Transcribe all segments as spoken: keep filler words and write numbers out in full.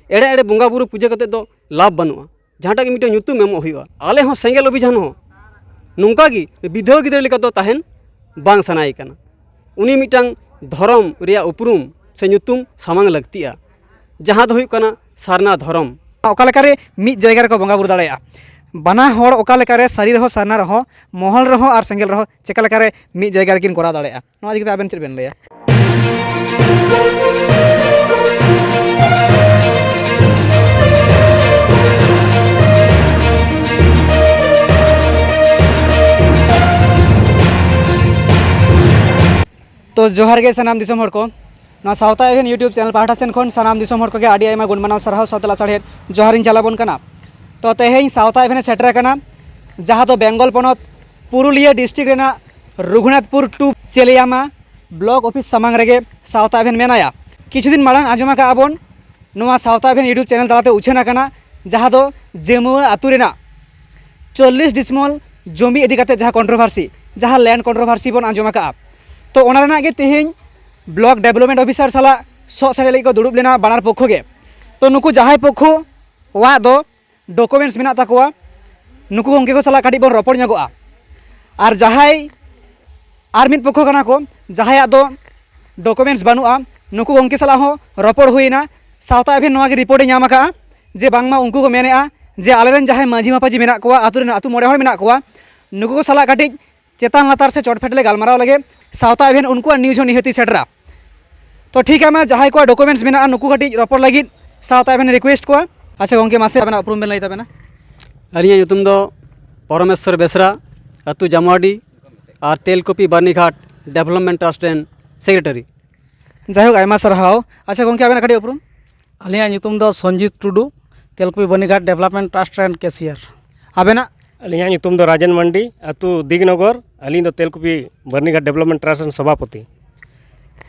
ᱮᱲᱮ ᱮᱲᱮ ᱵᱚᱸᱜᱟ ᱵᱩᱨᱩ ᱯᱩᱡᱟᱹ ᱠᱟᱛᱮ ᱫᱚ ᱞᱟᱵᱷ ᱵᱟᱹᱱᱩᱜᱼᱟ᱾ ᱡᱟᱦᱟᱸᱴᱟᱜ ᱜᱮ ᱢᱤᱫᱴᱟᱝ ᱧᱩᱛᱩᱢ ᱮᱢᱚᱜ ᱦᱩᱭᱩᱜᱼᱟ᱾ ᱟᱞᱮ ᱦᱚᱸ ᱥᱮᱸᱜᱮᱞ ᱚᱵᱷᱤᱡᱟᱱ ᱦᱚᱸ ᱱᱚᱝᱠᱟ ᱜᱮ ᱵᱤᱫᱷᱣᱟᱹ ᱜᱤᱫᱽᱨᱟᱹ ᱞᱮᱠᱟ ᱫᱚ ᱛᱟᱦᱮᱱ ᱵᱟᱝ ᱥᱟᱱᱟᱭᱮ ᱠᱟᱱᱟ᱾ ᱩᱱᱤ ᱢᱤᱫᱴᱟᱝ ᱫᱷᱚᱨᱚᱢ ᱨᱮᱭᱟᱜ ᱩᱯᱨᱩᱢ ᱥᱮ ᱧᱩᱛᱩᱢ ᱥᱟᱢᱟᱝ ᱞᱟᱹᱠᱛᱤᱜᱼᱟ, ᱡᱟᱦᱟᱸ ᱫᱚ ᱦᱩᱭᱩᱜ ᱠᱟᱱᱟ ᱥᱟᱨᱱᱟ ᱫᱷᱚᱨᱚᱢ᱾ ᱚᱠᱟ ᱞᱮᱠᱟᱨᱮ ᱢᱤᱫ ᱡᱟᱭᱜᱟ ᱨᱮᱠᱚ ᱵᱚᱸᱜᱟ ᱵᱩᱨᱩ ᱫᱟᱲᱮᱭᱟᱜᱼᱟ, ᱵᱟᱱᱟ ᱦᱚᱲ ᱚᱠᱟ ᱞᱮᱠᱟᱨᱮ ᱥᱟᱹᱨᱤ ᱨᱮᱦᱚᱸ ᱥᱟᱨᱱᱟ ᱨᱮᱦᱚᱸ ᱢᱚᱦᱚᱞ ᱨᱮᱦᱚᱸ ᱟᱨ ᱥᱮᱸᱜᱮᱞ ᱨᱮᱦᱚᱸ ᱪᱮᱠᱟ ᱞᱮᱠᱟᱨᱮ ᱢᱤᱫ ᱡᱟᱭᱜᱟ ᱨᱮᱠᱤᱱ ᱠᱚᱨᱟᱣ ᱫᱟᱲᱮᱭᱟᱜᱼᱟ, ᱱᱚᱣᱟ ᱤᱫᱤ ᱠᱟᱛᱮ ᱟᱵᱮᱱ ᱪᱮᱫ ᱵᱮᱱ ᱞᱟᱹᱭᱟ? ᱛᱚ ᱡᱚᱦᱟᱨ ᱜᱮ ᱥᱟᱱᱟᱢ ᱫᱤᱥᱚᱢ ᱦᱚᱲ ᱠᱚ, ᱱᱚᱣᱟ ᱥᱟᱶᱛᱟ ᱮᱵᱷᱮᱱ YouTube channel ᱯᱟᱦᱴᱟ ᱥᱮᱱ ᱠᱷᱚᱱ ᱥᱟᱱᱟᱢ ᱫᱤᱥᱚᱢ ᱦᱚᱲ ᱠᱚᱜᱮ ᱟᱹᱰᱤ ᱟᱭᱢᱟ ᱜᱩᱱ ᱢᱟᱱᱟᱣ ᱥᱟᱨᱦᱟᱣ ᱥᱟᱶᱛᱮ ᱞᱟᱥᱟᱲᱦᱮᱫ ᱡᱚᱦᱟᱨ ᱤᱧ ᱪᱟᱞ ᱟᱵᱚᱱ ᱠᱟᱱᱟ᱾ ᱛᱚ ᱛᱮᱦᱮᱧ ᱥᱟᱶᱛᱟ ᱮᱵᱷᱮᱱ ᱮ ᱥᱮᱴᱮᱨ ᱟᱠᱟᱱᱟ, ᱡᱟᱦᱟᱸ ᱫᱚ ᱵᱮᱝᱜᱚᱞ ᱯᱚᱱᱚᱛ ᱯᱩᱨᱩᱞᱤᱭᱟᱹ district ᱨᱮᱱᱟᱜ ᱨᱚᱜᱷᱩᱱᱟᱛᱷᱯᱩᱨ two ᱪᱮᱞᱤᱭᱟᱢᱟ block office ᱥᱟᱢᱟᱝ ᱨᱮᱜᱮ ᱥᱟᱶᱛᱟ ᱮᱵᱷᱮᱱ ᱢᱮᱱᱟᱭᱟ᱾ ᱠᱤᱪᱷᱩ ᱫᱤᱱ ᱢᱟᱲᱟᱝ ᱟᱸᱡᱚᱢ ᱟᱠᱟᱫ ᱟᱵᱚᱱ ᱱᱚᱣᱟ ᱥᱟᱶᱛᱟ ᱮᱵᱷᱮᱱ YouTube channel ᱛᱟᱞᱟᱛᱮ ᱩᱪᱷᱟᱹᱱ ᱟᱠᱟᱱᱟ, ᱡᱟᱦᱟᱸ ᱫᱚ ᱡᱟᱹᱢᱩᱣᱟᱹ ᱟᱹᱛᱩ ᱨᱮᱱᱟᱜ ᱪᱚᱞᱞᱤᱥ ᱰᱤᱥᱢᱚᱞ ᱡᱚᱢᱤ ᱤᱫᱤ ᱠᱟᱛᱮ ᱡᱟᱦᱟᱸ controversy, ᱡᱟᱦᱟᱸ land controversy ᱵᱚᱱ ᱟᱸᱡᱚᱢ ᱟᱠᱟᱫᱼᱟ᱾ ᱛᱚ ᱚᱱᱟ ᱨᱮᱱᱟᱜ ᱜᱮ ᱛᱮᱦᱮᱧ block development officer ᱥᱟᱞᱟᱜ ᱥᱚᱜ ᱥᱮᱴᱮᱡ ᱞᱟᱹᱜᱤᱫ ᱠᱚ ᱫᱩᱲᱩᱵ ᱞᱮᱱᱟ ᱵᱟᱱᱟᱨ ᱯᱚᱠᱠᱷᱚ ᱜᱮ᱾ ᱛᱚ ᱱᱩᱠᱩ ᱡᱟᱦᱟᱸᱭ ᱯᱚᱠᱠᱷᱚ ᱣᱟᱜ ᱫᱚ documents ᱢᱮᱱᱟᱜ ᱛᱟᱠᱚᱣᱟ, ᱱᱩᱠᱩ ᱜᱚᱢᱠᱮ ᱠᱚ ᱥᱟᱞᱟᱜ ᱠᱟᱹᱴᱤᱡ ᱵᱚᱱ ᱨᱚᱯᱚᱲ ᱧᱚᱜᱚᱜᱼᱟ᱾ ᱟᱨ ᱡᱟᱦᱟᱸᱭ ᱟᱨ ᱢᱤᱫ ᱯᱚᱠᱠᱷᱚ ᱠᱟᱱᱟ ᱠᱚ, ᱡᱟᱦᱟᱸᱭᱟᱜ ᱫᱚ documents ᱵᱟᱹᱱᱩᱜᱼᱟ, ᱱᱩᱠᱩ ᱜᱚᱢᱠᱮ ᱥᱟᱞᱟᱜ ᱦᱚᱸ ᱨᱚᱯᱚᱲ ᱦᱩᱭᱮᱱᱟ᱾ ᱥᱟᱶᱛᱟ ᱮᱵᱷᱮᱱ ᱱᱚᱣᱟ ᱜᱮ report ᱮ ᱧᱟᱢ ᱟᱠᱟᱫᱼᱟ ᱡᱮ ᱵᱟᱝᱢᱟ ᱩᱱᱠᱩ ᱠᱚ ᱢᱮᱱᱮᱫᱼᱟ ᱡᱮ ᱟᱞᱮᱨᱮᱱ ᱡᱟᱦᱟᱸᱭ ᱢᱟᱹᱡᱷᱤ ᱢᱟᱯᱟᱡᱷᱤ ᱢᱮᱱᱟᱜ ᱠᱚᱣᱟ, ᱟᱹᱛᱩ ᱨᱮᱱ ᱟᱹᱛᱩ ᱢᱚᱬᱮ ᱦᱚᱲ ᱢᱮᱱᱟᱜ ᱠᱚᱣᱟ, ᱱᱩᱠᱩ ᱠᱚ ᱥᱟᱞᱟᱜ ᱠᱟᱹᱴᱤᱡ ᱪᱮᱛᱟᱱ ᱞᱟᱛᱟᱨ ᱥᱮ ᱪᱚᱴ ᱯᱷᱮᱰ ᱞᱮ ᱜᱟᱞᱢᱟᱨᱟᱣ ᱞᱮᱜᱮ, ᱥᱟᱶᱛᱟ ᱮᱵᱷᱮᱱ ᱩᱱᱠᱩᱣᱟᱜ news ᱦᱚᱸ ᱱᱤᱦᱟᱹᱛᱤ ᱥᱮᱴᱮᱨᱟ᱾ ᱛᱚ ᱴᱷᱤᱠ ᱜᱮᱭᱟ, ᱢᱟ ᱡᱟᱦᱟᱸᱭ ᱠᱚᱣᱟᱜ documents ᱢᱮᱱᱟᱜᱼᱟ, ᱱᱩᱠᱩ ᱠᱟᱹᱴᱤᱡ ᱨᱚᱯᱚᱲ ᱞᱟᱹᱜᱤᱫ ᱥᱟᱶᱛᱟ ᱮᱵᱷᱮᱱ request ᱠᱚᱣᱟ᱾ ᱟᱪᱪᱷᱟ ᱜᱚᱢᱠᱮ, ᱢᱟᱥᱮ ᱟᱵᱮᱱᱟᱜ ᱩᱯᱨᱩᱢ ᱵᱮᱱ ᱞᱟᱹᱭ ᱛᱟᱵᱮᱱᱟ᱾ ᱟᱹᱞᱤᱧᱟᱜ ᱧᱩᱛᱩᱢ ᱫᱚ ᱯᱚᱨᱚᱢᱮᱥᱣᱚᱨ ᱵᱮᱥᱨᱟ, ᱟᱹᱛᱩ ᱡᱟᱢᱩᱣᱟᱰᱤ, ᱟᱨ ᱛᱮᱞᱠᱩᱯᱤ ᱵᱟᱨᱱᱤᱜᱷᱟᱴ Development Trust ᱨᱮᱱ secretary᱾ ᱡᱟᱭᱦᱳᱠ, ᱟᱭᱢᱟ ᱥᱟᱨᱦᱟᱣ᱾ ᱟᱪᱪᱷᱟ ᱜᱚᱢᱠᱮ, ᱟᱵᱮᱱᱟᱜ ᱠᱟᱹᱴᱤᱡ ᱩᱯᱨᱩᱢ? ᱟᱹᱞᱤᱧᱟᱜ ᱧᱩᱛᱩᱢ ᱫᱚ ᱥᱚᱧᱡᱤᱛ ᱴᱩᱰᱩ, ᱛᱮᱞᱠᱩᱯᱤ ᱵᱟᱹᱨᱱᱤᱜᱷᱟᱴ Development Trust ᱨᱮᱱ cashier᱾ ᱟᱵᱮᱱᱟᱜ? ᱟᱹᱞᱤᱧᱟᱜ ᱧᱩᱛᱩᱢ ᱫᱚ ᱨᱟᱡᱮᱱ ᱢᱟᱱᱰᱤ, ᱟᱹᱛᱩ ᱫᱤᱜᱽᱱᱚᱜᱚᱨ᱾ ᱟᱹᱞᱤᱧ ᱫᱚ ᱛᱮᱞᱠᱩᱯᱤ ᱵᱟᱹᱨᱱᱤᱜᱷᱟᱴ Development Trust ᱨᱮᱱ ᱥᱚᱵᱷᱟᱯᱚᱛᱤ᱾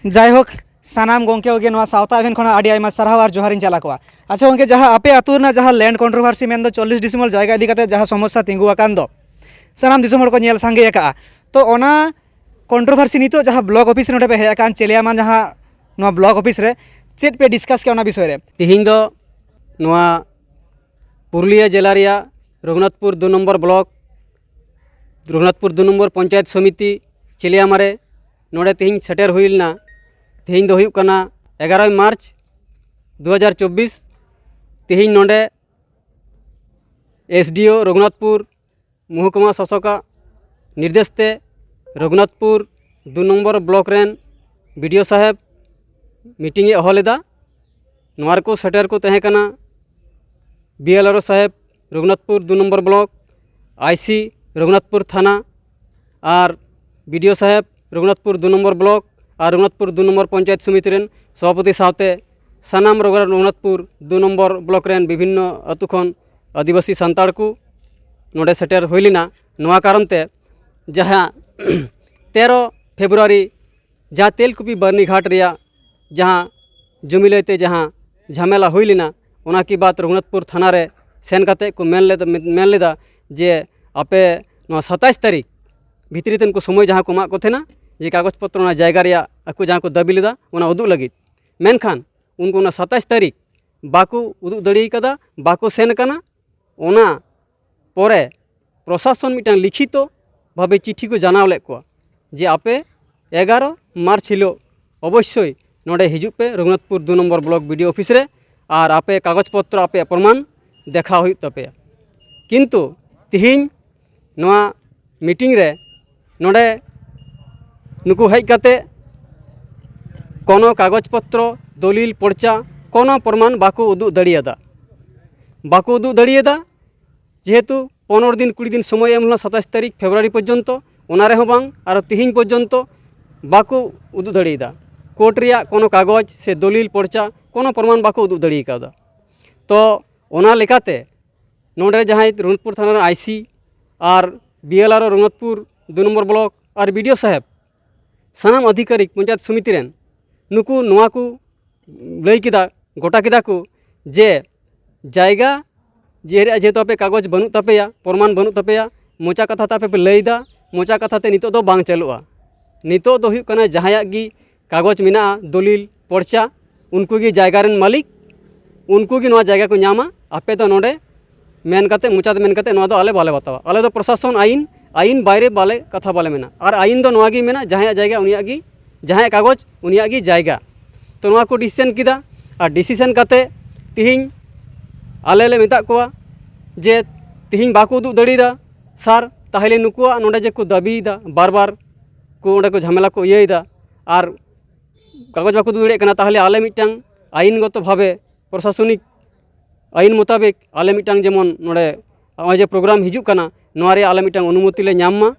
ᱡᱟᱭᱦᱳᱠ, ᱥᱟᱱᱟᱢ ᱜᱚᱢᱠᱮ ᱠᱚᱜᱮ ᱱᱚᱣᱟ ᱥᱟᱶᱛᱟ ᱮᱵᱷᱮᱱ ᱠᱷᱚᱱᱟᱜ ᱟᱹᱰᱤ ᱟᱭᱢᱟ ᱥᱟᱨᱦᱟᱣ ᱟᱨ ᱡᱚᱦᱟᱨᱤᱧ ᱪᱟᱞ ᱟᱠᱚᱣᱟ᱾ ᱟᱪᱪᱷᱟ ᱜᱚᱢᱠᱮ, ᱡᱟᱦᱟᱸ ᱟᱯᱮ ᱟᱹᱛᱩ ᱨᱮᱱᱟᱜ ᱡᱟᱦᱟᱸ land controversy ᱢᱮᱱᱫᱚ ᱪᱚᱞᱞᱤᱥ ᱰᱤᱥᱢᱚᱞ ᱡᱟᱭᱜᱟ ᱤᱫᱤ ᱠᱟᱛᱮ ᱡᱟᱦᱟᱸ ᱥᱚᱢᱚᱥᱥᱟ ᱛᱤᱸᱜᱩ ᱟᱠᱟᱱ ᱫᱚ, ᱥᱟᱱᱟᱢ ᱫᱤᱥᱚᱢ ᱦᱚᱲ ᱠᱚ ᱧᱮᱞ ᱥᱟᱸᱜᱮ ᱟᱠᱟᱫᱼᱟ, ᱛᱚ ᱚᱱᱟ controversy ᱱᱤᱛᱚᱜ ᱡᱟᱦᱟᱸ block office ᱨᱮ ᱱᱚᱰᱮ ᱯᱮ ᱦᱮᱡ ᱟᱠᱟᱱ, ᱪᱮᱞᱤᱭᱟᱢᱟ ᱡᱟᱦᱟᱸ ᱱᱚᱣᱟ block office ᱨᱮ, ᱪᱮᱫ ᱯᱮ discuss ᱠᱮᱫᱼᱟ ᱚᱱᱟ ᱵᱤᱥᱚᱭ ᱨᱮ? ᱛᱤᱦᱤᱧ ᱫᱚ ᱱᱚᱣᱟ ᱯᱩᱨᱩᱞᱤᱭᱟᱹ ᱡᱮᱞᱟ ᱨᱮᱭᱟᱜ ᱨᱚᱜᱷᱩᱱᱟᱛᱷᱯᱩᱨ ᱫᱩ ᱱᱚᱢᱵᱚᱨ ᱵᱞᱚᱠ, ᱨᱚᱜᱷᱩᱱᱟᱛᱷᱯᱩᱨ ᱫᱩ ᱱᱚᱢᱵᱚᱨ ᱯᱚᱧᱪᱟᱭᱮᱛ ᱥᱚᱢᱤᱛᱤ ᱪᱮᱞᱤᱭᱟᱢᱟ ᱨᱮ ᱱᱚᱰᱮ ᱛᱮᱦᱮᱧ ᱥᱮᱴᱮᱨ ᱦᱩᱭ ᱞᱮᱱᱟ᱾ ᱛᱮᱦᱮᱧ ᱫᱚ ᱦᱩᱭᱩᱜ ᱠᱟᱱᱟ ᱮᱜᱟᱨᱚᱭ ᱢᱟᱨᱪ ᱫᱩ ᱦᱟᱡᱟᱨ ᱪᱚᱵᱵᱤᱥ᱾ ᱛᱮᱦᱮᱧ ᱱᱚᱰᱮ ᱮᱥ ᱰᱤ ᱳ ᱨᱚᱜᱷᱩᱱᱟᱛᱷᱯᱩᱨ ᱢᱚᱦᱩᱠᱩᱢᱟ ᱥᱟᱥᱚᱠᱟᱜ ᱱᱤᱨᱫᱮᱥ ᱛᱮ ᱨᱚᱜᱷᱩᱱᱟᱛᱷᱯᱩᱨ ᱫᱩ ᱱᱚᱢᱵᱚᱨ ᱵᱞᱚᱠ ᱨᱮᱱ ᱵᱤ ᱰᱤ ᱳ ᱥᱟᱦᱮᱵᱽ ᱢᱤᱴᱤᱝ ᱮ ᱦᱚᱦᱚ ᱞᱮᱫᱟ᱾ ᱱᱚᱣᱟ ᱨᱮᱠᱚ ᱥᱮᱴᱮᱨ ᱠᱚ ᱛᱟᱦᱮᱸ ᱠᱟᱱᱟ ᱵᱤ ᱮᱞ ᱟᱨ ᱳ ᱥᱟᱦᱮᱵᱽ ᱨᱚᱜᱷᱩᱱᱟᱛᱷᱯᱩᱨ ᱫᱩ ᱱᱚᱢᱵᱚᱨ ᱵᱞᱚᱠ, ᱟᱭ ᱥᱤ ᱨᱚᱜᱷᱩᱱᱟᱛᱷᱯᱩᱨ ᱛᱷᱟᱱᱟ, ᱟᱨ ᱵᱤ ᱰᱤ ᱳ ᱥᱟᱦᱮᱵᱽ ᱨᱚᱜᱷᱩᱱᱟᱛᱷᱯᱩᱨ ᱫᱩ ᱱᱚᱢᱵᱚᱨ ᱵᱞᱚᱠ ᱟᱨ ᱨᱚᱜᱷᱩᱱᱟᱛᱷᱯᱩᱨ ᱫᱩ ᱱᱚᱢᱵᱚᱨ ᱯᱚᱧᱪᱟᱭᱮᱛ ᱥᱚᱢᱤᱛᱤ ᱨᱮᱱ ᱥᱚᱵᱷᱟᱯᱚᱛᱤ ᱥᱟᱶᱛᱮ ᱥᱟᱱᱟᱢ ᱨᱚᱜᱷᱩᱱᱟᱛᱷᱯᱩᱨ ᱫᱩ ᱱᱚᱢᱵᱚᱨ ᱵᱞᱚᱠ ᱨᱮᱱ ᱵᱤᱵᱷᱤᱱᱱᱚ ᱟᱹᱛᱩ ᱠᱷᱚᱱ ᱟᱹᱫᱤᱵᱟᱹᱥᱤ ᱥᱟᱱᱛᱟᱲ ᱠᱚ ᱱᱚᱰᱮ ᱥᱮᱴᱮᱨ ᱦᱩᱭ ᱞᱮᱱᱟ᱾ ᱱᱚᱣᱟ ᱠᱟᱨᱚᱱ ᱛᱮ ᱡᱟᱦᱟᱸ ᱛᱮᱨᱚ ᱯᱷᱮᱵᱽᱨᱩᱣᱟᱨᱤ ᱡᱟᱦᱟᱸ ᱛᱮᱞᱠᱩᱯᱤ ᱵᱟᱹᱨᱱᱤ ᱜᱷᱟᱴ ᱨᱮᱭᱟᱜ ᱡᱟᱦᱟᱸ ᱡᱚᱢᱤ ᱞᱟᱹᱭᱛᱮ ᱡᱟᱦᱟᱸ ᱡᱷᱟᱢᱮᱞᱟ ᱦᱩᱭ ᱞᱮᱱᱟ, ᱚᱱᱟ ᱠᱤ ᱵᱟᱫ ᱨᱚᱜᱷᱩᱱᱟᱛᱷᱯᱩᱨ ᱛᱷᱟᱱᱟ ᱨᱮ ᱥᱮᱱ ᱠᱟᱛᱮ ᱠᱚ ᱢᱮᱱ ᱞᱮᱫᱟ, ᱢᱮᱱ ᱞᱮᱫᱟ ᱡᱮ ᱟᱯᱮ ᱱᱚᱣᱟ ᱥᱟᱛᱟᱭᱤᱥ ᱛᱟᱹᱨᱤᱠᱷ ᱵᱷᱤᱛᱨᱤ ᱛᱮ ᱩᱱᱠᱩ ᱥᱚᱢᱚᱭ ᱡᱟᱦᱟᱸ ᱠᱚ ᱮᱢᱟᱜ ᱠᱚ ᱛᱟᱦᱮᱱᱟ, ᱡᱮ ᱠᱟᱜᱚᱡᱽ ᱯᱚᱛᱨᱚ ᱚᱱᱟ ᱡᱟᱭᱜᱟ ᱨᱮᱭᱟᱜ ᱟᱠᱚ ᱡᱟᱦᱟᱸ ᱠᱚ ᱫᱟᱹᱵᱤ ᱞᱮᱫᱟ ᱚᱱᱟ ᱩᱫᱩᱜ ᱞᱟᱹᱜᱤᱫ, ᱢᱮᱱᱠᱷᱟᱱ ᱩᱱᱠᱩ ᱚᱱᱟ ᱥᱟᱛᱟᱭᱤᱥ ᱛᱟᱹᱨᱤᱠᱷ ᱵᱟᱠᱚ ᱩᱫᱩᱜ ᱫᱟᱲᱮ ᱠᱟᱫᱟ, ᱵᱟᱠᱚ ᱥᱮᱱ ᱠᱟᱱᱟ᱾ ᱚᱱᱟ ᱯᱚᱨᱮ ᱯᱨᱚᱥᱟᱥᱚᱱ ᱢᱤᱫᱴᱟᱝ ᱞᱤᱠᱷᱤᱛᱚ ᱵᱷᱟᱵᱮ ᱪᱤᱴᱷᱤ ᱠᱚ ᱡᱟᱱᱟᱣ ᱞᱮᱫ ᱠᱚᱣᱟ ᱡᱮ ᱟᱯᱮ ᱮᱜᱟᱨᱚ ᱢᱟᱨᱪ ᱦᱤᱞᱳᱜ ᱚᱵᱚᱥᱥᱳᱭ ᱱᱚᱰᱮ ᱦᱤᱡᱩᱜ ᱯᱮ ᱨᱚᱜᱷᱩᱱᱟᱛᱷᱯᱩᱨ ᱫᱩ number block B D O office ᱨᱮ, ᱟᱨ ᱟᱯᱮ ᱠᱟᱜᱚᱡᱽ ᱯᱚᱛᱨᱚ ᱟᱯᱮᱭᱟᱜ ᱯᱨᱚᱢᱟᱱ ᱫᱮᱠᱷᱟᱣ ᱦᱩᱭᱩᱜ ᱛᱟᱯᱮᱭᱟ᱾ ᱠᱤᱱᱛᱩ ᱛᱤᱦᱤᱧ ᱱᱚᱣᱟ ᱢᱤᱴᱤᱝ ᱨᱮ ᱱᱚᱰᱮ ᱱᱩᱠᱩ ᱦᱮᱡ ᱠᱟᱛᱮ ᱠᱳᱱᱳ ᱠᱟᱜᱚᱡᱽ ᱯᱚᱛᱨᱚ, ᱫᱚᱞᱤᱞ, ᱯᱚᱨᱪᱟ, ᱠᱳᱱᱳ ᱯᱨᱚᱢᱟᱱ ᱵᱟᱠᱚ ᱩᱫᱩᱜ ᱫᱟᱲᱮᱭᱟᱫᱟ, ᱵᱟᱠᱚ ᱩᱫᱩᱜ ᱫᱟᱲᱮᱭᱟᱫᱟ᱾ ᱡᱮᱦᱮᱛᱩ ᱯᱚᱱᱨᱚ ᱫᱤᱱ ᱠᱩᱲᱤ ᱫᱤᱱ ᱥᱚᱢᱚᱭ ᱮᱢ ᱞᱮᱱᱟ ᱥᱟᱛᱟᱥ ᱛᱟᱹᱨᱤᱠᱷ ᱯᱷᱮᱵᱽᱨᱩᱣᱟᱨᱤ ᱯᱚᱨᱡᱚᱱᱛᱚ, ᱚᱱᱟ ᱨᱮᱦᱚᱸ ᱵᱟᱝ, ᱟᱨ ᱛᱤᱦᱤᱧ ᱯᱚᱨᱡᱚᱱᱛᱚ ᱵᱟᱠᱚ ᱩᱫᱩᱜ ᱫᱟᱲᱮᱭᱟᱫᱟ᱾ ᱠᱳᱨᱴ ᱨᱮᱭᱟᱜ ᱠᱳᱱᱳ ᱠᱟᱜᱚᱡᱽ ᱥᱮ ᱫᱚᱞᱤᱞ ᱯᱚᱨᱪᱟ ᱠᱳᱱᱳ ᱯᱨᱚᱢᱟᱱ ᱵᱟᱠᱚ ᱩᱫᱩᱜ ᱫᱟᱲᱮ ᱠᱟᱣᱫᱟ᱾ ᱛᱚ ᱚᱱᱟ ᱞᱮᱠᱟᱛᱮ ᱱᱚᱰᱮ ᱡᱟᱦᱟᱸᱭ ᱨᱚᱜᱷᱩᱱᱟᱛᱷᱯᱩᱨ ᱛᱷᱟᱱᱟ ᱨᱮᱱ ᱟᱭ ᱥᱤ ᱟᱨ ᱵᱤ ᱮᱞ ᱟᱨ ᱳ ᱨᱚᱜᱷᱩᱱᱟᱛᱷᱯᱩᱨ ᱫᱩ ᱱᱚᱢᱵᱚᱨ ᱵᱞᱚᱠ ᱟᱨ ᱵᱤ ᱰᱤ ᱳ ᱥᱟᱦᱮᱵᱽ, ᱥᱟᱱᱟᱢ ᱟᱫᱷᱤᱠᱟᱨᱤᱠ ᱯᱚᱧᱪᱟᱭᱮᱛ ᱥᱚᱢᱤᱛᱤ ᱨᱮᱱ ᱱᱩᱠᱩ ᱱᱚᱣᱟ ᱠᱚ ᱞᱟᱹᱭ ᱠᱮᱫᱟ, ᱜᱚᱴᱟ ᱠᱮᱫᱟ ᱠᱚ ᱡᱮ ᱡᱟᱭᱜᱟ ᱡᱮ ᱨᱮᱭᱟᱜ ᱡᱮᱦᱮᱛᱩ ᱟᱯᱮ ᱠᱟᱜᱚᱡᱽ ᱵᱟᱹᱱᱩᱜ ᱛᱟᱯᱮᱭᱟ, ᱯᱨᱚᱢᱟᱱ ᱵᱟᱹᱱᱩᱜ ᱛᱟᱯᱮᱭᱟ, ᱢᱚᱪᱟ ᱠᱟᱛᱷᱟ ᱛᱮ ᱟᱯᱮ ᱯᱮ ᱞᱟᱹᱭᱫᱟ, ᱢᱚᱪᱟ ᱠᱟᱛᱷᱟ ᱛᱮ ᱱᱤᱛᱚᱜ ᱫᱚ ᱵᱟᱝ ᱪᱟᱹᱞᱩᱜᱼᱟ᱾ ᱱᱤᱛᱚᱜ ᱫᱚ ᱦᱩᱭᱩᱜ ᱠᱟᱱᱟ ᱡᱟᱦᱟᱸᱭᱟᱜ ᱜᱮ ᱠᱟᱜᱚᱡᱽ ᱢᱮᱱᱟᱜᱼᱟ, ᱫᱚᱞᱤᱞ, ᱯᱚᱨᱪᱟ, ᱩᱱᱠᱩ ᱜᱮ ᱡᱟᱭᱜᱟ ᱨᱮᱱ ᱢᱟᱹᱞᱤᱠ᱾ ᱩᱱᱠᱩ ᱜᱮ ᱱᱚᱣᱟ ᱡᱟᱭᱜᱟ ᱠᱚ ᱧᱟᱢᱟ᱾ ᱟᱯᱮ ᱫᱚ ᱱᱚᱰᱮ ᱢᱮᱱ ᱠᱟᱛᱮ, ᱢᱚᱪᱟ ᱛᱮ ᱢᱮᱱ ᱠᱟᱛᱮ ᱱᱚᱣᱟ ᱫᱚ ᱟᱞᱮ ᱵᱟᱞᱮ ᱵᱟᱛᱟᱣᱟ᱾ ᱟᱞᱮ ᱫᱚ ᱯᱨᱚᱥᱟᱥᱚᱱ, ᱟᱹᱭᱤᱱ, ᱟᱹᱭᱤᱱ ᱵᱟᱭᱨᱮ ᱵᱟᱞᱮ, ᱠᱟᱛᱷᱟ ᱵᱟᱞᱮ ᱢᱮᱱᱟ᱾ ᱟᱨ ᱟᱹᱭᱤᱱ ᱫᱚ ᱱᱚᱣᱟ ᱜᱮ ᱢᱮᱱᱟ, ᱡᱟᱦᱟᱸᱭᱟᱜ ᱡᱟᱭᱜᱟ ᱩᱱᱤᱭᱟᱜ ᱜᱮ, ᱡᱟᱦᱟᱸᱭᱟᱜ ᱠᱟᱜᱚᱡᱽ ᱩᱱᱤᱭᱟᱜ ᱜᱮ ᱡᱟᱭᱜᱟ᱾ ᱛᱚ ᱱᱚᱣᱟ ᱠᱚ ᱰᱤᱥᱤᱥᱮᱱ ᱠᱮᱫᱟ᱾ ᱟᱨ ᱰᱤᱥᱤᱥᱮᱱ ᱠᱟᱛᱮ ᱛᱤᱦᱤᱧ ᱟᱞᱮ ᱞᱮ ᱢᱮᱛᱟᱜ ᱠᱚᱣᱟ ᱡᱮ ᱛᱤᱦᱤᱧ ᱵᱟᱠᱚ ᱩᱫᱩᱜ ᱫᱟᱲᱮᱭᱟᱫᱟ ᱥᱟᱨ, ᱛᱟᱦᱚᱞᱮ ᱱᱩᱠᱩᱣᱟᱜ ᱱᱚᱰᱮ ᱡᱮ ᱠᱚ ᱫᱟᱹᱵᱤᱭᱮᱫᱟ, ᱵᱟᱨ ᱵᱟᱨ ᱠᱚ ᱚᱸᱰᱮ ᱠᱚ ᱡᱷᱟᱢᱮᱞᱟ ᱠᱚ ᱤᱭᱟᱹᱭᱮᱫᱟ ᱟᱨ ᱠᱟᱜᱚᱡᱽ ᱵᱟᱠᱚ ᱩᱫᱩᱜ ᱫᱟᱲᱮᱭᱟᱜ ᱠᱟᱱᱟ, ᱛᱟᱦᱚᱞᱮ ᱟᱞᱮ ᱢᱤᱫᱴᱟᱝ ᱟᱹᱭᱤᱱᱜᱚᱛᱚ ᱵᱷᱟᱵᱮ, ᱯᱨᱚᱥᱟᱥᱚᱱᱤᱠ ᱟᱹᱭᱤᱱ ᱢᱚᱛᱟᱵᱤᱠ ᱟᱞᱮ ᱢᱤᱫᱴᱟᱝ, ᱡᱮᱢᱚᱱ ᱱᱚᱰᱮ ᱱᱚᱜᱼᱚᱭ ᱡᱮ ᱯᱨᱳᱜᱨᱟᱢ ᱦᱤᱡᱩᱜ ᱠᱟᱱᱟ, ᱱᱚᱣᱟ ᱨᱮᱭᱟᱜ ᱟᱞᱮ ᱢᱤᱫᱴᱟᱝ ᱚᱱᱩᱢᱚᱛᱤ ᱞᱮ ᱧᱟᱢ ᱢᱟ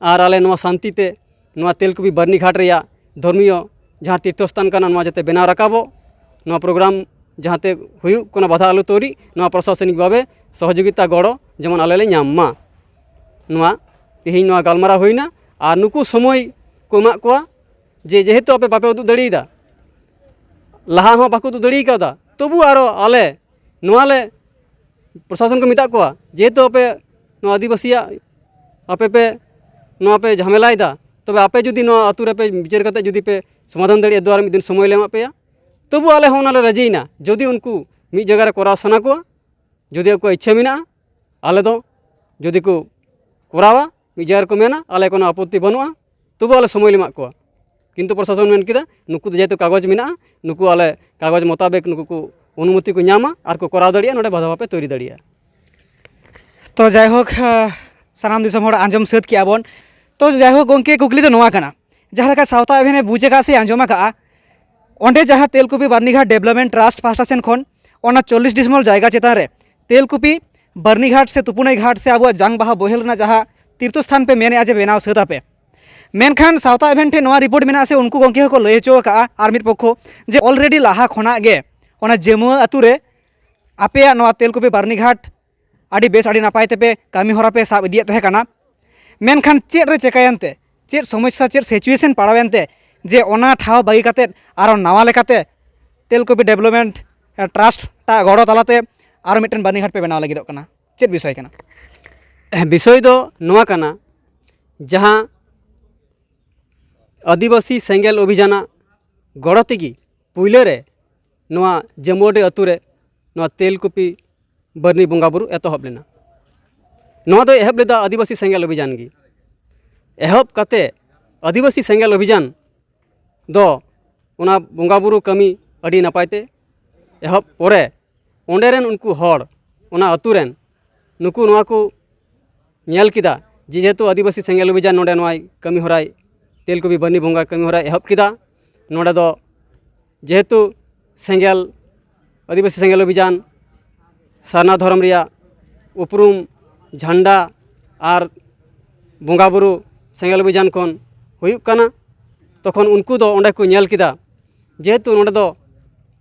ᱟᱨ ᱟᱞᱮ ᱱᱚᱣᱟ ᱥᱟᱱᱛᱤ ᱛᱮ ᱱᱚᱣᱟ ᱛᱮᱞᱠᱩᱯᱤ ᱵᱟᱹᱨᱱᱤ ᱜᱷᱟᱴ ᱨᱮᱭᱟᱜ ᱫᱷᱚᱨᱢᱤᱭᱚ ᱡᱟᱦᱟᱸ ᱛᱤᱨᱛᱷᱚ ᱥᱛᱷᱟᱱ ᱠᱟᱱᱟ, ᱱᱚᱣᱟ ᱡᱟᱛᱮ ᱵᱮᱱᱟᱣ ᱨᱟᱠᱟᱵᱚᱜ, ᱱᱚᱣᱟ ᱯᱨᱳᱜᱨᱟᱢ ᱡᱟᱦᱟᱸᱛᱮ ᱦᱩᱭᱩᱜ ᱠᱟᱱᱟ ᱵᱟᱫᱷᱟ ᱟᱞᱚ ᱛᱳᱭᱨᱤ, ᱱᱚᱣᱟ ᱯᱨᱚᱥᱟᱥᱚᱱᱤᱠ ᱵᱷᱟᱵᱮ ᱥᱚᱦᱚᱡᱳᱜᱤᱛᱟ ᱜᱚᱲᱚ ᱡᱮᱢᱚᱱ ᱟᱞᱮ ᱞᱮ ᱧᱟᱢ ᱢᱟ᱾ ᱱᱚᱣᱟ ᱛᱮᱦᱮᱧ ᱱᱚᱣᱟ ᱜᱟᱞᱢᱟᱨᱟᱣ ᱦᱩᱭᱱᱟ᱾ ᱟᱨ ᱱᱩᱠᱩ ᱥᱚᱢᱚᱭ ᱠᱚ ᱮᱢᱟᱜ ᱠᱚᱣᱟ ᱡᱮ ᱡᱮᱦᱮᱛᱩ ᱟᱯᱮ ᱵᱟᱯᱮ ᱩᱫᱩᱜ ᱫᱟᱲᱮᱭᱟᱫᱟ, ᱞᱟᱦᱟ ᱦᱚᱸ ᱵᱟᱠᱚ ᱩᱫᱩᱜ ᱫᱟᱲᱮ ᱠᱟᱣᱫᱟ, ᱛᱚᱵᱩ ᱟᱨᱚ ᱟᱞᱮ ᱱᱚᱣᱟ ᱞᱮ ᱯᱨᱚᱥᱟᱥᱚᱱ ᱠᱚ ᱢᱮᱛᱟᱜ ᱠᱚᱣᱟ, ᱡᱮᱦᱮᱛᱩ ᱟᱯᱮ ᱱᱚᱣᱟ ᱟᱹᱫᱤᱵᱟᱹᱥᱤᱭᱟᱜ ᱟᱯᱮ ᱯᱮ ᱱᱚᱣᱟ ᱯᱮ ᱡᱷᱟᱢᱮᱞᱟᱭᱮᱫᱟ, ᱛᱚᱵᱮ ᱟᱯᱮ ᱡᱩᱫᱤ ᱱᱚᱣᱟ ᱟᱹᱛᱩ ᱨᱮᱯᱮ ᱵᱤᱪᱟᱹᱨ ᱠᱟᱛᱮ ᱡᱩᱫᱤ ᱯᱮ ᱥᱚᱢᱟᱫᱷᱟᱱ ᱫᱟᱲᱮᱭᱟᱜᱼᱟ, ᱫᱩ ᱟᱨ ᱢᱤᱫ ᱫᱤᱱ ᱥᱚᱢᱚᱭ ᱞᱮ ᱮᱢᱟᱜ ᱯᱮᱭᱟ, ᱛᱚᱵᱩ ᱟᱞᱮ ᱦᱚᱸ ᱚᱱᱟ ᱞᱮ ᱨᱟᱹᱡᱤᱭᱮᱱᱟ᱾ ᱡᱩᱫᱤ ᱩᱱᱠᱩ ᱢᱤᱫ ᱡᱟᱭᱜᱟ ᱨᱮ ᱠᱚᱨᱟᱣ ᱥᱟᱱᱟ ᱠᱚᱣᱟ, ᱡᱩᱫᱤ ᱟᱠᱚᱣᱟᱜ ᱤᱪᱪᱷᱟᱹ ᱢᱮᱱᱟᱜᱼᱟ, ᱟᱞᱮ ᱫᱚ ᱡᱩᱫᱤ ᱠᱚ ᱠᱚᱨᱟᱣᱟ, ᱢᱤᱫ ᱡᱟᱭᱜᱟ ᱨᱮᱠᱚ ᱢᱮᱱᱟ, ᱟᱞᱮ ᱠᱳᱱᱳ ᱟᱯᱚᱛᱛᱤ ᱵᱟᱹᱱᱩᱜᱼᱟ, ᱛᱚᱵᱩ ᱟᱞᱮ ᱥᱚᱢᱚᱭ ᱞᱮ ᱮᱢᱟᱜ ᱠᱚᱣᱟ᱾ ᱠᱤᱱᱛᱩ ᱯᱨᱚᱥᱟᱥᱚᱱ ᱢᱮᱱ ᱠᱮᱫᱟ, ᱱᱩᱠᱩ ᱫᱚ ᱡᱮᱦᱮᱛᱩ ᱠᱟᱜᱚᱡᱽ ᱢᱮᱱᱟᱜᱼᱟ, ᱱᱩᱠᱩ ᱟᱞᱮ ᱠᱟᱜᱚᱡᱽ ᱢᱚᱛᱟᱵᱮᱠ ᱱᱩᱠᱩ ᱠᱚ ᱚᱱᱩᱢᱚᱛᱤ ᱠᱚ ᱧᱟᱢᱟ ᱟᱨ ᱠᱚ ᱠᱚᱨᱟᱣ ᱫᱟᱲᱮᱭᱟᱜᱼᱟ, ᱱᱚᱰᱮ ᱵᱟᱫᱷᱟ ᱵᱟᱯᱮ ᱛᱳᱭᱨᱤ ᱫᱟᱲᱮᱭᱟᱜᱼᱟ᱾ ᱛᱚ ᱡᱟᱭᱦᱳᱠ, ᱟᱸ, ᱥᱟᱱᱟᱢ ᱫᱤᱥᱚᱢ ᱦᱚᱲ ᱟᱸᱡᱚᱢ ᱥᱟᱹᱛ ᱠᱮᱜᱼᱟ ᱵᱚᱱ᱾ ᱛᱚ ᱡᱟᱭᱦᱳᱠ ᱜᱚᱢᱠᱮ, ᱠᱩᱠᱞᱤ ᱫᱚ ᱱᱚᱣᱟ ᱠᱟᱱᱟ, ᱡᱟᱦᱟᱸ ᱞᱮᱠᱟ ᱥᱟᱶᱛᱟ ᱮᱵᱷᱮᱱ ᱮ ᱵᱩᱡᱽ ᱟᱠᱟᱫ ᱥᱮ ᱟᱸᱡᱚᱢ ᱟᱠᱟᱫᱼᱟ, ᱚᱸᱰᱮ ᱡᱟᱦᱟᱸ ᱛᱮᱞᱠᱩᱯᱤ ᱵᱟᱨᱱᱤᱜᱷᱟᱴ ᱰᱮᱵᱷᱞᱚᱯᱢᱮᱱᱴ ᱴᱨᱟᱥᱴ ᱯᱟᱦᱴᱟ ᱥᱮᱱ ᱠᱷᱚᱱ ᱚᱱᱟ ᱪᱚᱞᱞᱤᱥ ᱰᱤᱥᱢᱚᱞ ᱡᱟᱭᱜᱟ ᱪᱮᱛᱟᱱ ᱨᱮ ᱛᱮᱞᱠᱩᱯᱤ ᱵᱟᱨᱱᱤᱜᱷᱟᱴ ᱥᱮ ᱛᱩᱯᱩᱱᱟᱹᱭ ᱜᱷᱟᱴ ᱥᱮ ᱟᱵᱚᱣᱟᱜ ᱡᱟᱝ ᱵᱟᱦᱟ ᱵᱳᱦᱮᱞ ᱨᱮᱱᱟᱜ ᱡᱟᱦᱟᱸ ᱛᱤᱨᱛᱷᱚ ᱥᱛᱷᱟᱱ ᱯᱮ ᱢᱮᱱᱮᱫᱼᱟ ᱡᱮ ᱵᱮᱱᱟᱣ ᱥᱟᱹᱛ ᱟᱯᱮ, ᱢᱮᱱᱠᱷᱟᱱ ᱥᱟᱶᱛᱟ ᱮᱵᱷᱮᱱ ᱴᱷᱮᱱ ᱱᱚᱣᱟ ᱨᱤᱯᱳᱨᱴ ᱢᱮᱱᱟᱜᱼᱟ ᱥᱮ ᱩᱱᱠᱩ ᱜᱚᱢᱠᱮ ᱦᱚᱸᱠᱚ ᱞᱟᱹᱭ ᱦᱚᱪᱚ ᱟᱠᱟᱫᱼᱟ ᱟᱨ ᱢᱤᱫ ᱯᱚᱠᱠᱷᱚ ᱡᱮ already ᱞᱟᱦᱟ ᱠᱷᱚᱱᱟᱜ ᱜᱮ ᱚᱱᱟ ᱡᱟᱹᱢᱩᱣᱟᱹ ᱟᱹᱛᱩ ᱨᱮ ᱟᱯᱮᱭᱟᱜ ᱱᱚᱣᱟ ᱛᱮᱞᱠᱩᱯᱤ ᱵᱟᱨᱱᱤᱜᱷᱟᱴ ᱟᱹᱰᱤ ᱵᱮᱥ, ᱟᱹᱰᱤ ᱱᱟᱯᱟᱭ ᱛᱮᱯᱮ ᱠᱟᱹᱢᱤ ᱦᱚᱨᱟ ᱯᱮ ᱥᱟᱵ ᱤᱫᱤᱭᱮᱫ ᱛᱟᱦᱮᱸ ᱠᱟᱱᱟ᱾ ᱢᱮᱱᱠᱷᱟᱱ ᱪᱮᱫ ᱨᱮ ᱪᱮᱠᱟᱭᱮᱱ ᱛᱮ, ᱪᱮᱫ ᱥᱚᱢᱚᱥᱥᱟ, ᱪᱮᱫ situation ᱯᱟᱲᱟᱣᱮᱱ ᱛᱮ ᱡᱮ ᱚᱱᱟ ᱴᱷᱟᱶ ᱵᱟᱹᱜᱤ ᱠᱟᱛᱮᱫ ᱟᱨᱚ ᱱᱟᱣᱟ ᱞᱮᱠᱟᱛᱮ ᱛᱮᱞᱠᱩᱯᱤ ᱰᱮᱵᱷᱞᱚᱯᱢᱮᱱᱴ ᱴᱨᱟᱥᱴ ᱟᱜ ᱜᱚᱲᱚ ᱛᱟᱞᱟᱛᱮ ᱟᱨᱚ ᱢᱤᱫᱴᱮᱱ ᱵᱟᱹᱨᱱᱤᱜᱷᱟᱴ ᱯᱮ ᱵᱮᱱᱟᱣ ᱞᱟᱹᱜᱤᱫᱚᱜ ᱠᱟᱱᱟ? ᱪᱮᱫ ᱵᱤᱥᱚᱭ ᱠᱟᱱᱟ? ᱵᱤᱥᱚᱭ ᱫᱚ ᱱᱚᱣᱟ ᱠᱟᱱᱟ, ᱡᱟᱦᱟᱸ ᱟᱹᱫᱤᱵᱟᱹᱥᱤ ᱥᱮᱸᱜᱮᱞ ᱚᱵᱷᱤᱡᱟᱱᱟᱜ ᱜᱚᱲᱚ ᱛᱮᱜᱮ ᱯᱩᱭᱞᱟᱹ ᱨᱮ ᱱᱚᱣᱟ ᱡᱟᱹᱢᱩᱣᱟᱹᱰᱤ ᱟᱹᱛᱩ ᱨᱮ ᱱᱚᱣᱟ ᱛᱮᱞᱠᱩᱯᱤ ᱵᱟᱹᱨᱱᱤ ᱵᱚᱸᱜᱟ ᱵᱩᱨᱩ ᱮᱛᱚᱦᱚᱵ ᱞᱮᱱᱟ᱾ ᱱᱚᱣᱟ ᱫᱚᱭ ᱮᱦᱚᱵ ᱞᱮᱫᱟ ᱟᱹᱫᱤᱵᱟᱹᱥᱤ ᱥᱮᱸᱜᱮᱞ ᱚᱵᱷᱤᱡᱟᱱ ᱜᱮ᱾ ᱮᱦᱚᱵ ᱠᱟᱛᱮ ᱟᱹᱫᱤᱵᱟᱹᱥᱤ ᱥᱮᱸᱜᱮᱞ ᱚᱵᱷᱤᱡᱟᱱ ᱫᱚ ᱚᱱᱟ ᱵᱚᱸᱜᱟ ᱵᱩᱨᱩ ᱠᱟᱹᱢᱤ ᱟᱹᱰᱤ ᱱᱟᱯᱟᱭ ᱛᱮ ᱮᱦᱚᱵ ᱯᱚᱨᱮ, ᱚᱸᱰᱮ ᱨᱮᱱ ᱩᱱᱠᱩ ᱦᱚᱲ, ᱚᱱᱟ ᱟᱹᱛᱩ ᱨᱮᱱ ᱱᱩᱠᱩ ᱱᱚᱣᱟ ᱠᱚ ᱧᱮᱞ ᱠᱮᱫᱟ ᱡᱮ ᱡᱮᱦᱮᱛᱩ ᱟᱹᱫᱤᱵᱟᱹᱥᱤ ᱥᱮᱸᱜᱮᱞ ᱚᱵᱷᱤᱡᱟᱱ ᱱᱚᱰᱮ ᱱᱚᱣᱟᱭ ᱠᱟᱹᱢᱤ ᱦᱚᱨᱟᱭ, ᱛᱮᱞᱠᱩᱯᱤ ᱵᱟᱹᱨᱱᱤ ᱵᱚᱸᱜᱟ ᱠᱟᱹᱢᱤ ᱦᱚᱨᱟᱭ ᱮᱦᱚᱵ ᱠᱮᱫᱟ, ᱱᱚᱰᱮ ᱫᱚ ᱡᱮᱦᱮᱛᱩ ᱥᱮᱸᱜᱮᱞ, ᱟᱹᱫᱤᱵᱟᱹᱥᱤ ᱥᱮᱸᱜᱮᱞ ᱚᱵᱷᱤᱡᱟᱱ, ᱥᱟᱨᱱᱟ ᱫᱷᱚᱨᱚᱢ ᱨᱮᱭᱟᱜ ᱩᱯᱨᱩᱢ, ᱡᱷᱟᱱᱰᱟ ᱟᱨ ᱵᱚᱸᱜᱟ ᱵᱩᱨᱩ ᱥᱮᱸᱜᱮᱞ ᱚᱵᱷᱤᱡᱟᱱ ᱠᱷᱚᱱ ᱦᱩᱭᱩᱜ ᱠᱟᱱᱟ, ᱛᱚᱠᱷᱚᱱ ᱩᱱᱠᱩ ᱫᱚ ᱚᱸᱰᱮ ᱠᱚ ᱧᱮᱞ ᱠᱮᱫᱟ ᱡᱮᱦᱮᱛᱩ ᱱᱚᱰᱮ ᱫᱚ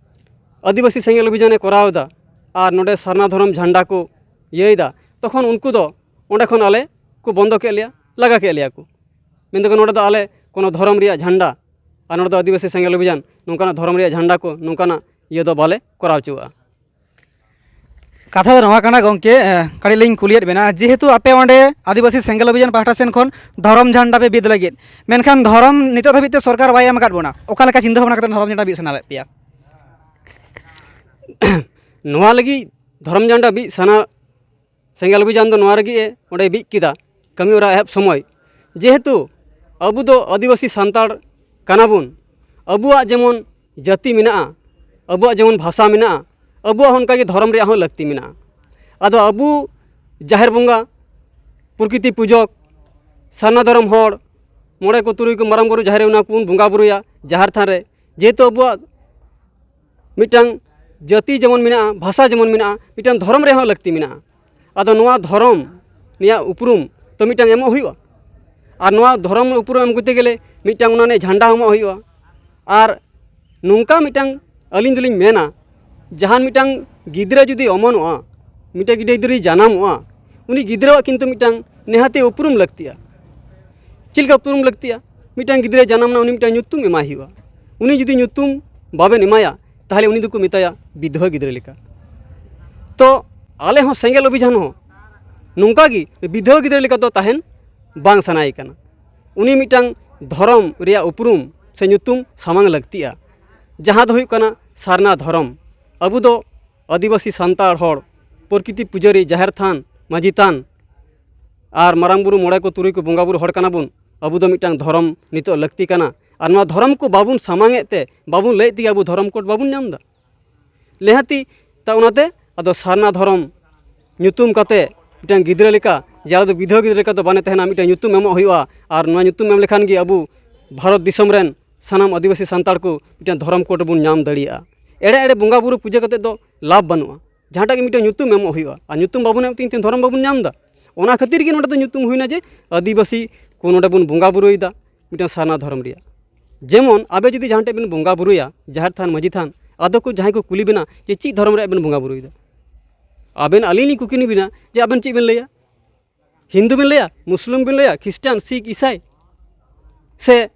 ᱟᱹᱫᱤᱵᱟᱹᱥᱤ ᱥᱮᱸᱜᱮᱞ ᱚᱵᱷᱤᱡᱟᱱᱮ ᱠᱚᱨᱟᱣ ᱮᱫᱟ ᱟᱨ ᱱᱚᱰᱮ ᱥᱟᱨᱱᱟ ᱫᱷᱚᱨᱚᱢ ᱡᱷᱟᱱᱰᱟ ᱠᱚ ᱤᱭᱟᱹᱭᱮᱫᱟ, ᱛᱚᱠᱷᱚᱱ ᱩᱱᱠᱩ ᱫᱚ ᱚᱸᱰᱮ ᱠᱷᱚᱱ ᱟᱞᱮ ᱠᱚ ᱵᱚᱱᱫᱚ ᱠᱮᱫ ᱞᱮᱭᱟ, ᱞᱟᱜᱟ ᱠᱮᱫ ᱞᱮᱭᱟ ᱠᱚ᱾ ᱢᱮᱱ ᱫᱟᱠᱚ ᱱᱚᱰᱮ ᱫᱚ ᱟᱞᱮ ᱠᱳᱱᱳ ᱫᱷᱚᱨᱚᱢ ᱨᱮᱭᱟᱜ ᱡᱷᱟᱱᱰᱟ ᱟᱨ ᱱᱚᱰᱮ ᱫᱚ ᱟᱹᱫᱤᱵᱟᱹᱥᱤ ᱥᱮᱸᱜᱮᱞ ᱚᱵᱷᱤᱡᱟᱱ ᱱᱚᱝᱠᱟᱱᱟᱜ ᱫᱷᱚᱨᱚᱢ ᱨᱮᱭᱟᱜ ᱡᱷᱟᱱᱰᱟ ᱠᱚ ᱱᱚᱝᱠᱟᱱᱟᱜ ᱤᱭᱟᱹ ᱫᱚ ᱵᱟᱞᱮ ᱠᱚᱨᱟᱣ ᱦᱚᱪᱚᱣᱟᱜᱼᱟ᱾ ᱠᱟᱛᱷᱟ ᱫᱚ ᱱᱚᱣᱟ ᱠᱟᱱᱟ ᱜᱚᱢᱠᱮ, ᱮ, ᱠᱟᱹᱴᱤᱡ ᱞᱤᱧ ᱠᱩᱞᱤᱭᱮᱫ ᱵᱮᱱᱟ, ᱡᱮᱦᱮᱛᱩ ᱟᱯᱮ ᱚᱸᱰᱮ ᱟᱹᱫᱤᱵᱟᱹᱥᱤ ᱥᱮᱸᱜᱮᱞ ᱚᱵᱷᱤᱡᱟᱱ ᱯᱟᱦᱴᱟ ᱥᱮᱱ ᱠᱷᱚᱱ ᱫᱷᱚᱨᱚᱢ ᱡᱷᱟᱱᱰᱟ ᱯᱮ ᱵᱤᱫ ᱞᱟᱹᱜᱤᱫ, ᱢᱮᱱᱠᱷᱟᱱ ᱫᱷᱚᱨᱚᱢ ᱱᱤᱛᱚᱜ ᱫᱷᱟᱹᱵᱤᱡ ᱛᱮ ᱥᱚᱨᱠᱟᱨ ᱵᱟᱭ ᱮᱢ ᱟᱠᱟᱫ ᱵᱚᱱᱟ, ᱚᱠᱟ ᱞᱮᱠᱟ ᱪᱤᱱᱛᱟᱹ ᱵᱷᱟᱵᱽᱱᱟ ᱠᱟᱛᱮ ᱫᱷᱚᱨᱚᱢ ᱡᱷᱟᱱᱰᱟ ᱵᱤᱫ ᱥᱟᱱᱟ ᱞᱮᱫ ᱯᱮᱭᱟ? ᱱᱚᱣᱟ ᱞᱟᱹᱜᱤᱫ ᱫᱷᱚᱨᱚᱢ ᱡᱷᱟᱱᱰᱟ ᱵᱤᱫ ᱥᱟᱱᱟ, ᱥᱮᱸᱜᱮᱞ ᱚᱵᱷᱤᱡᱟᱱ ᱫᱚ ᱱᱚᱣᱟ ᱨᱮᱜᱮ ᱚᱸᱰᱮ ᱵᱤᱫ ᱠᱮᱫᱟ, ᱠᱟᱹᱢᱤ ᱦᱚᱨᱟ ᱮᱦᱚᱵ ᱥᱚᱢᱚᱭ᱾ ᱡᱮᱦᱮᱛᱩ ᱟᱵᱚ ᱫᱚ ᱟᱹᱫᱤᱵᱟᱹᱥᱤ ᱥᱟᱱᱛᱟᱲ ᱠᱟᱱᱟ ᱵᱚᱱ, ᱟᱵᱚᱣᱟᱜ ᱡᱮᱢᱚᱱ ᱡᱟᱹᱛᱤ ᱢᱮᱱᱟᱜᱼᱟ, ᱟᱵᱚᱣᱟᱜ ᱡᱮᱢᱚᱱ ᱵᱷᱟᱥᱟ ᱢᱮᱱᱟᱜᱼᱟ, ᱟᱵᱚᱣᱟᱜ ᱦᱚᱸ ᱚᱱᱠᱟᱜᱮ ᱫᱷᱚᱨᱚᱢ ᱨᱮᱭᱟᱜ ᱦᱚᱸ ᱞᱟᱹᱠᱛᱤ ᱢᱮᱱᱟᱜᱼᱟ᱾ ᱟᱫᱚ ᱟᱵᱚ ᱡᱟᱦᱮᱨ ᱵᱚᱸᱜᱟ, ᱯᱨᱚᱠᱨᱤᱛᱤ ᱯᱩᱡᱚᱠ, ᱥᱟᱨᱱᱟ ᱫᱷᱚᱨᱚᱢ ᱦᱚᱲ, ᱢᱚᱬᱮ ᱠᱚ ᱛᱩᱨᱩᱭ ᱠᱚ ᱢᱟᱨᱟᱝ ᱵᱩᱨᱩ ᱡᱟᱦᱮᱨ ᱟᱭᱳ ᱚᱱᱟ ᱠᱚᱵᱚᱱ ᱵᱚᱸᱜᱟ ᱵᱩᱨᱩᱭᱟ ᱡᱟᱦᱮᱨ ᱛᱷᱟᱱ ᱨᱮ᱾ ᱡᱮᱦᱮᱛᱩ ᱟᱵᱚᱣᱟᱜ ᱢᱤᱫᱴᱟᱝ ᱡᱟᱹᱛᱤ ᱡᱮᱢᱚᱱ ᱢᱮᱱᱟᱜᱼᱟ, ᱵᱷᱟᱥᱟ ᱡᱮᱢᱚᱱ ᱢᱮᱱᱟᱜᱼᱟ, ᱢᱤᱫᱴᱟᱝ ᱫᱷᱚᱨᱚᱢ ᱨᱮᱭᱟᱜ ᱦᱚᱸ ᱞᱟᱹᱠᱛᱤ ᱢᱮᱱᱟᱜᱼᱟ᱾ ᱟᱫᱚ ᱱᱚᱣᱟ ᱫᱷᱚᱨᱚᱢ ᱨᱮᱭᱟᱜ ᱩᱯᱨᱩᱢ ᱛᱚ ᱢᱤᱫᱴᱟᱝ ᱮᱢᱚᱜ ᱦᱩᱭᱩᱜᱼᱟ, ᱟᱨ ᱱᱚᱣᱟ ᱫᱷᱚᱨᱚᱢ ᱩᱯᱨᱩᱢ ᱮᱢ ᱠᱚᱨᱛᱮ ᱜᱮᱞᱮ ᱢᱤᱫᱴᱟᱝ ᱚᱱᱟ ᱨᱮᱭᱟᱜ ᱡᱷᱟᱱᱰᱟ ᱮᱢᱚᱜ ᱦᱩᱭᱩᱜᱼᱟ᱾ ᱟᱨ ᱱᱚᱝᱠᱟ ᱢᱤᱫᱴᱟᱝ ᱟᱹᱞᱤᱧ ᱫᱚᱞᱤᱧ ᱢᱮᱱᱟ, ᱡᱟᱦᱟᱱ ᱢᱤᱫᱴᱟᱝ ᱜᱤᱫᱽᱨᱟᱹ ᱡᱩᱫᱤ ᱚᱢᱚᱱᱚᱜᱼᱟ, ᱢᱤᱫᱴᱟᱝ ᱜᱤᱫᱽᱨᱟᱹ ᱡᱩᱫᱤ ᱡᱟᱱᱟᱢᱚᱜᱼᱟ, ᱩᱱᱤ ᱜᱤᱫᱽᱨᱟᱹᱣᱟᱜ ᱠᱤᱱᱛᱩ ᱢᱤᱫᱴᱟᱝ ᱱᱤᱦᱟᱹᱛᱤ ᱩᱯᱨᱩᱢ ᱞᱟᱹᱠᱛᱤᱜᱼᱟ᱾ ᱪᱮᱫ ᱞᱮᱠᱟ ᱩᱯᱨᱩᱢ ᱞᱟᱹᱠᱛᱤᱜᱼᱟ? ᱢᱤᱫᱴᱟᱝ ᱜᱤᱫᱽᱨᱟᱹ ᱡᱟᱱᱟᱢ ᱮᱱᱟ, ᱩᱱᱤ ᱢᱤᱫᱴᱟᱝ ᱧᱩᱛᱩᱢ ᱮᱢᱟᱭ ᱦᱩᱭᱩᱜᱼᱟ᱾ ᱩᱱᱤ ᱡᱩᱫᱤ ᱧᱩᱛᱩᱢ ᱵᱟᱵᱮᱱ ᱮᱢᱟᱭᱟ, ᱛᱟᱦᱚᱞᱮ ᱩᱱᱤ ᱫᱚᱠᱚ ᱢᱮᱛᱟᱭᱟ ᱵᱤᱫᱷᱚᱣᱟ ᱜᱤᱫᱽᱨᱟᱹ ᱞᱮᱠᱟ᱾ ᱛᱚ ᱟᱞᱮ ᱦᱚᱸ ᱥᱮᱸᱜᱮᱞ ᱚᱵᱷᱤᱡᱟᱱ ᱦᱚᱸ ᱱᱚᱝᱠᱟ ᱜᱮ ᱵᱤᱫᱷᱚᱣᱟ ᱜᱤᱫᱽᱨᱟᱹ ᱞᱮᱠᱟ ᱫᱚ ᱛᱟᱦᱮᱱ ᱵᱟᱝ ᱥᱟᱱᱟᱭᱮ ᱠᱟᱱᱟ᱾ ᱩᱱᱤ ᱢᱤᱫᱴᱟᱝ ᱫᱷᱚᱨᱚᱢ ᱨᱮᱭᱟᱜ ᱩᱯᱨᱩᱢ ᱥᱮ ᱧᱩᱛᱩᱢ ᱥᱟᱢᱟᱝ ᱞᱟᱹᱠᱛᱤᱜᱼᱟ᱾ ᱡᱟᱦᱟᱸ ᱫᱚ ᱦᱩᱭᱩᱜ ᱠᱟᱱᱟ ᱥᱟᱨᱱᱟ ᱫᱷᱚᱨᱚᱢ᱾ ᱟᱵᱚ ᱫᱚ ᱟᱹᱫᱤᱵᱟᱹᱥᱤ ᱥᱟᱱᱛᱟᱲ ᱦᱚᱲ ᱯᱨᱚᱠᱨᱤᱛᱤ ᱯᱩᱡᱟᱹᱨᱤ, ᱡᱟᱦᱮᱨ ᱛᱷᱟᱱ, ᱢᱟᱹᱡᱷᱤ ᱛᱷᱟᱱ ᱟᱨ ᱢᱟᱨᱟᱝ ᱵᱩᱨᱩ, ᱢᱚᱬᱮ ᱠᱚ, ᱛᱩᱨᱩᱭ ᱠᱚ ᱵᱚᱸᱜᱟ ᱵᱩᱨᱩ ᱦᱚᱲ ᱠᱟᱱᱟ ᱵᱚᱱ᱾ ᱟᱵᱚ ᱫᱚ ᱢᱤᱫᱴᱟᱝ ᱫᱷᱚᱨᱚᱢ ᱱᱤᱛᱚᱜ ᱞᱟᱹᱠᱛᱤ ᱠᱟᱱᱟ᱾ ᱟᱨ ᱱᱚᱣᱟ ᱫᱷᱚᱨᱚᱢ ᱠᱚ ᱵᱟᱵᱚᱱ ᱥᱟᱢᱟᱝ ᱮᱫ ᱛᱮ, ᱵᱟᱵᱚᱱ ᱞᱟᱹᱭᱮᱫ ᱛᱮᱜᱮ ᱟᱵᱚ ᱫᱷᱚᱨᱚᱢ ᱠᱳᱰ ᱵᱟᱵᱚᱱ ᱧᱟᱢ ᱮᱫᱟ᱾ ᱞᱮᱦᱟᱛᱤ ᱛᱟ ᱚᱱᱟᱛᱮ ᱟᱫᱚ ᱥᱟᱨᱱᱟ ᱫᱷᱚᱨᱚᱢ ᱧᱩᱛᱩᱢ ᱠᱟᱛᱮ ᱢᱤᱫᱴᱟᱝ ᱜᱤᱫᱽᱨᱟᱹ ᱞᱮᱠᱟ, ᱡᱮ ᱟᱞᱮ ᱫᱚ ᱵᱤᱫᱷᱣᱟᱹ ᱜᱤᱫᱽᱨᱟᱹ ᱞᱮᱠᱟ ᱫᱚ ᱵᱟᱞᱮ ᱛᱟᱦᱮᱱᱟ, ᱢᱤᱫᱴᱟᱝ ᱧᱩᱛᱩᱢ ᱮᱢᱚᱜ ᱦᱩᱭᱩᱜᱼᱟ᱾ ᱟᱨ ᱱᱚᱣᱟ ᱧᱩᱛᱩᱢ ᱮᱢ ᱞᱮᱠᱷᱟᱱ ᱜᱮ ᱟᱵᱚ ᱵᱷᱟᱨᱚᱛ ᱫᱤᱥᱚᱢ ᱨᱮᱱ ᱥᱟᱱᱟᱢ ᱟᱹᱫᱤᱵᱟᱹᱥᱤ ᱥᱟᱱᱛᱟᱲ ᱠᱚ ᱢᱤᱫᱴᱟᱝ ᱫᱷᱚᱨᱚᱢ ᱠᱳᱰ ᱵᱚᱱ ᱧᱟᱢ ᱫᱟᱲᱮᱭᱟᱜᱼᱟ᱾ ᱮᱲᱮ ᱮᱲᱮ ᱵᱚᱸᱜᱟ ᱵᱩᱨᱩ ᱯᱩᱡᱟᱹ ᱠᱟᱛᱮ ᱫᱚ ᱞᱟᱵᱷ ᱵᱟᱹᱱᱩᱜᱼᱟ᱾ ᱡᱟᱦᱟᱸᱴᱟᱜ ᱜᱮ ᱢᱤᱫᱴᱟᱝ ᱧᱩᱛᱩᱢ ᱮᱢᱚᱜ ᱦᱩᱭᱩᱜᱼᱟ, ᱟᱨ ᱧᱩᱛᱩᱢ ᱵᱟᱵᱚᱱ ᱮᱢ ᱛᱮ ᱫᱷᱚᱨᱚᱢ ᱵᱟᱵᱚᱱ ᱧᱟᱢ ᱮᱫᱟ᱾ ᱚᱱᱟ ᱠᱷᱟᱹᱛᱤᱨ ᱜᱮ ᱱᱚᱰᱮ ᱫᱚ ᱧᱩᱛᱩᱢ ᱦᱩᱭᱱᱟ ᱡᱮ ᱟᱹᱫᱤᱵᱟᱹᱥᱤ ᱠᱚ ᱱᱚᱰᱮ ᱵᱚᱱ ᱵᱚᱸᱜᱟ ᱵᱩᱨᱩᱭᱮᱫᱟ ᱢᱤᱫᱴᱟᱝ ᱥᱟᱨᱱᱟ ᱫᱷᱚᱨᱚᱢ ᱨᱮᱭᱟᱜ᱾ ᱡᱮᱢᱚᱱ ᱟᱵᱮ ᱡᱩᱫᱤ ᱡᱟᱦᱟᱸ ᱴᱷᱮᱡ ᱵᱮᱱ ᱵᱚᱸᱜᱟ ᱵᱩᱨᱩᱭᱟ, ᱡᱟᱦᱮᱨ ᱛᱷᱟᱱ, ᱢᱟᱹᱡᱷᱤ ᱛᱷᱟᱱ, ᱟᱫᱚ ᱠᱚ ᱡᱟᱦᱟᱸᱭ ᱠᱚ ᱠᱩᱞᱤ ᱵᱮᱱᱟ ᱡᱮ ᱪᱮᱫ ᱫᱷᱚᱨᱚᱢ ᱨᱮᱭᱟᱜ ᱵᱮᱱ ᱵᱚᱸᱜᱟ ᱵᱩᱨᱩᱭᱮᱫᱟ, ᱟᱵᱮᱱ, ᱟᱹᱞᱤᱧ ᱞᱤᱧ ᱠᱩᱠᱞᱤ ᱵᱮᱱᱟ ᱡᱮ ᱟᱵᱮᱱ ᱪᱮᱫ ᱵᱮᱱ ᱞᱟᱹᱭᱟ? ᱦᱤᱱᱫᱩ ᱵᱮᱱ ᱞᱟᱹᱭᱟ, ᱢᱩᱥᱞᱤᱢ ᱵᱮᱱ ᱞᱟᱹᱭᱟ, ᱠᱷᱨᱤᱥᱴᱟᱱ, ᱥᱤᱠᱷ, ᱤᱥᱟᱭ, ᱥᱮ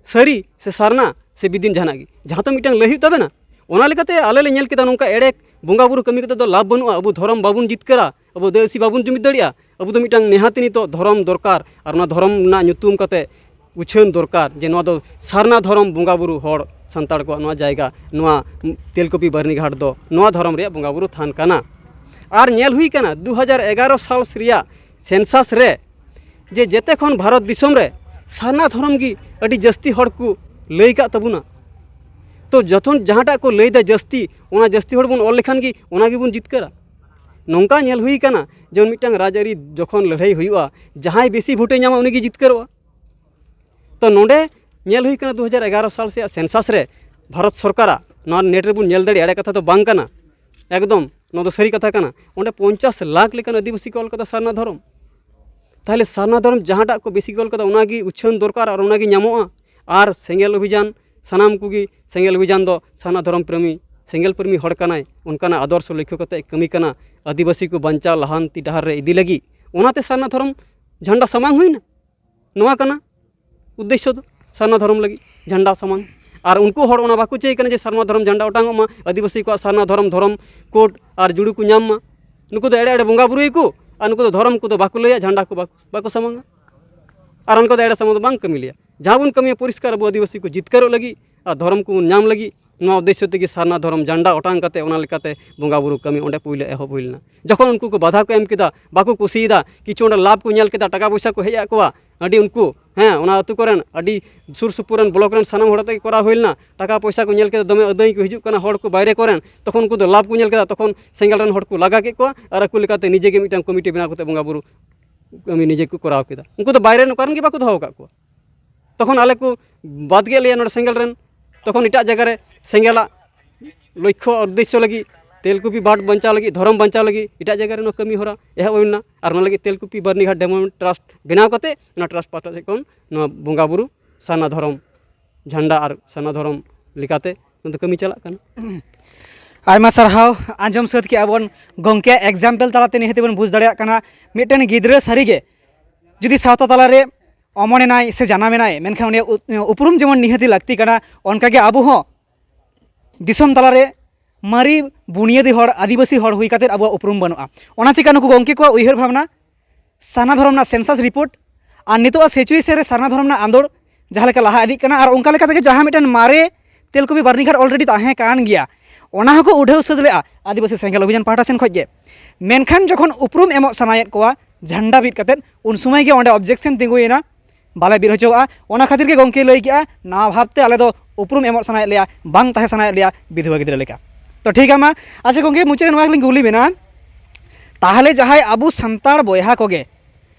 ᱥᱟᱹᱨᱤ ᱥᱮ ᱥᱟᱨᱱᱟ ᱥᱮ ᱵᱤᱫᱤᱱ ᱡᱟᱦᱟᱱᱟᱜ ᱜᱮ, ᱡᱟᱦᱟᱸ ᱛᱚ ᱢᱤᱫᱴᱟᱝ ᱞᱟᱹᱭ ᱦᱩᱭᱩᱜ ᱛᱟᱵᱮᱱᱟ᱾ ᱚᱱᱟ ᱞᱮᱠᱟᱛᱮ ᱟᱞᱮ ᱞᱮ ᱧᱮᱞ ᱠᱮᱫᱟ ᱱᱚᱝᱠᱟ ᱮᱲᱮ ᱵᱚᱸᱜᱟ ᱵᱩᱨᱩ ᱠᱟᱹᱢᱤ ᱠᱟᱛᱮ ᱫᱚ ᱞᱟᱵᱷ ᱵᱟᱹᱱᱩᱜᱼᱟ᱾ ᱟᱵᱚ ᱫᱷᱚᱨᱚᱢ ᱵᱟᱵᱚᱱ ᱡᱤᱛᱠᱟᱹᱨᱟ, ᱟᱵᱚ ᱫᱮᱥᱤ ᱵᱟᱵᱚᱱ ᱡᱩᱢᱤᱫ ᱫᱟᱲᱮᱭᱟᱜᱼᱟ᱾ ᱟᱵᱚ ᱫᱚ ᱢᱤᱫᱴᱟᱝ ᱱᱮᱦᱟᱛᱤ ᱱᱤᱛᱚᱜ ᱫᱷᱚᱨᱚᱢ ᱫᱚᱨᱠᱟᱨ, ᱟᱨ ᱚᱱᱟ ᱫᱷᱚᱨᱚᱢ ᱨᱮᱱᱟᱜ ᱧᱩᱛᱩᱢ ᱠᱟᱛᱮ ᱩᱪᱷᱟᱹᱱ ᱫᱚᱨᱠᱟᱨ ᱡᱮ ᱱᱚᱣᱟ ᱫᱚ ᱥᱟᱨᱱᱟ ᱫᱷᱚᱨᱚᱢ ᱵᱚᱸᱜᱟ ᱵᱩᱨᱩ ᱦᱚᱲ ᱥᱟᱱᱛᱟᱲ ᱠᱚᱣᱟᱜ ᱱᱚᱣᱟ ᱡᱟᱭᱜᱟ, ᱱᱚᱣᱟ ᱛᱮᱞᱠᱩᱯᱤ ᱵᱟᱹᱨᱱᱤᱜᱷᱟᱴ ᱫᱚ ᱱᱚᱣᱟ ᱫᱷᱚᱨᱚᱢ ᱨᱮᱭᱟᱜ ᱵᱚᱸᱜᱟ ᱵᱩᱨᱩ ᱛᱷᱟᱱ ᱠᱟᱱᱟ᱾ ᱟᱨ ᱧᱮᱞ ᱦᱩᱭ ᱠᱟᱱᱟ ᱫᱩ ᱦᱟᱡᱟᱨ ᱮᱜᱟᱨᱚ ᱥᱟᱞ ᱨᱮᱭᱟᱜ ᱥᱮᱱᱥᱟᱥ ᱨᱮ ᱡᱮ ᱡᱮᱛᱮ ᱠᱷᱚᱱ ᱵᱷᱟᱨᱚᱛ ᱫᱤᱥᱚᱢ ᱨᱮ ᱥᱟᱨᱱᱟ ᱫᱷᱚᱨᱚᱢ ᱜᱮ ᱟᱹᱰᱤ ᱡᱟᱹᱥᱛᱤ ᱦᱚᱲ ᱠᱚ ᱞᱟᱹᱭ ᱠᱟᱜ ᱛᱟᱵᱚᱱᱟ᱾ ᱛᱚ ᱡᱚᱛᱚᱱ ᱡᱟᱦᱟᱸᱴᱟᱜ ᱠᱚ ᱞᱟᱹᱭᱫᱟ ᱡᱟᱹᱥᱛᱤ, ᱚᱱᱟ ᱡᱟᱹᱥᱛᱤ ᱦᱚᱲ ᱵᱚᱱ ᱚᱞ ᱞᱮᱠᱷᱟᱱ ᱜᱮ ᱚᱱᱟ ᱜᱮᱵᱚᱱ ᱡᱤᱛᱠᱟᱹᱨᱟ᱾ ᱱᱚᱝᱠᱟ ᱧᱮᱞ ᱦᱩᱭ ᱠᱟᱱᱟ ᱡᱮ ᱢᱤᱫᱴᱟᱝ ᱨᱟᱡᱽᱟᱹᱨᱤ ᱡᱚᱠᱷᱚᱱ ᱞᱟᱹᱲᱦᱟᱹᱭ ᱦᱩᱭᱩᱜᱼᱟ, ᱡᱟᱦᱟᱸᱭ ᱵᱮᱥᱤ ᱵᱷᱳᱴᱮ ᱧᱟᱢᱟ ᱩᱱᱤᱜᱮ ᱡᱤᱛᱠᱟᱹᱨᱚᱜᱼᱟ᱾ ᱛᱚ ᱱᱚᱰᱮ ᱧᱮᱞ ᱦᱩᱭ ᱠᱟᱱᱟ ᱫᱩ ᱦᱟᱡᱟᱨ ᱮᱜᱟᱨᱚ ᱥᱟᱞ ᱨᱮᱭᱟᱜ ᱥᱮᱱᱥᱟᱥ ᱨᱮ ᱵᱷᱟᱨᱚᱛ ᱥᱚᱨᱠᱟᱨᱟᱜ, ᱱᱚᱣᱟ ᱱᱮᱴ ᱨᱮᱵᱚᱱ ᱧᱮᱞ ᱫᱟᱲᱮᱭᱟᱜᱼᱟ, ᱮᱲᱮ ᱠᱟᱛᱷᱟ ᱫᱚ ᱵᱟᱝ ᱠᱟᱱᱟ, ᱮᱠᱫᱚᱢ ᱱᱚᱣᱟ ᱫᱚ ᱥᱟᱹᱨᱤ ᱠᱟᱛᱷᱟ ᱠᱟᱱᱟ᱾ ᱚᱸᱰᱮ ᱯᱚᱧᱪᱟᱥ ᱞᱟᱠᱷ ᱞᱮᱠᱟᱱ ᱟᱹᱫᱤᱵᱟᱹᱥᱤ ᱠᱚ ᱚᱞ ᱠᱟᱫᱟ ᱥᱟᱨᱱᱟ ᱫᱷᱚᱨᱚᱢ᱾ ᱛᱟᱦᱚᱞᱮ ᱥᱟᱨᱱᱟ ᱫᱷᱚᱨᱚᱢ ᱡᱟᱦᱟᱸᱴᱟᱜ ᱠᱚ ᱵᱮᱥᱤ ᱠᱚ ᱚᱞ ᱠᱟᱫᱟ ᱚᱱᱟᱜᱮ ᱩᱪᱷᱟᱹᱱ ᱫᱚᱨᱠᱟᱨ ᱟᱨ ᱚᱱᱟᱜᱮ ᱧᱟᱢᱚᱜᱼᱟ᱾ ᱟᱨ ᱥᱮᱸᱜᱮᱞ ᱚᱵᱷᱤᱡᱟᱱ, ᱥᱟᱱᱟᱢ ᱠᱚᱜᱮ ᱥᱮᱸᱜᱮᱞ ᱚᱵᱷᱤᱡᱟᱱ ᱫᱚ ᱥᱟᱨᱱᱟ ᱫᱷᱚᱨᱚᱢ ᱯᱨᱮᱢᱤ, ᱥᱮᱸᱜᱮᱞ ᱯᱨᱮᱢᱤ ᱦᱚᱲ ᱠᱟᱱᱟᱭ, ᱚᱱᱠᱟᱱᱟᱜ ᱟᱫᱚᱨᱥᱚ ᱞᱚᱠᱠᱷᱚ ᱠᱟᱛᱮ ᱠᱟᱹᱢᱤ ᱠᱟᱱᱟ ᱟᱹᱫᱤᱵᱟᱹᱥᱤ ᱠᱚ ᱵᱟᱧᱪᱟᱣ ᱞᱟᱦᱟᱱᱛᱤ ᱰᱟᱦᱟᱨ ᱨᱮ ᱤᱫᱤ ᱞᱟᱹᱜᱤᱫ᱾ ᱚᱱᱟᱛᱮ ᱥᱟᱨᱱᱟ ᱫᱷᱚᱨᱚᱢ ᱡᱷᱟᱱᱰᱟ ᱥᱟᱢᱟᱝ ᱦᱩᱭᱱᱟ᱾ ᱱᱚᱣᱟ ᱠᱟᱱᱟ ᱩᱫᱽᱫᱮᱥᱥᱚ ᱫᱚ, ᱥᱟᱨᱱᱟ ᱫᱷᱚᱨᱚᱢ ᱞᱟᱹᱜᱤᱫ ᱡᱷᱟᱱᱰᱟ ᱥᱟᱢᱟᱝ᱾ ᱟᱨ ᱩᱱᱠᱩ ᱦᱚᱲ ᱚᱱᱟ ᱵᱟᱠᱚ ᱪᱟᱹᱭ ᱠᱟᱱᱟ ᱡᱮ ᱥᱟᱨᱱᱟ ᱫᱷᱚᱨᱚᱢ ᱡᱷᱟᱱᱰᱟ ᱚᱴᱟᱝᱚᱜ ᱢᱟ, ᱟᱹᱫᱤᱵᱟᱹᱥᱤ ᱠᱚᱣᱟᱜ ᱥᱟᱨᱱᱟ ᱫᱷᱚᱨᱚᱢ, ᱫᱷᱚᱨᱚᱢ ᱠᱳᱰ ᱟᱨ ᱡᱩᱲᱩ ᱠᱚ ᱧᱟᱢ ᱢᱟ᱾ ᱱᱩᱠᱩ ᱫᱚ ᱮᱲᱮ ᱮᱲᱮ ᱵᱚᱸᱜᱟ ᱵᱩᱨᱩᱭᱟᱠᱚ, ᱟᱨ ᱱᱩᱠᱩ ᱫᱚ ᱫᱷᱚᱨᱚᱢ ᱠᱚᱫᱚ ᱵᱟᱠᱚ ᱞᱟᱹᱭᱟ, ᱡᱷᱟᱱᱰᱟ ᱠᱚ ᱵᱟᱠᱚ, ᱵᱟᱠᱚ ᱥᱟᱢᱟᱝᱟ᱾ ᱟᱨ ᱚᱱᱠᱟ ᱫᱚ ᱮᱲᱮ ᱥᱟᱢᱟᱝ ᱫᱚ ᱵᱟᱝ ᱠᱟᱹᱢᱤ ᱞᱮᱭᱟ᱾ ᱡᱟᱦᱟᱸ ᱵᱚᱱ ᱠᱟᱹᱢᱤᱭᱟ ᱯᱚᱨᱤᱥᱠᱟᱨ ᱟᱵᱚ ᱟᱹᱫᱤᱵᱟᱹᱥᱤ ᱠᱚ ᱡᱤᱛᱠᱟᱹᱨᱚᱜ ᱞᱟᱹᱜᱤᱫ, ᱟᱨ ᱫᱷᱚᱨᱚᱢ ᱠᱚᱵᱚᱱ ᱧᱟᱢ ᱞᱟᱹᱜᱤᱫ, ᱱᱚᱣᱟ ᱩᱫᱽᱫᱮᱥᱥᱚ ᱛᱮᱜᱮ ᱥᱟᱨᱱᱟ ᱫᱷᱚᱨᱚᱢ ᱡᱷᱟᱱᱰᱟ ᱚᱴᱟᱝ ᱠᱟᱛᱮ ᱚᱱᱟ ᱞᱮᱠᱟᱛᱮ ᱵᱚᱸᱜᱟ ᱵᱩᱨᱩ ᱠᱟᱹᱢᱤ ᱚᱸᱰᱮ ᱯᱩᱭᱞᱟᱹ ᱮᱦᱚᱵ ᱦᱩᱭ ᱞᱮᱱᱟ᱾ ᱡᱚᱠᱷᱚᱱ ᱩᱱᱠᱩ ᱠᱚ ᱵᱟᱫᱷᱟ ᱠᱚ ᱮᱢ ᱠᱮᱫᱟ, ᱵᱟᱠᱚ ᱠᱩᱥᱤᱭᱮᱫᱟ, ᱠᱤᱪᱷᱩ ᱚᱸᱰᱮ ᱞᱟᱵᱷ ᱠᱚ ᱧᱮᱞ ᱠᱮᱫᱟ, ᱴᱟᱠᱟ ᱯᱚᱭᱥᱟ ᱠᱚ ᱦᱮᱡ ᱟᱫ ᱠᱚᱣᱟ ᱟᱹᱰᱤ, ᱩᱱᱠᱩ, ᱦᱮᱸ, ᱚᱱᱟ ᱟᱹᱛᱩ ᱠᱚᱨᱮᱱ ᱟᱹᱰᱤ ᱥᱩᱨ ᱥᱩᱯᱩᱨ ᱨᱮᱱ ᱵᱞᱚᱠ ᱨᱮᱱ ᱥᱟᱱᱟᱢ ᱦᱚᱲ ᱟᱛᱮ ᱜᱮ ᱠᱚᱨᱟᱣ ᱦᱩᱭ ᱞᱮᱱᱟ᱾ ᱴᱟᱠᱟ ᱯᱚᱭᱥᱟ ᱠᱚ ᱧᱮᱞ ᱠᱮᱫᱟ, ᱫᱚᱢᱮ ᱟᱹᱫᱟᱹᱭ ᱠᱚ ᱦᱤᱡᱩᱜ ᱠᱟᱱᱟ ᱦᱚᱲ ᱠᱚ ᱵᱟᱭᱨᱮ ᱠᱚᱨᱮᱱ, ᱛᱚᱠᱷᱚᱱ ᱩᱱᱠᱩ ᱫᱚ ᱞᱟᱵᱷ ᱠᱚ ᱧᱮᱞ ᱠᱮᱫᱟ, ᱛᱚᱠᱷᱚᱱ ᱥᱮᱸᱜᱮᱞ ᱨᱮᱱ ᱦᱚᱲ ᱠᱚ ᱞᱟᱜᱟ ᱠᱮᱫ ᱠᱚᱣᱟ ᱟᱨ ᱟᱠᱚ ᱞᱮᱠᱟᱛᱮ ᱱᱤᱡᱮ ᱜᱮ ᱢᱤᱫᱴᱟᱝ ᱠᱚᱢᱤᱴᱤ ᱵᱮᱱᱟᱣ ᱠᱟᱛᱮ ᱵᱚᱸᱜᱟ ᱵᱩᱨᱩ ᱠᱟᱹᱢᱤ ᱱᱤᱡᱮ ᱠᱚ ᱠᱚᱨᱟᱣ ᱠᱮᱫᱟ᱾ ᱩᱱᱠᱩ ᱫᱚ ᱵᱟᱭᱨᱮ ᱨᱮᱱ ᱚᱠᱟ ᱨᱮᱱ ᱜᱮ ᱵᱟᱠᱚ ᱫᱚᱦᱚ ᱟᱠᱟᱫ ᱠᱚᱣᱟ᱾ ᱛᱚᱠᱷᱚᱱ ᱟᱞᱮ ᱠᱚ ᱵᱟᱫ ᱠᱮᱫ ᱞᱮᱭᱟ ᱱᱚᱰᱮ ᱥᱮᱸᱜᱮᱞ ᱨᱮᱱ, ᱛᱚᱠᱷᱚᱱ ᱮᱴᱟᱜ ᱡᱟᱭᱜᱟ ᱨᱮ ᱥᱮᱸᱜᱮᱞᱟᱜ ᱞᱚᱠᱠᱷᱚ ᱩᱫᱽᱫᱮᱥᱥᱚ ᱞᱟᱹᱜᱤᱫ, ᱛᱮᱞᱠᱩᱯᱤ ᱵᱟᱸᱫᱷ ᱵᱟᱧᱪᱟᱣ ᱞᱟᱹᱜᱤᱫ, ᱫᱷᱚᱨᱚᱢ ᱵᱟᱧᱪᱟᱣ ᱞᱟᱹᱜᱤᱫ ᱮᱴᱟᱜ ᱡᱟᱭᱜᱟ ᱨᱮ ᱱᱚᱣᱟ ᱠᱟᱹᱢᱤ ᱦᱚᱨᱟ ᱮᱦᱚᱵ ᱦᱩᱭ ᱞᱮᱱᱟ᱾ ᱟᱨ ᱚᱱᱟ ᱞᱟᱹᱜᱤᱫ ᱛᱮᱞᱠᱩᱯᱤ ᱵᱟᱹᱨᱱᱤᱜᱷᱟᱴ ᱰᱮᱵᱷᱞᱚᱯᱢᱮᱱᱴ ᱴᱨᱟᱥᱴ ᱵᱮᱱᱟᱣ ᱠᱟᱛᱮ ᱚᱱᱟ ᱴᱨᱟᱥᱴ ᱯᱟᱦᱴᱟ ᱥᱮᱫ ᱠᱷᱚᱱ ᱱᱚᱣᱟ ᱵᱚᱸᱜᱟ ᱵᱩᱨᱩ ᱥᱟᱨᱱᱟ ᱫᱷᱚᱨᱚᱢ ᱡᱷᱟᱱᱰᱟ ᱟᱨ ᱥᱟᱨᱱᱟ ᱫᱷᱚᱨᱚᱢ ᱞᱮᱠᱟᱛᱮ ᱱᱚᱣᱟ ᱫᱚ ᱠᱟᱹᱢᱤ ᱪᱟᱞᱟᱜ ᱠᱟᱱᱟ᱾ ᱟᱭᱢᱟ ᱥᱟᱨᱦᱟᱣ᱾ ᱟᱸᱡᱚᱢ ᱥᱟᱹᱛ ᱠᱮᱜᱼᱟ ᱵᱚᱱ ᱜᱚᱢᱠᱮᱭᱟᱜ ᱮᱠᱡᱟᱢᱯᱮᱞ ᱛᱟᱞᱟᱛᱮ ᱱᱤᱦᱟᱹᱛ ᱵᱚᱱ ᱵᱩᱡᱽ ᱫᱟᱲᱮᱭᱟᱜ ᱠᱟᱱᱟ, ᱢᱤᱫᱴᱮᱱ ᱜᱤᱫᱽᱨᱟᱹ ᱥᱟᱹᱨᱤᱜᱮ ᱡᱩᱫᱤ ᱥᱟᱶᱛᱟ ᱛᱟᱞᱟᱨᱮ ᱚᱢᱚᱱ ᱮᱱᱟᱭ ᱥᱮ ᱡᱟᱱᱟᱢ ᱮᱱᱟᱭ, ᱢᱮᱱᱠᱷᱟᱱ ᱩᱱᱤᱭᱟᱜ ᱩ-, ᱩᱯᱨᱩᱢ ᱡᱮᱢᱚᱱ ᱱᱤᱦᱟᱹᱛᱤ ᱞᱟᱹᱠᱛᱤ ᱠᱟᱱᱟ, ᱚᱱᱠᱟᱜᱮ ᱟᱵᱚ ᱦᱚᱸ ᱫᱤᱥᱚᱢ ᱛᱟᱞᱟᱨᱮ ᱢᱟᱨᱮ ᱵᱩᱱᱤᱭᱟᱹᱫᱤ ᱦᱚᱲ, ᱟᱹᱫᱤᱵᱟᱹᱥᱤ ᱦᱚᱲ ᱦᱩᱭ ᱠᱟᱛᱮᱫ ᱟᱵᱚᱣᱟᱜ ᱩᱯᱨᱩᱢ ᱵᱟᱹᱱᱩᱜᱼᱟ᱾ ᱚᱱᱟ ᱪᱤᱠᱟ ᱱᱩᱠᱩ ᱜᱚᱢᱠᱮ ᱠᱚᱣᱟᱜ ᱩᱭᱦᱟᱹᱨ ᱵᱷᱟᱵᱽᱱᱟ, ᱥᱟᱨᱱᱟ ᱫᱷᱚᱨᱚᱢ ᱨᱮᱱᱟᱜ ᱥᱮᱱᱥᱟᱥ ᱨᱤᱯᱳᱨᱴ ᱟᱨ ᱱᱤᱛᱚᱜᱟᱜ ᱥᱤᱪᱩᱭᱮᱥᱚᱱ ᱨᱮ ᱥᱟᱨᱱᱟ ᱫᱷᱚᱨᱚᱢ ᱨᱮᱱᱟᱜ ᱟᱸᱫᱳᱲ ᱡᱟᱦᱟᱸ ᱞᱮᱠᱟ ᱞᱟᱦᱟ ᱤᱫᱤᱜ ᱠᱟᱱᱟ, ᱟᱨ ᱚᱱᱠᱟ ᱞᱮᱠᱟ ᱛᱮᱜᱮ ᱡᱟᱦᱟᱸ ᱢᱤᱫᱴᱮᱱ ᱢᱟᱨᱮ ᱛᱮᱞᱠᱩᱯᱤ ᱵᱟᱹᱨᱱᱤᱜᱷᱟᱴ ᱚᱞᱨᱮᱰᱤ ᱛᱟᱦᱮᱸ ᱠᱟᱱ ᱜᱮᱭᱟ, ᱚᱱᱟ ᱦᱚᱸᱠᱚ ᱩᱰᱷᱟᱹᱣ ᱥᱟᱹᱛ ᱞᱮᱜᱼᱟ ᱟᱹᱫᱤᱵᱟᱹᱥᱤ ᱥᱮᱸᱜᱮᱞ ᱚᱵᱷᱤᱡᱟᱱ ᱯᱟᱦᱴᱟ ᱥᱮᱱ ᱠᱷᱚᱱ ᱜᱮ᱾ ᱢᱮᱱᱠᱷᱟᱱ ᱡᱚᱠᱷᱚᱱ ᱩᱯᱨᱩᱢ ᱮᱢᱚᱜ ᱥᱟᱱᱟᱭᱮᱫ ᱠᱚᱣᱟ ᱡᱷᱟᱱᱰᱟ ᱵᱤᱫ ᱠᱟᱛᱮᱫ, ᱩᱱ ᱥᱚᱢᱚᱭ ᱜᱮ ᱚᱸᱰᱮ ᱚᱵᱡᱮᱠᱥᱚᱱ ᱛᱤᱸᱜᱩᱭᱮᱱᱟ, ᱵᱟᱞᱮ ᱵᱤᱫ ᱦᱚᱪᱚᱣᱟᱜᱼᱟ᱾ ᱚᱱᱟ ᱠᱷᱟᱹᱛᱤᱨ ᱜᱮ ᱜᱚᱢᱠᱮ ᱞᱟᱹᱭ ᱠᱮᱜᱼᱟ, ᱱᱟᱣᱟ ᱵᱷᱟᱵᱽᱛᱮ ᱟᱞᱮ ᱫᱚ ᱩᱯᱨᱩᱢ ᱮᱢᱚᱜ ᱥᱟᱱᱟᱭᱮᱫ ᱞᱮᱭᱟ, ᱵᱟᱝ ᱛᱟᱦᱮᱸ ᱥᱟᱱᱟᱭᱮᱫ ᱞᱮᱭᱟ ᱵᱤᱫᱷᱣᱟ ᱜᱤᱫᱽᱨᱟᱹ ᱞᱮᱠᱟ᱾ ᱛᱚ ᱴᱷᱤᱠ ᱜᱮᱭᱟ, ᱢᱟ ᱟᱪᱪᱷᱟ ᱜᱚᱢᱠᱮ, ᱢᱩᱪᱟᱹᱫ ᱨᱮ ᱱᱚᱣᱟ ᱜᱮᱞᱤᱧ ᱠᱩᱞᱤ ᱵᱮᱱᱟ, ᱛᱟᱦᱚᱞᱮ ᱡᱟᱦᱟᱸᱭ ᱟᱵᱚ ᱥᱟᱱᱛᱟᱲ ᱵᱚᱭᱦᱟ ᱠᱚᱜᱮ,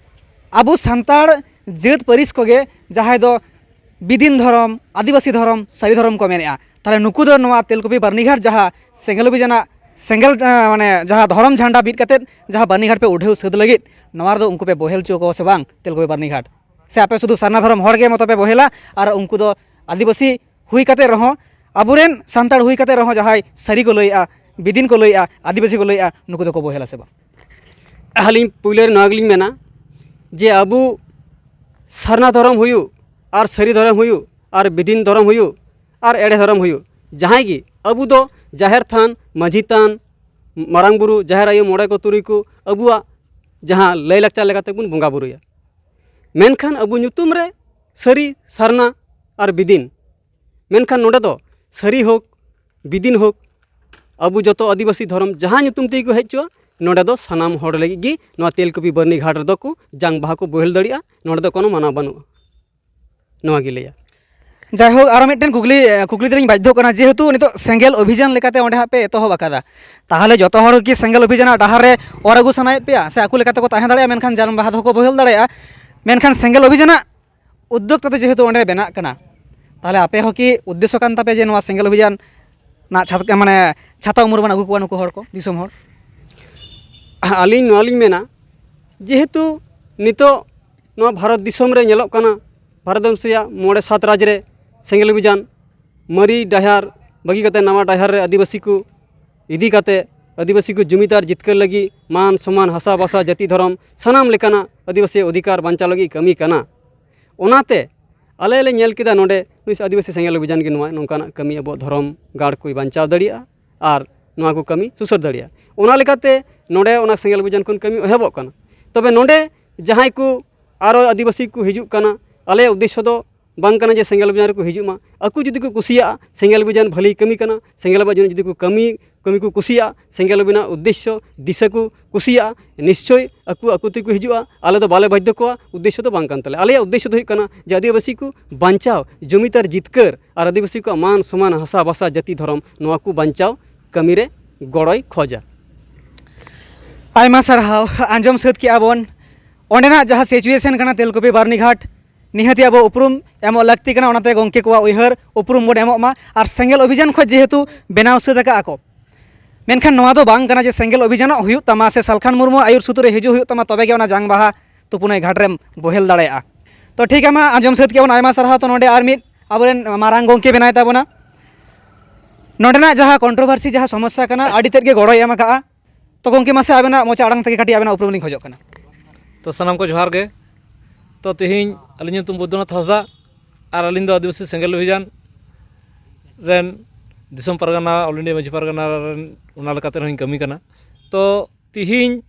ᱟᱵᱚ ᱥᱟᱱᱛᱟᱲ ᱡᱟᱹᱛ ᱯᱟᱹᱨᱤᱥ ᱠᱚᱜᱮ ᱡᱟᱦᱟᱸᱭ ᱫᱚ ᱵᱤᱫᱤᱱ ᱫᱷᱚᱨᱚᱢ, ᱟᱹᱫᱤᱵᱟᱹᱥᱤ ᱫᱷᱚᱨᱚᱢ, ᱥᱟᱹᱨᱤ ᱫᱷᱚᱨᱚᱢ ᱠᱚ ᱢᱮᱱᱮᱜᱼᱟ, ᱛᱟᱦᱚᱞᱮ ᱱᱩᱠᱩ ᱫᱚ ᱱᱚᱣᱟ ᱛᱮᱞᱠᱩᱯᱤ ᱵᱟᱹᱨᱱᱤᱜᱷᱟᱴ ᱡᱟᱦᱟᱸ ᱥᱮᱸᱜᱮᱞ ᱚᱵᱷᱤᱡᱟᱱᱟᱜ ᱥᱮᱸᱜᱮᱞ, ᱟᱸ, ᱢᱟᱱᱮ ᱡᱟᱦᱟᱸ ᱫᱷᱚᱨᱚᱢ ᱡᱷᱟᱱᱰᱟ ᱵᱤᱫ ᱠᱟᱛᱮᱫ ᱡᱟᱦᱟᱸ ᱵᱟᱹᱨᱱᱤᱜᱷᱟᱴ ᱯᱮ ᱩᱰᱷᱟᱹᱣ ᱥᱟᱹᱛ ᱞᱟᱹᱜᱤᱫ, ᱱᱚᱣᱟ ᱨᱮᱫᱚ ᱩᱱᱠᱩ ᱯᱮ ᱵᱚᱦᱮᱞ ᱦᱚᱪᱚ ᱠᱚᱣᱟ ᱥᱮ ᱵᱟᱝ ᱛᱮᱞᱠᱩᱯᱤ ᱵᱟᱹᱨᱱᱤᱜᱷᱟᱴ? ᱥᱮ ᱟᱯᱮ ᱥᱩᱫᱷᱩ ᱥᱟᱨᱱᱟ ᱫᱷᱚᱨᱚᱢ ᱦᱚᱲ ᱜᱮ ᱢᱚᱛᱚ ᱯᱮ ᱵᱚᱦᱮᱞᱟ ᱟᱨ ᱩᱱᱠᱩ ᱫᱚ ᱟᱹᱫᱤᱵᱟᱹᱥᱤ ᱦᱩᱭ ᱠᱟᱛᱮ ᱨᱮᱦᱚᱸ, ᱟᱵᱚᱨᱮᱱ ᱥᱟᱱᱛᱟᱲ ᱦᱩᱭ ᱠᱟᱛᱮ ᱨᱮᱦᱚᱸ ᱡᱟᱦᱟᱸᱭ ᱥᱟᱹᱨᱤ ᱠᱚ ᱞᱟᱹᱭᱮᱜᱼᱟ, ᱵᱤᱫᱤᱱ ᱠᱚ ᱞᱟᱹᱭᱮᱜᱼᱟ, ᱟᱹᱫᱤᱵᱟᱹᱥᱤ ᱠᱚ ᱞᱟᱹᱭᱮᱜᱼᱟ, ᱱᱩᱠᱩ ᱫᱚᱠᱚ ᱵᱚᱦᱮᱞᱟ ᱥᱮ ᱵᱟᱝ? ᱟᱹᱞᱤᱧ ᱯᱩᱭᱞᱟᱹ ᱨᱮ ᱱᱚᱣᱟ ᱜᱮᱞᱤᱧ ᱢᱮᱱᱟ ᱡᱮ ᱟᱵᱚ ᱥᱟᱨᱱᱟ ᱫᱷᱚᱨᱚᱢ ᱦᱩᱭᱩᱜ ᱟᱨ ᱥᱟᱹᱨᱤ ᱫᱷᱚᱨᱚᱢ ᱦᱩᱭᱩᱜ ᱟᱨ ᱵᱤᱫᱤᱱ ᱫᱷᱚᱨᱚᱢ ᱦᱩᱭᱩᱜ ᱟᱨ ᱮᱲᱮ ᱫᱷᱚᱨᱚᱢ ᱦᱩᱭᱩᱜ, ᱡᱟᱦᱟᱸᱭ ᱜᱮ ᱟᱵᱚ ᱫᱚ ᱡᱟᱦᱮᱨ ᱛᱷᱟᱱ, ᱢᱟᱹᱡᱷᱤ ᱛᱷᱟᱱ, ᱢᱟᱨᱟᱝ ᱵᱩᱨᱩ, ᱡᱟᱦᱮᱨ ᱟᱭᱳ, ᱢᱚᱬᱮ ᱠᱚ ᱛᱩᱨᱩᱭ ᱠᱚ ᱟᱵᱚᱣᱟᱜ ᱡᱟᱦᱟᱸ ᱞᱟᱹᱭ ᱞᱟᱠᱪᱟᱨ ᱞᱮᱠᱟᱛᱮ ᱵᱚᱱ ᱵᱚᱸᱜᱟ ᱵᱩᱨᱩᱭᱟ᱾ ᱢᱮᱱᱠᱷᱟᱱ ᱟᱵᱚ ᱧᱩᱛᱩᱢ ᱨᱮ ᱥᱟᱹᱨᱤ ᱥᱟᱨᱱᱟ ᱟᱨ ᱵᱤᱫᱤᱱ, ᱢᱮᱱᱠᱷᱟᱱ ᱱᱚᱰᱮ ᱫᱚ ᱥᱟᱹᱨᱤ ᱦᱳᱠ, ᱵᱤᱫᱤᱱ ᱦᱳᱠ, ᱟᱵᱚ ᱡᱚᱛᱚ ᱟᱹᱫᱤᱵᱟᱹᱥᱤ ᱫᱷᱚᱨᱚᱢ ᱡᱟᱦᱟᱸ ᱧᱩᱛᱩᱢ ᱛᱮᱜᱮ ᱠᱚ ᱦᱮᱡ ᱦᱚᱪᱚᱜᱼᱟ, ᱱᱚᱰᱮ ᱫᱚ ᱥᱟᱱᱟᱢ ᱦᱚᱲ ᱞᱟᱹᱜᱤᱫ ᱜᱮ ᱱᱚᱣᱟ ᱛᱮᱞᱠᱩᱯᱤ ᱵᱟᱹᱨᱱᱤ ᱜᱷᱟᱴ ᱨᱮᱫᱚ ᱠᱚ ᱡᱟᱝ ᱵᱟᱦᱟ ᱠᱚ ᱵᱳᱦᱮᱞ ᱫᱟᱲᱮᱭᱟᱜᱼᱟ᱾ ᱱᱚᱰᱮ ᱫᱚ ᱠᱳᱱᱳ ᱢᱟᱱᱟ ᱵᱟᱹᱱᱩᱜᱼᱟ, ᱱᱚᱣᱟ ᱜᱮ ᱞᱟᱹᱭᱟ᱾ ᱡᱟᱭᱦᱳᱠ, ᱟᱨᱚ ᱢᱤᱫᱴᱮᱱ ᱠᱩᱠᱞᱤ, ᱠᱩᱠᱞᱤ ᱫᱚᱞᱤᱧ ᱵᱟᱫᱽᱫᱷᱚᱜ ᱠᱟᱱᱟ, ᱡᱮᱦᱮᱛᱩ ᱱᱤᱛᱚᱜ ᱥᱮᱸᱜᱮᱞ ᱚᱵᱷᱤᱡᱟᱱ ᱞᱮᱠᱟᱛᱮ ᱚᱸᱰᱮ ᱦᱟᱸᱜ ᱯᱮ ᱮᱛᱚᱦᱚᱵ ᱟᱠᱟᱫᱟ, ᱛᱟᱦᱚᱞᱮ ᱡᱚᱛᱚ ᱦᱚᱲ ᱠᱤ ᱥᱮᱸᱜᱮᱞ ᱚᱵᱷᱤᱡᱟᱱᱟᱜ ᱰᱟᱦᱟᱨ ᱨᱮ ᱚᱨ ᱟᱹᱜᱩ ᱥᱟᱱᱟᱭᱮᱫ ᱯᱮᱭᱟ, ᱥᱮ ᱟᱠᱚ ᱞᱮᱠᱟ ᱛᱮᱠᱚ ᱛᱟᱦᱮᱸ ᱫᱟᱲᱮᱭᱟᱜᱼᱟ, ᱢᱮᱱᱠᱷᱟᱱ ᱡᱟᱝ ᱵᱟᱦᱟ ᱫᱚᱠᱚ ᱵᱳᱦᱮᱞ ᱫᱟᱲᱮᱭᱟᱜᱼᱟ? ᱢᱮᱱᱠᱷᱟᱱ ᱥᱮᱸᱜᱮᱞ ᱚᱵᱷᱤᱡᱟᱱᱟᱜ ᱩᱫᱽᱫᱳᱠᱛᱟ ᱛᱮ ᱡᱮᱦᱮᱛᱩ ᱚᱸᱰᱮ ᱵᱮᱱᱟᱜ ᱠᱟᱱᱟ, ᱛᱟᱦᱚᱞᱮ ᱟᱯᱮ ᱦᱚᱸ ᱠᱤ ᱩᱫᱽᱫᱮᱥᱥᱚ ᱠᱟᱱ ᱛᱟᱯᱮᱭᱟ ᱡᱮ ᱱᱚᱣᱟ ᱥᱮᱸᱜᱮᱞ ᱚᱵᱷᱤᱡᱟᱱ ᱨᱮᱱᱟᱜ ᱪᱷᱟᱛ-, ᱢᱟᱱᱮ ᱪᱷᱟᱛᱟ ᱩᱢᱩᱞ ᱵᱚᱱ ᱟᱹᱜᱩ ᱠᱚᱣᱟ ᱱᱩᱠᱩ ᱦᱚᱲ ᱠᱚ, ᱫᱤᱥᱚᱢ ᱦᱚᱲ? ᱟᱹᱞᱤᱧ ᱱᱚᱣᱟ ᱞᱤᱧ ᱢᱮᱱᱟ, ᱡᱮᱦᱮᱛᱩ ᱱᱤᱛᱚᱜ ᱱᱚᱣᱟ ᱵᱷᱟᱨᱚᱛ ᱫᱤᱥᱚᱢ ᱨᱮ ᱧᱮᱞᱚᱜ ᱠᱟᱱᱟ, ᱵᱷᱟᱨᱚᱛ ᱫᱤᱥᱚᱢ ᱨᱮᱭᱟᱜ ᱢᱚᱬᱮ ᱥᱟᱛ ᱨᱟᱡᱽ ᱨᱮ ᱥᱮᱸᱜᱮᱞ ᱚᱵᱷᱤᱡᱟᱱ, ᱢᱟᱨᱮ ᱰᱟᱦᱟᱨ ᱵᱟᱹᱜᱤ ᱠᱟᱛᱮ ᱱᱟᱣᱟ ᱰᱟᱦᱟᱨ ᱨᱮ ᱟᱹᱫᱤᱵᱟᱹᱥᱤ ᱠᱚ ᱤᱫᱤ ᱠᱟᱛᱮ ᱟᱹᱫᱤᱵᱟᱹᱥᱤ ᱠᱚ ᱡᱩᱢᱤᱫᱟᱨ ᱡᱤᱛᱠᱟᱹᱨ ᱞᱟᱹᱜᱤᱫ ᱢᱟᱱ ᱥᱚᱢᱟᱱ, ᱦᱟᱥᱟ ᱵᱷᱟᱥᱟ, ᱡᱟᱹᱛᱤ ᱫᱷᱚᱨᱚᱢ, ᱥᱟᱱᱟᱢ ᱞᱮᱠᱟᱱᱟᱜ ᱟᱹᱫᱤᱵᱟᱹᱥᱤ ᱚᱫᱷᱤᱠᱟᱨ ᱵᱟᱧᱪᱟᱣ ᱞᱟᱹᱜᱤᱫ ᱠᱟᱹᱢᱤ ᱠᱟᱱᱟ᱾ ᱚᱱᱟᱛᱮ ᱟᱞᱮ ᱞᱮ ᱧᱮᱞ ᱠᱮᱫᱟ ᱱᱚᱰᱮ ᱱᱩᱭ ᱟᱹᱫᱤᱵᱟᱹᱥᱤ ᱥᱮᱸᱜᱮᱞ ᱚᱵᱷᱤᱡᱟᱱ ᱜᱮ ᱱᱚᱣᱟ ᱱᱚᱝᱠᱟᱱᱟᱜ ᱠᱟᱹᱢᱤ ᱟᱵᱚᱣᱟᱜ ᱫᱷᱚᱨᱚᱢ ᱜᱟᱲ ᱠᱚᱭ ᱵᱟᱧᱪᱟᱣ ᱫᱟᱲᱮᱭᱟᱜᱼᱟ ᱟᱨ ᱱᱚᱣᱟ ᱠᱚ ᱠᱟᱹᱢᱤ ᱥᱩᱥᱟᱹᱨ ᱫᱟᱲᱮᱭᱟᱜᱼᱟ᱾ ᱚᱱᱟ ᱞᱮᱠᱟᱛᱮ ᱱᱚᱰᱮ ᱚᱱᱟ ᱥᱮᱸᱜᱮᱞ ᱚᱵᱷᱤᱡᱟᱱ ᱠᱷᱚᱱ ᱠᱟᱹᱢᱤ ᱮᱦᱚᱵᱚᱜ ᱠᱟᱱᱟ᱾ ᱛᱚᱵᱮ ᱱᱚᱰᱮ ᱡᱟᱦᱟᱸᱭ ᱠᱚ ᱟᱨᱚ ᱟᱹᱫᱤᱵᱟᱹᱥᱤ ᱠᱚ ᱦᱤᱡᱩᱜ ᱠᱟᱱᱟ, ᱟᱞᱮᱭᱟᱜ ᱩᱫᱽᱫᱮᱥᱥᱚ ᱫᱚ ᱵᱟᱝ ᱠᱟᱱᱟ ᱡᱮ ᱥᱮᱸᱜᱮᱞ ᱚᱵᱷᱤᱡᱟᱱ ᱨᱮᱠᱚ ᱦᱤᱡᱩᱜ ᱢᱟ᱾ ᱟᱠᱚ ᱡᱩᱫᱤ ᱠᱚ ᱠᱩᱥᱤᱭᱟᱜᱼᱟ, ᱥᱮᱸᱜᱮᱞ ᱚᱵᱷᱤᱡᱟᱱ ᱵᱷᱟᱹᱞᱤ ᱠᱟᱹᱢᱤ ᱠᱟᱱᱟ, ᱥᱮᱸᱜᱮᱞ ᱚᱵᱷᱤᱡᱟᱱ ᱡᱩᱫᱤ ᱠᱚ ᱠᱟᱹᱢᱤ, ᱠᱟᱹᱢᱤ ᱠᱚ ᱠᱩᱥᱤᱭᱟᱜᱼᱟ, ᱥᱮᱸᱜᱮᱞ ᱚᱵᱷᱤᱡᱟᱱ ᱩᱫᱽᱫᱮᱥᱥᱚ ᱫᱤᱥᱟᱹ ᱠᱚ ᱠᱩᱥᱤᱭᱟᱜᱼᱟ, ᱱᱤᱥᱪᱳᱭ ᱟᱠᱚ ᱟᱠᱚ ᱛᱮᱠᱚ ᱦᱤᱡᱩᱜᱼᱟ᱾ ᱟᱞᱮ ᱫᱚ ᱵᱟᱞᱮ ᱵᱟᱫᱽᱫᱷᱚ ᱠᱚᱣᱟ, ᱩᱫᱽᱫᱮᱥᱥᱚ ᱫᱚ ᱵᱟᱝ ᱠᱟᱱ ᱛᱟᱞᱮᱭᱟ᱾ ᱟᱞᱮᱭᱟᱜ ᱩᱫᱽᱫᱮᱥᱥᱚ ᱫᱚ ᱦᱩᱭᱩᱜ ᱠᱟᱱᱟ ᱡᱮ ᱟᱹᱫᱤᱵᱟᱹᱥᱤ ᱠᱚ ᱵᱟᱧᱪᱟᱣ, ᱡᱩᱢᱤᱫ ᱟᱨ ᱡᱤᱛᱠᱟᱹᱨ ᱟᱨ ᱟᱹᱫᱤᱵᱟᱹᱥᱤ ᱠᱚᱣᱟᱜ ᱢᱟᱱ ᱥᱚᱢᱟᱱ, ᱦᱟᱥᱟ ᱵᱷᱟᱥᱟ, ᱡᱟᱹᱛᱤ ᱫᱷᱚᱨᱚᱢ, ᱱᱚᱣᱟ ᱠᱚ ᱵᱟᱧᱪᱟᱣ ᱠᱟᱹᱢᱤ ᱨᱮ ᱜᱚᱲᱚᱭ ᱠᱷᱚᱡᱟ᱾ ᱟᱭᱢᱟ ᱥᱟᱨᱦᱟᱣ᱾ ᱟᱸᱡᱚᱢ ᱥᱟᱹᱛ ᱠᱮᱜᱼᱟ ᱵᱚᱱ ᱚᱸᱰᱮᱱᱟᱜ ᱡᱟᱦᱟᱸ situation ᱠᱟᱱᱟ ᱛᱮᱞᱠᱩᱯᱤ ᱵᱟᱨᱱᱤᱜᱷᱟᱴ, ᱱᱤᱦᱟᱹᱛᱤ ᱟᱵᱚ ᱩᱯᱨᱩᱢ ᱮᱢᱚᱜ ᱞᱟᱹᱠᱛᱤ ᱠᱟᱱᱟ᱾ ᱚᱱᱟᱛᱮ ᱜᱚᱢᱠᱮ ᱠᱚᱣᱟᱜ ᱩᱭᱦᱟᱹᱨ ᱩᱯᱨᱩᱢ ᱵᱚᱱ ᱮᱢᱚᱜ ᱢᱟ᱾ ᱟᱨ ᱥᱮᱸᱜᱮᱞ ᱚᱵᱷᱤᱡᱟᱱ ᱠᱷᱚᱱ ᱡᱮᱦᱮᱛᱩ ᱵᱮᱱᱟᱣ ᱥᱟᱹᱛ ᱟᱠᱟᱫᱼᱟ ᱠᱚ, ᱢᱮᱱᱠᱷᱟᱱ ᱱᱚᱣᱟ ᱫᱚ ᱵᱟᱝ ᱠᱟᱱᱟ ᱡᱮ ᱥᱮᱸᱜᱮᱞ ᱚᱵᱷᱤᱡᱟᱱᱚᱜ ᱦᱩᱭᱩᱜ ᱛᱟᱢᱟ ᱥᱮ ᱥᱟᱞᱠᱷᱟᱱ ᱢᱩᱨᱢᱩ ᱟᱹᱭᱩᱨ ᱥᱩᱛᱩᱜ ᱨᱮ ᱦᱤᱡᱩᱜ ᱦᱩᱭᱩᱜ ᱛᱟᱢᱟ, ᱛᱚᱵᱮ ᱜᱮ ᱚᱱᱟ ᱡᱟᱝ ᱵᱟᱦᱟ ᱛᱩᱯᱩᱱᱟᱹᱭ ᱜᱷᱟᱴ ᱨᱮᱢ ᱵᱳᱦᱮᱞ ᱫᱟᱲᱮᱭᱟᱜᱼᱟ᱾ ᱛᱚ ᱴᱷᱤᱠ ᱜᱮᱭᱟ, ᱢᱟ ᱟᱸᱡᱚᱢ ᱥᱟᱹᱛ ᱠᱮᱜᱼᱟ ᱵᱚᱱ, ᱟᱭᱢᱟ ᱥᱟᱨᱦᱟᱣ᱾ ᱛᱚ ᱱᱚᱰᱮ ᱟᱨ ᱢᱤᱫ ᱟᱵᱚᱨᱮᱱ ᱢᱟᱨᱟᱝ ᱜᱚᱢᱠᱮ ᱢᱮᱱᱟᱭ ᱛᱟᱵᱚᱱᱟ᱾ ᱱᱚᱰᱮᱱᱟᱜ ᱡᱟᱦᱟᱸ controversy, ᱡᱟᱦᱟᱸ ᱥᱚᱢᱚᱥᱥᱟ ᱠᱟᱱᱟ, ᱟᱹᱰᱤ ᱛᱮᱫ ᱜᱮ ᱜᱚᱲᱚᱭ ᱮᱢ ᱟᱠᱟᱫᱼᱟ᱾ ᱛᱚ ᱜᱚᱢᱠᱮ, ᱢᱟᱥᱮ ᱟᱵᱮᱱᱟᱜ ᱢᱚᱪᱟ ᱟᱲᱟᱝ ᱛᱮᱜᱮ ᱠᱟᱹᱴᱤᱡ ᱟᱵᱮᱱᱟᱜ ᱩᱯᱨᱩᱢ ᱞᱤᱧ ᱠᱷᱚᱡᱚᱜ ᱠᱟᱱᱟ᱾ ᱛᱚ ᱥᱟᱱᱟᱢ ᱠᱚ ᱡᱚᱦᱟᱨ ᱜᱮ᱾ ᱛᱚ ᱛᱮᱦᱮᱧ ᱟᱹᱞᱤᱧ ᱧᱩᱛᱩᱢ ᱵᱳᱭᱫᱚᱱᱟᱛᱷ ᱦᱟᱸᱥᱫᱟ, ᱟᱨ ᱟᱹᱞᱤᱧ ᱫᱚ ᱟᱹᱫᱤᱵᱟᱹᱥᱤ ᱥᱮᱸᱜᱮᱞ ᱚᱵᱷᱤᱡᱟᱱ ᱨᱮᱱ ᱫᱤᱥᱚᱢ ᱯᱟᱨᱜᱟᱱᱟ, all India ᱢᱟᱹᱡᱷᱤ ᱯᱟᱨᱜᱟᱱᱟ ᱨᱮᱱ ᱚᱱᱟ ᱞᱮᱠᱟᱛᱮ ᱨᱮᱦᱚᱸᱧ ᱠᱟᱹᱢᱤ ᱠᱟᱱᱟ᱾ ᱛᱚ ᱛᱮᱦᱮᱧ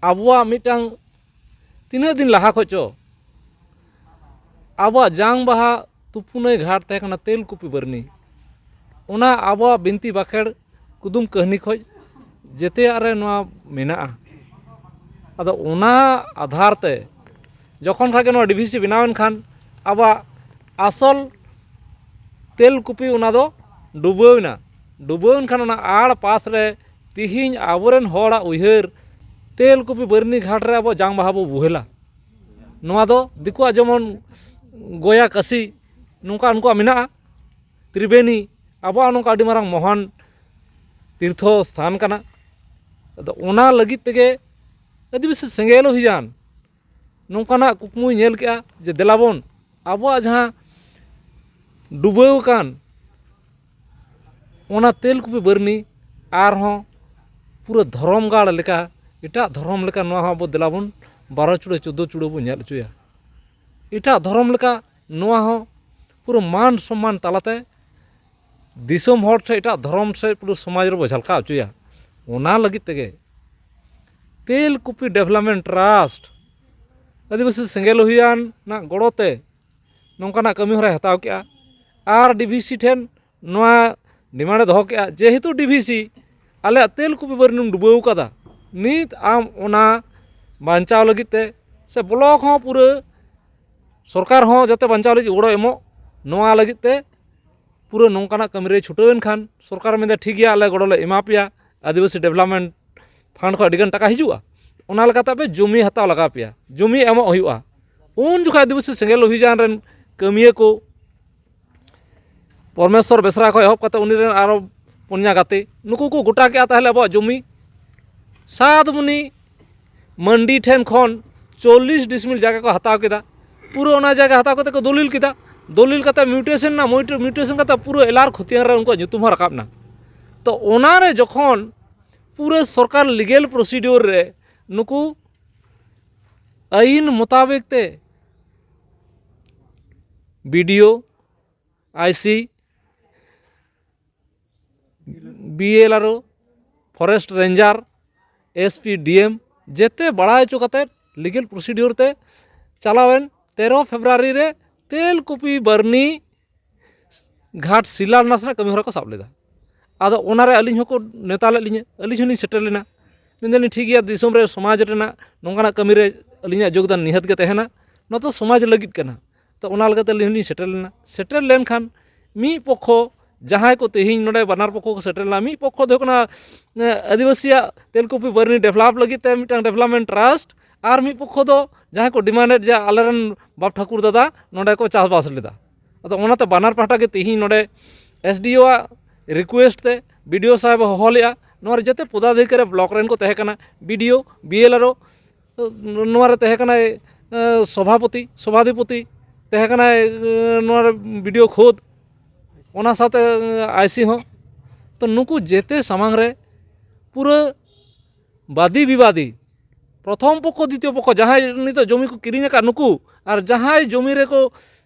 ᱟᱵᱚᱣᱟᱜ ᱢᱤᱫᱴᱟᱝ ᱛᱤᱱᱟᱹᱜ ᱫᱤᱱ ᱞᱟᱦᱟ ᱠᱷᱚᱡ ᱪᱚ ᱟᱵᱚᱣᱟᱜ ᱡᱟᱝ ᱵᱟᱦᱟ ᱥᱩᱯᱩᱱᱟᱹᱭ ᱜᱷᱟᱴ ᱛᱟᱦᱮᱸ ᱠᱟᱱᱟ ᱛᱮᱞᱠᱩᱯᱤ ᱵᱟᱹᱨᱱᱤ᱾ ᱚᱱᱟ ᱟᱵᱚᱣᱟᱜ ᱵᱤᱱᱛᱤ ᱵᱟᱠᱷᱮᱲ ᱠᱩᱫᱩᱢ ᱠᱟᱹᱦᱱᱤ ᱠᱷᱚᱱ ᱡᱮᱛᱮᱭᱟᱜ ᱨᱮ ᱱᱚᱣᱟ ᱢᱮᱱᱟᱜᱼᱟ᱾ ᱟᱫᱚ ᱚᱱᱟ ᱟᱫᱷᱟᱨ ᱛᱮ ᱡᱚᱠᱷᱚᱱ ᱠᱷᱟᱱ ᱜᱮ ᱱᱚᱣᱟ ᱰᱤ ᱵᱷᱤ ᱥᱤ ᱵᱮᱱᱟᱣ ᱮᱱ ᱠᱷᱟᱱ ᱟᱵᱚᱣᱟᱜ ᱟᱥᱚᱞ ᱛᱮᱞᱠᱩᱯᱤ ᱚᱱᱟ ᱫᱚ ᱰᱩᱵᱟᱹᱣ ᱮᱱᱟ᱾ ᱰᱩᱵᱟᱹᱣ ᱮᱱ ᱠᱷᱟᱱ ᱚᱱᱟ ᱟᱲ ᱯᱟᱥ ᱨᱮ ᱛᱤᱦᱤᱧ ᱟᱵᱚᱨᱮᱱ ᱦᱚᱲᱟᱜ ᱩᱭᱦᱟᱹᱨ ᱛᱮᱞᱠᱩᱯᱤ ᱵᱟᱹᱨᱱᱤ ᱜᱷᱟᱴ ᱨᱮ ᱟᱵᱚ ᱡᱟᱝ ᱵᱟᱦᱟ ᱵᱚ ᱵᱚᱦᱮᱞᱟ᱾ ᱱᱚᱣᱟ ᱫᱚ ᱫᱤᱠᱩᱣᱟᱜ ᱡᱮᱢᱚᱱ ᱜᱚᱭᱟ, ᱠᱟᱹᱥᱤ, ᱱᱚᱝᱠᱟ ᱩᱱᱠᱩᱣᱟᱜ ᱢᱮᱱᱟᱜᱼᱟ, ᱛᱨᱤᱵᱮᱱᱤ, ᱟᱵᱚᱣᱟᱜ ᱱᱚᱝᱠᱟ ᱟᱹᱰᱤ ᱢᱟᱨᱟᱝ ᱢᱚᱦᱟᱱ ᱛᱤᱨᱛᱷᱚ ᱥᱛᱷᱟᱱ ᱠᱟᱱᱟ᱾ ᱟᱫᱚ ᱚᱱᱟ ᱞᱟᱹᱜᱤᱫ ᱛᱮᱜᱮ ᱟᱹᱫᱤᱵᱟᱹᱥᱤ ᱥᱮᱸᱜᱮᱞ ᱚᱵᱷᱤᱡᱟᱱ ᱱᱚᱝᱠᱟᱱᱟᱜ ᱠᱩᱠᱢᱩᱭ ᱧᱮᱞ ᱠᱮᱜᱼᱟ ᱡᱮ ᱫᱮᱞᱟᱵᱚᱱ ᱟᱵᱚᱣᱟᱜ ᱡᱟᱦᱟᱸ ᱰᱩᱵᱟᱹᱣ ᱟᱠᱟᱱ ᱚᱱᱟ ᱛᱮᱞᱠᱩᱯᱤ ᱵᱟᱹᱨᱱᱤ ᱟᱨᱦᱚᱸ ᱯᱩᱨᱟᱹ ᱫᱷᱚᱨᱚᱢ ᱜᱟᱲ ᱞᱮᱠᱟ, ᱮᱴᱟᱜ ᱫᱷᱚᱨᱚᱢ ᱞᱮᱠᱟ ᱱᱚᱣᱟ ᱦᱚᱸ ᱟᱵᱚ ᱫᱮᱞᱟᱵᱚᱱ ᱵᱟᱨᱚ ᱪᱩᱲᱟᱹ ᱪᱳᱫᱽᱫᱳ ᱪᱩᱲᱟᱹ ᱵᱚᱱ ᱧᱮᱞ ᱦᱚᱪᱚᱭᱟ᱾ ᱮᱴᱟᱜ ᱫᱷᱚᱨᱚᱢ ᱞᱮᱠᱟ ᱱᱚᱣᱟ ᱦᱚᱸ ᱯᱩᱨᱟᱹ ᱢᱟᱱ ᱥᱚᱢᱢᱟᱱ ᱛᱟᱞᱟᱛᱮ ᱫᱤᱥᱚᱢ ᱦᱚᱲ ᱴᱷᱮᱱ, ᱮᱴᱟᱜ ᱫᱷᱚᱨᱚᱢ ᱴᱷᱮᱱ, ᱯᱩᱨᱟᱹ ᱥᱚᱢᱟᱡᱽ ᱨᱮᱵᱚ ᱡᱷᱟᱞᱠᱟᱣ ᱦᱚᱪᱚᱭᱟ᱾ ᱚᱱᱟ ᱞᱟᱹᱜᱤᱫ ᱛᱮᱜᱮ ᱛᱮᱞᱠᱩᱯᱤ ᱰᱮᱵᱷᱞᱚᱯᱢᱮᱱᱴ ᱴᱨᱟᱥᱴ ᱟᱹᱫᱤᱵᱟᱹᱥᱤ ᱥᱮᱸᱜᱮᱞ ᱚᱵᱷᱤᱡᱟᱱ ᱨᱮᱱᱟᱜ ᱜᱚᱲᱚ ᱛᱮ ᱱᱚᱝᱠᱟᱱᱟᱜ ᱠᱟᱹᱢᱤ ᱦᱚᱨᱟᱭ ᱦᱟᱛᱟᱣ ᱠᱮᱜᱼᱟ᱾ ᱟᱨ ᱰᱤ ᱵᱷᱤ ᱥᱤ ᱴᱷᱮᱱ ᱱᱚᱣᱟ ᱰᱤᱢᱟᱱᱰ ᱮ ᱫᱚᱦᱚ ᱠᱮᱜᱼᱟ, ᱡᱮᱦᱮᱛᱩ ᱰᱤ ᱵᱷᱤ ᱥᱤ ᱟᱞᱮᱭᱟᱜ ᱛᱮᱞᱠᱩᱯᱤ ᱵᱟᱹᱨᱱᱤᱢ ᱰᱩᱵᱟᱹᱣ ᱠᱟᱫᱟ, ᱱᱤᱛ ᱟᱢ ᱚᱱᱟ ᱵᱟᱧᱪᱟᱣ ᱞᱟᱹᱜᱤᱫ ᱛᱮ ᱥᱮ ᱵᱞᱚᱠ ᱦᱚᱸ ᱯᱩᱨᱟᱹ ᱥᱚᱨᱠᱟᱨ ᱦᱚᱸ ᱡᱟᱛᱮ ᱵᱟᱧᱪᱟᱣ ᱞᱟᱹᱜᱤᱫ ᱜᱚᱲᱚ ᱮᱢᱚᱜ, ᱱᱚᱣᱟ ᱞᱟᱹᱜᱤᱫ ᱛᱮ ᱯᱩᱨᱟᱹ ᱱᱚᱝᱠᱟᱱᱟᱜ ᱠᱟᱹᱢᱤ ᱨᱮ ᱪᱷᱩᱴᱟᱹᱣ ᱮᱱ ᱠᱷᱟᱱ ᱥᱚᱨᱠᱟᱨ ᱢᱮᱱᱫᱟ, "ᱴᱷᱤᱠ ᱜᱮᱭᱟ, ᱟᱞᱮ ᱜᱚᱲᱚ ᱞᱮ ᱮᱢᱟ ᱯᱮᱭᱟ, ᱟᱹᱫᱤᱵᱟᱹᱥᱤ ᱰᱮᱵᱷᱞᱚᱯᱢᱮᱱᱴ ᱯᱷᱟᱱᱰ ᱠᱷᱚᱱ ᱟᱹᱰᱤ ᱜᱟᱱ ᱴᱟᱠᱟ ᱦᱤᱡᱩᱜᱼᱟ, ᱚᱱᱟ ᱞᱮᱠᱟᱛᱮ ᱟᱯᱮ ᱡᱚᱢᱤ ᱦᱟᱛᱟᱣ ᱞᱟᱜᱟᱣ ᱯᱮᱭᱟ, ᱡᱚᱢᱤ ᱮᱢᱚᱜ ᱦᱩᱭᱩᱜᱼᱟ᱾" ᱩᱱ ᱡᱚᱠᱷᱚᱱ ᱟᱹᱫᱤᱵᱟᱹᱥᱤ ᱥᱮᱸᱜᱮᱞ ᱚᱵᱷᱤᱡᱟᱱ ᱨᱮᱱ ᱠᱟᱹᱢᱤᱭᱟᱹ ᱠᱚ ᱯᱚᱨᱢᱮᱥᱥᱚᱨ ᱵᱮᱥᱨᱟ ᱠᱷᱚᱱ ᱮᱦᱚᱵ ᱠᱟᱛᱮ ᱩᱱᱤ ᱨᱮᱱ ᱟᱨᱚ ᱯᱩᱱᱭᱟ ᱜᱟᱛᱮ, ᱱᱩᱠᱩ ᱠᱚ ᱜᱚᱴᱟ ᱠᱮᱜᱼᱟ ᱛᱟᱦᱚᱞᱮ ᱟᱵᱚᱣᱟᱜ ᱡᱚᱢᱤ᱾ ᱥᱟᱫᱢᱩᱱᱤ ᱢᱟᱱᱰᱤ ᱴᱷᱮᱱ ᱠᱷᱚᱱ ᱪᱚᱞᱞᱤᱥ ᱰᱤᱥᱢᱤᱞ ᱡᱟᱭᱜᱟ ᱠᱚ ᱦᱟᱛᱟᱣ ᱠᱮᱫᱟ᱾ ᱯᱩᱨᱟᱹ ᱚᱱᱟ ᱡᱟᱭᱜᱟ ᱦᱟᱛᱟᱣ ᱠᱟᱛᱮ ᱠᱚ ᱫᱚᱞᱤᱞ ᱠᱮᱫᱟ᱾ ᱫᱚᱞᱤᱞ ᱠᱟᱛᱮ ᱢᱤᱭᱩᱴᱮᱥᱚᱱ ᱮᱱᱟ, ᱢᱤᱭᱩᱴᱮᱥᱚᱱ ᱠᱟᱛᱮ ᱯᱩᱨᱟᱹ ᱮᱞᱟᱨ ᱠᱷᱚᱛᱤᱭᱟᱱ ᱨᱮ ᱩᱱᱠᱩᱣᱟᱜ ᱧᱩᱛᱩᱢ ᱦᱚᱸ ᱨᱟᱠᱟᱵ ᱮᱱᱟ᱾ ᱛᱚ ᱚᱱᱟᱨᱮ ᱡᱚᱠᱷᱚᱱ ᱯᱩᱨᱟᱹ ᱥᱚᱨᱠᱟᱨ ᱞᱤᱜᱮᱞ ᱯᱨᱚᱥᱤᱰᱤᱭᱳᱨ ᱨᱮ ᱱᱩᱠᱩ ᱟᱹᱭᱤᱱ ᱢᱚᱛᱟᱵᱮᱠ ᱛᱮ ᱵᱤ ᱰᱤ ᱳ, ᱟᱭ ᱥᱤ, ᱵᱤ ᱮᱞ ᱟᱨ ᱳ, ᱯᱷᱚᱨᱮᱥᱴ ᱨᱮᱧᱡᱟᱨ, ᱮᱥ ᱯᱤ, ᱰᱤ ᱮᱢ ᱡᱮᱛᱮ ᱵᱟᱲᱟᱭ ᱦᱚᱪᱚ ᱠᱟᱛᱮ ᱞᱤᱜᱮᱞ ᱯᱨᱚᱥᱤᱰᱤᱭᱳᱨ ᱛᱮ ᱪᱟᱞᱟᱣᱮᱱ ᱛᱮᱨᱚ ᱯᱷᱮᱵᱽᱨᱩᱣᱟᱨᱤ ᱨᱮ ᱛᱮᱞᱠᱩᱯᱤ ᱵᱟᱨᱱᱤ ᱜᱷᱟᱴ ᱥᱤᱞᱟᱱᱟᱥ ᱨᱮᱱᱟᱜ ᱠᱟᱹᱢᱤ ᱦᱚᱨᱟ ᱠᱚ ᱥᱟᱵ ᱞᱮᱫᱟ᱾ ᱟᱫᱚ ᱚᱱᱟᱨᱮ ᱟᱹᱞᱤᱧ ᱦᱚᱸᱠᱚ ᱱᱮᱣᱛᱟ ᱞᱮᱫ ᱞᱤᱧᱟᱹ, ᱟᱹᱞᱤᱧ ᱦᱚᱸᱞᱤᱧ ᱥᱮᱴᱮᱨ ᱞᱮᱱᱟ᱾ ᱢᱮᱱᱫᱟᱞᱤᱧ, ᱴᱷᱤᱠ ᱜᱮᱭᱟ, ᱫᱤᱥᱚᱢ ᱨᱮ ᱥᱚᱢᱟᱡᱽ ᱨᱮᱱᱟᱜ ᱱᱚᱝᱠᱟᱱᱟᱜ ᱠᱟᱹᱢᱤ ᱨᱮ ᱟᱹᱞᱤᱧᱟᱜ ᱡᱳᱜᱽᱫᱟᱱ ᱱᱤᱦᱟᱹᱛ ᱜᱮ ᱛᱟᱦᱮᱱᱟ, ᱱᱚᱣᱟ ᱫᱚ ᱥᱚᱢᱟᱡᱽ ᱞᱟᱹᱜᱤᱫ ᱠᱟᱱᱟ᱾ ᱛᱚ ᱚᱱᱟ ᱞᱮᱠᱟᱛᱮ ᱟᱹᱞᱤᱧ ᱦᱚᱸᱞᱤᱧ ᱥᱮᱴᱮᱨ ᱞᱮᱱᱟ᱾ ᱥᱮᱴᱮᱨ ᱞᱮᱱᱠᱷᱟᱱ ᱢᱤᱫ ᱯᱚᱠᱷᱚ, ᱡᱟᱦᱟᱸᱭ ᱠᱚ ᱛᱮᱦᱮᱧ ᱱᱚᱰᱮ ᱵᱟᱱᱟᱨ ᱯᱚᱠᱷᱚ ᱠᱚ ᱥᱮᱴᱮᱨ ᱞᱮᱱᱟ, ᱢᱤᱫ ᱯᱚᱠᱷᱚ ᱫᱚ ᱦᱩᱭᱩᱜ ᱠᱟᱱᱟ, ᱮ, ᱟᱹᱫᱤᱵᱟᱹᱥᱤᱭᱟᱜ ᱛᱮᱞᱠᱩᱯᱤ ᱵᱟᱨᱱᱤ ᱰᱮᱵᱷᱞᱚᱯ ᱞᱟᱹᱜᱤᱫ ᱛᱮ ᱢᱤᱫᱴᱟᱝ ᱰᱮᱵᱷᱞᱚᱯᱢᱮᱱᱴ ᱴᱨᱟᱥᱴ, ᱟᱨ ᱢᱤᱫ ᱯᱚᱠᱷᱚ ᱫᱚ ᱡᱟᱦᱟᱸᱭ ᱠᱚ ᱰᱤᱢᱟᱱᱰᱮᱰ ᱡᱮ ᱟᱞᱮᱨᱮᱱ ᱵᱟᱯ ᱴᱷᱟᱹᱠᱩᱨ ᱫᱟᱫᱟ ᱱᱚᱰᱮ ᱠᱚ ᱪᱟᱥᱵᱟᱥ ᱞᱮᱫᱟ᱾ ᱟᱫᱚ ᱚᱱᱟᱛᱮ ᱵᱟᱱᱟᱨ ᱯᱟᱦᱴᱟ ᱜᱮ ᱛᱮᱦᱮᱧ ᱱᱚᱰᱮ ᱮᱥ ᱰᱤ ᱳ ᱟᱜ ᱨᱤᱠᱩᱭᱮᱥᱴ ᱛᱮ ᱵᱤ ᱰᱤ ᱳ ᱥᱟᱦᱮᱵᱽ ᱮ ᱦᱚᱦᱚ ᱞᱮᱫᱼᱟ᱾ ᱱᱚᱣᱟ ᱨᱮ ᱡᱮᱛᱮ ᱯᱚᱫᱟᱫᱷᱤᱠᱟᱨᱤ, ᱵᱞᱚᱠ ᱨᱮᱱ ᱠᱚ ᱛᱟᱦᱮᱸ ᱠᱟᱱᱟ, ᱵᱤ ᱰᱤ ᱳ, ᱵᱤ ᱮᱞ ᱟᱨ ᱳ, ᱱᱚᱣᱟ ᱨᱮ ᱛᱟᱦᱮᱸ ᱠᱟᱱᱟᱭ, ᱮ, ᱥᱚᱵᱷᱟᱯᱚᱛᱤ, ᱥᱚᱵᱷᱟᱫᱷᱤᱯᱚᱛᱤ ᱛᱟᱦᱮᱸ ᱠᱟᱱᱟᱭ, ᱮ, ᱱᱚᱣᱟ ᱨᱮ ᱵᱤ ᱰᱤ ᱳ ᱠᱷᱩᱫ, ᱚᱱᱟ ᱥᱟᱶᱛᱮ, ᱮ, ᱟᱭ ᱥᱤ ᱦᱚᱸ᱾ ᱛᱚ ᱱᱩᱠᱩ ᱡᱮᱛᱮ ᱥᱟᱢᱟᱝ ᱨᱮ ᱯᱩᱨᱟᱹ ᱵᱟᱫᱤ ᱵᱤᱵᱟᱫᱤ, ᱯᱨᱚᱛᱷᱚᱢ ᱯᱚᱠᱠᱷᱚ, ᱫᱤᱛᱤᱭᱚ ᱯᱚᱠᱠᱷᱚ, ᱡᱟᱦᱟᱸᱭ ᱱᱤᱛᱚᱜ ᱡᱚᱢᱤ ᱠᱚ ᱠᱤᱨᱤᱧ ᱟᱠᱟᱫ ᱱᱩᱠᱩ, ᱟᱨ ᱡᱟᱦᱟᱸᱭ ᱡᱚᱢᱤ ᱨᱮᱠᱚ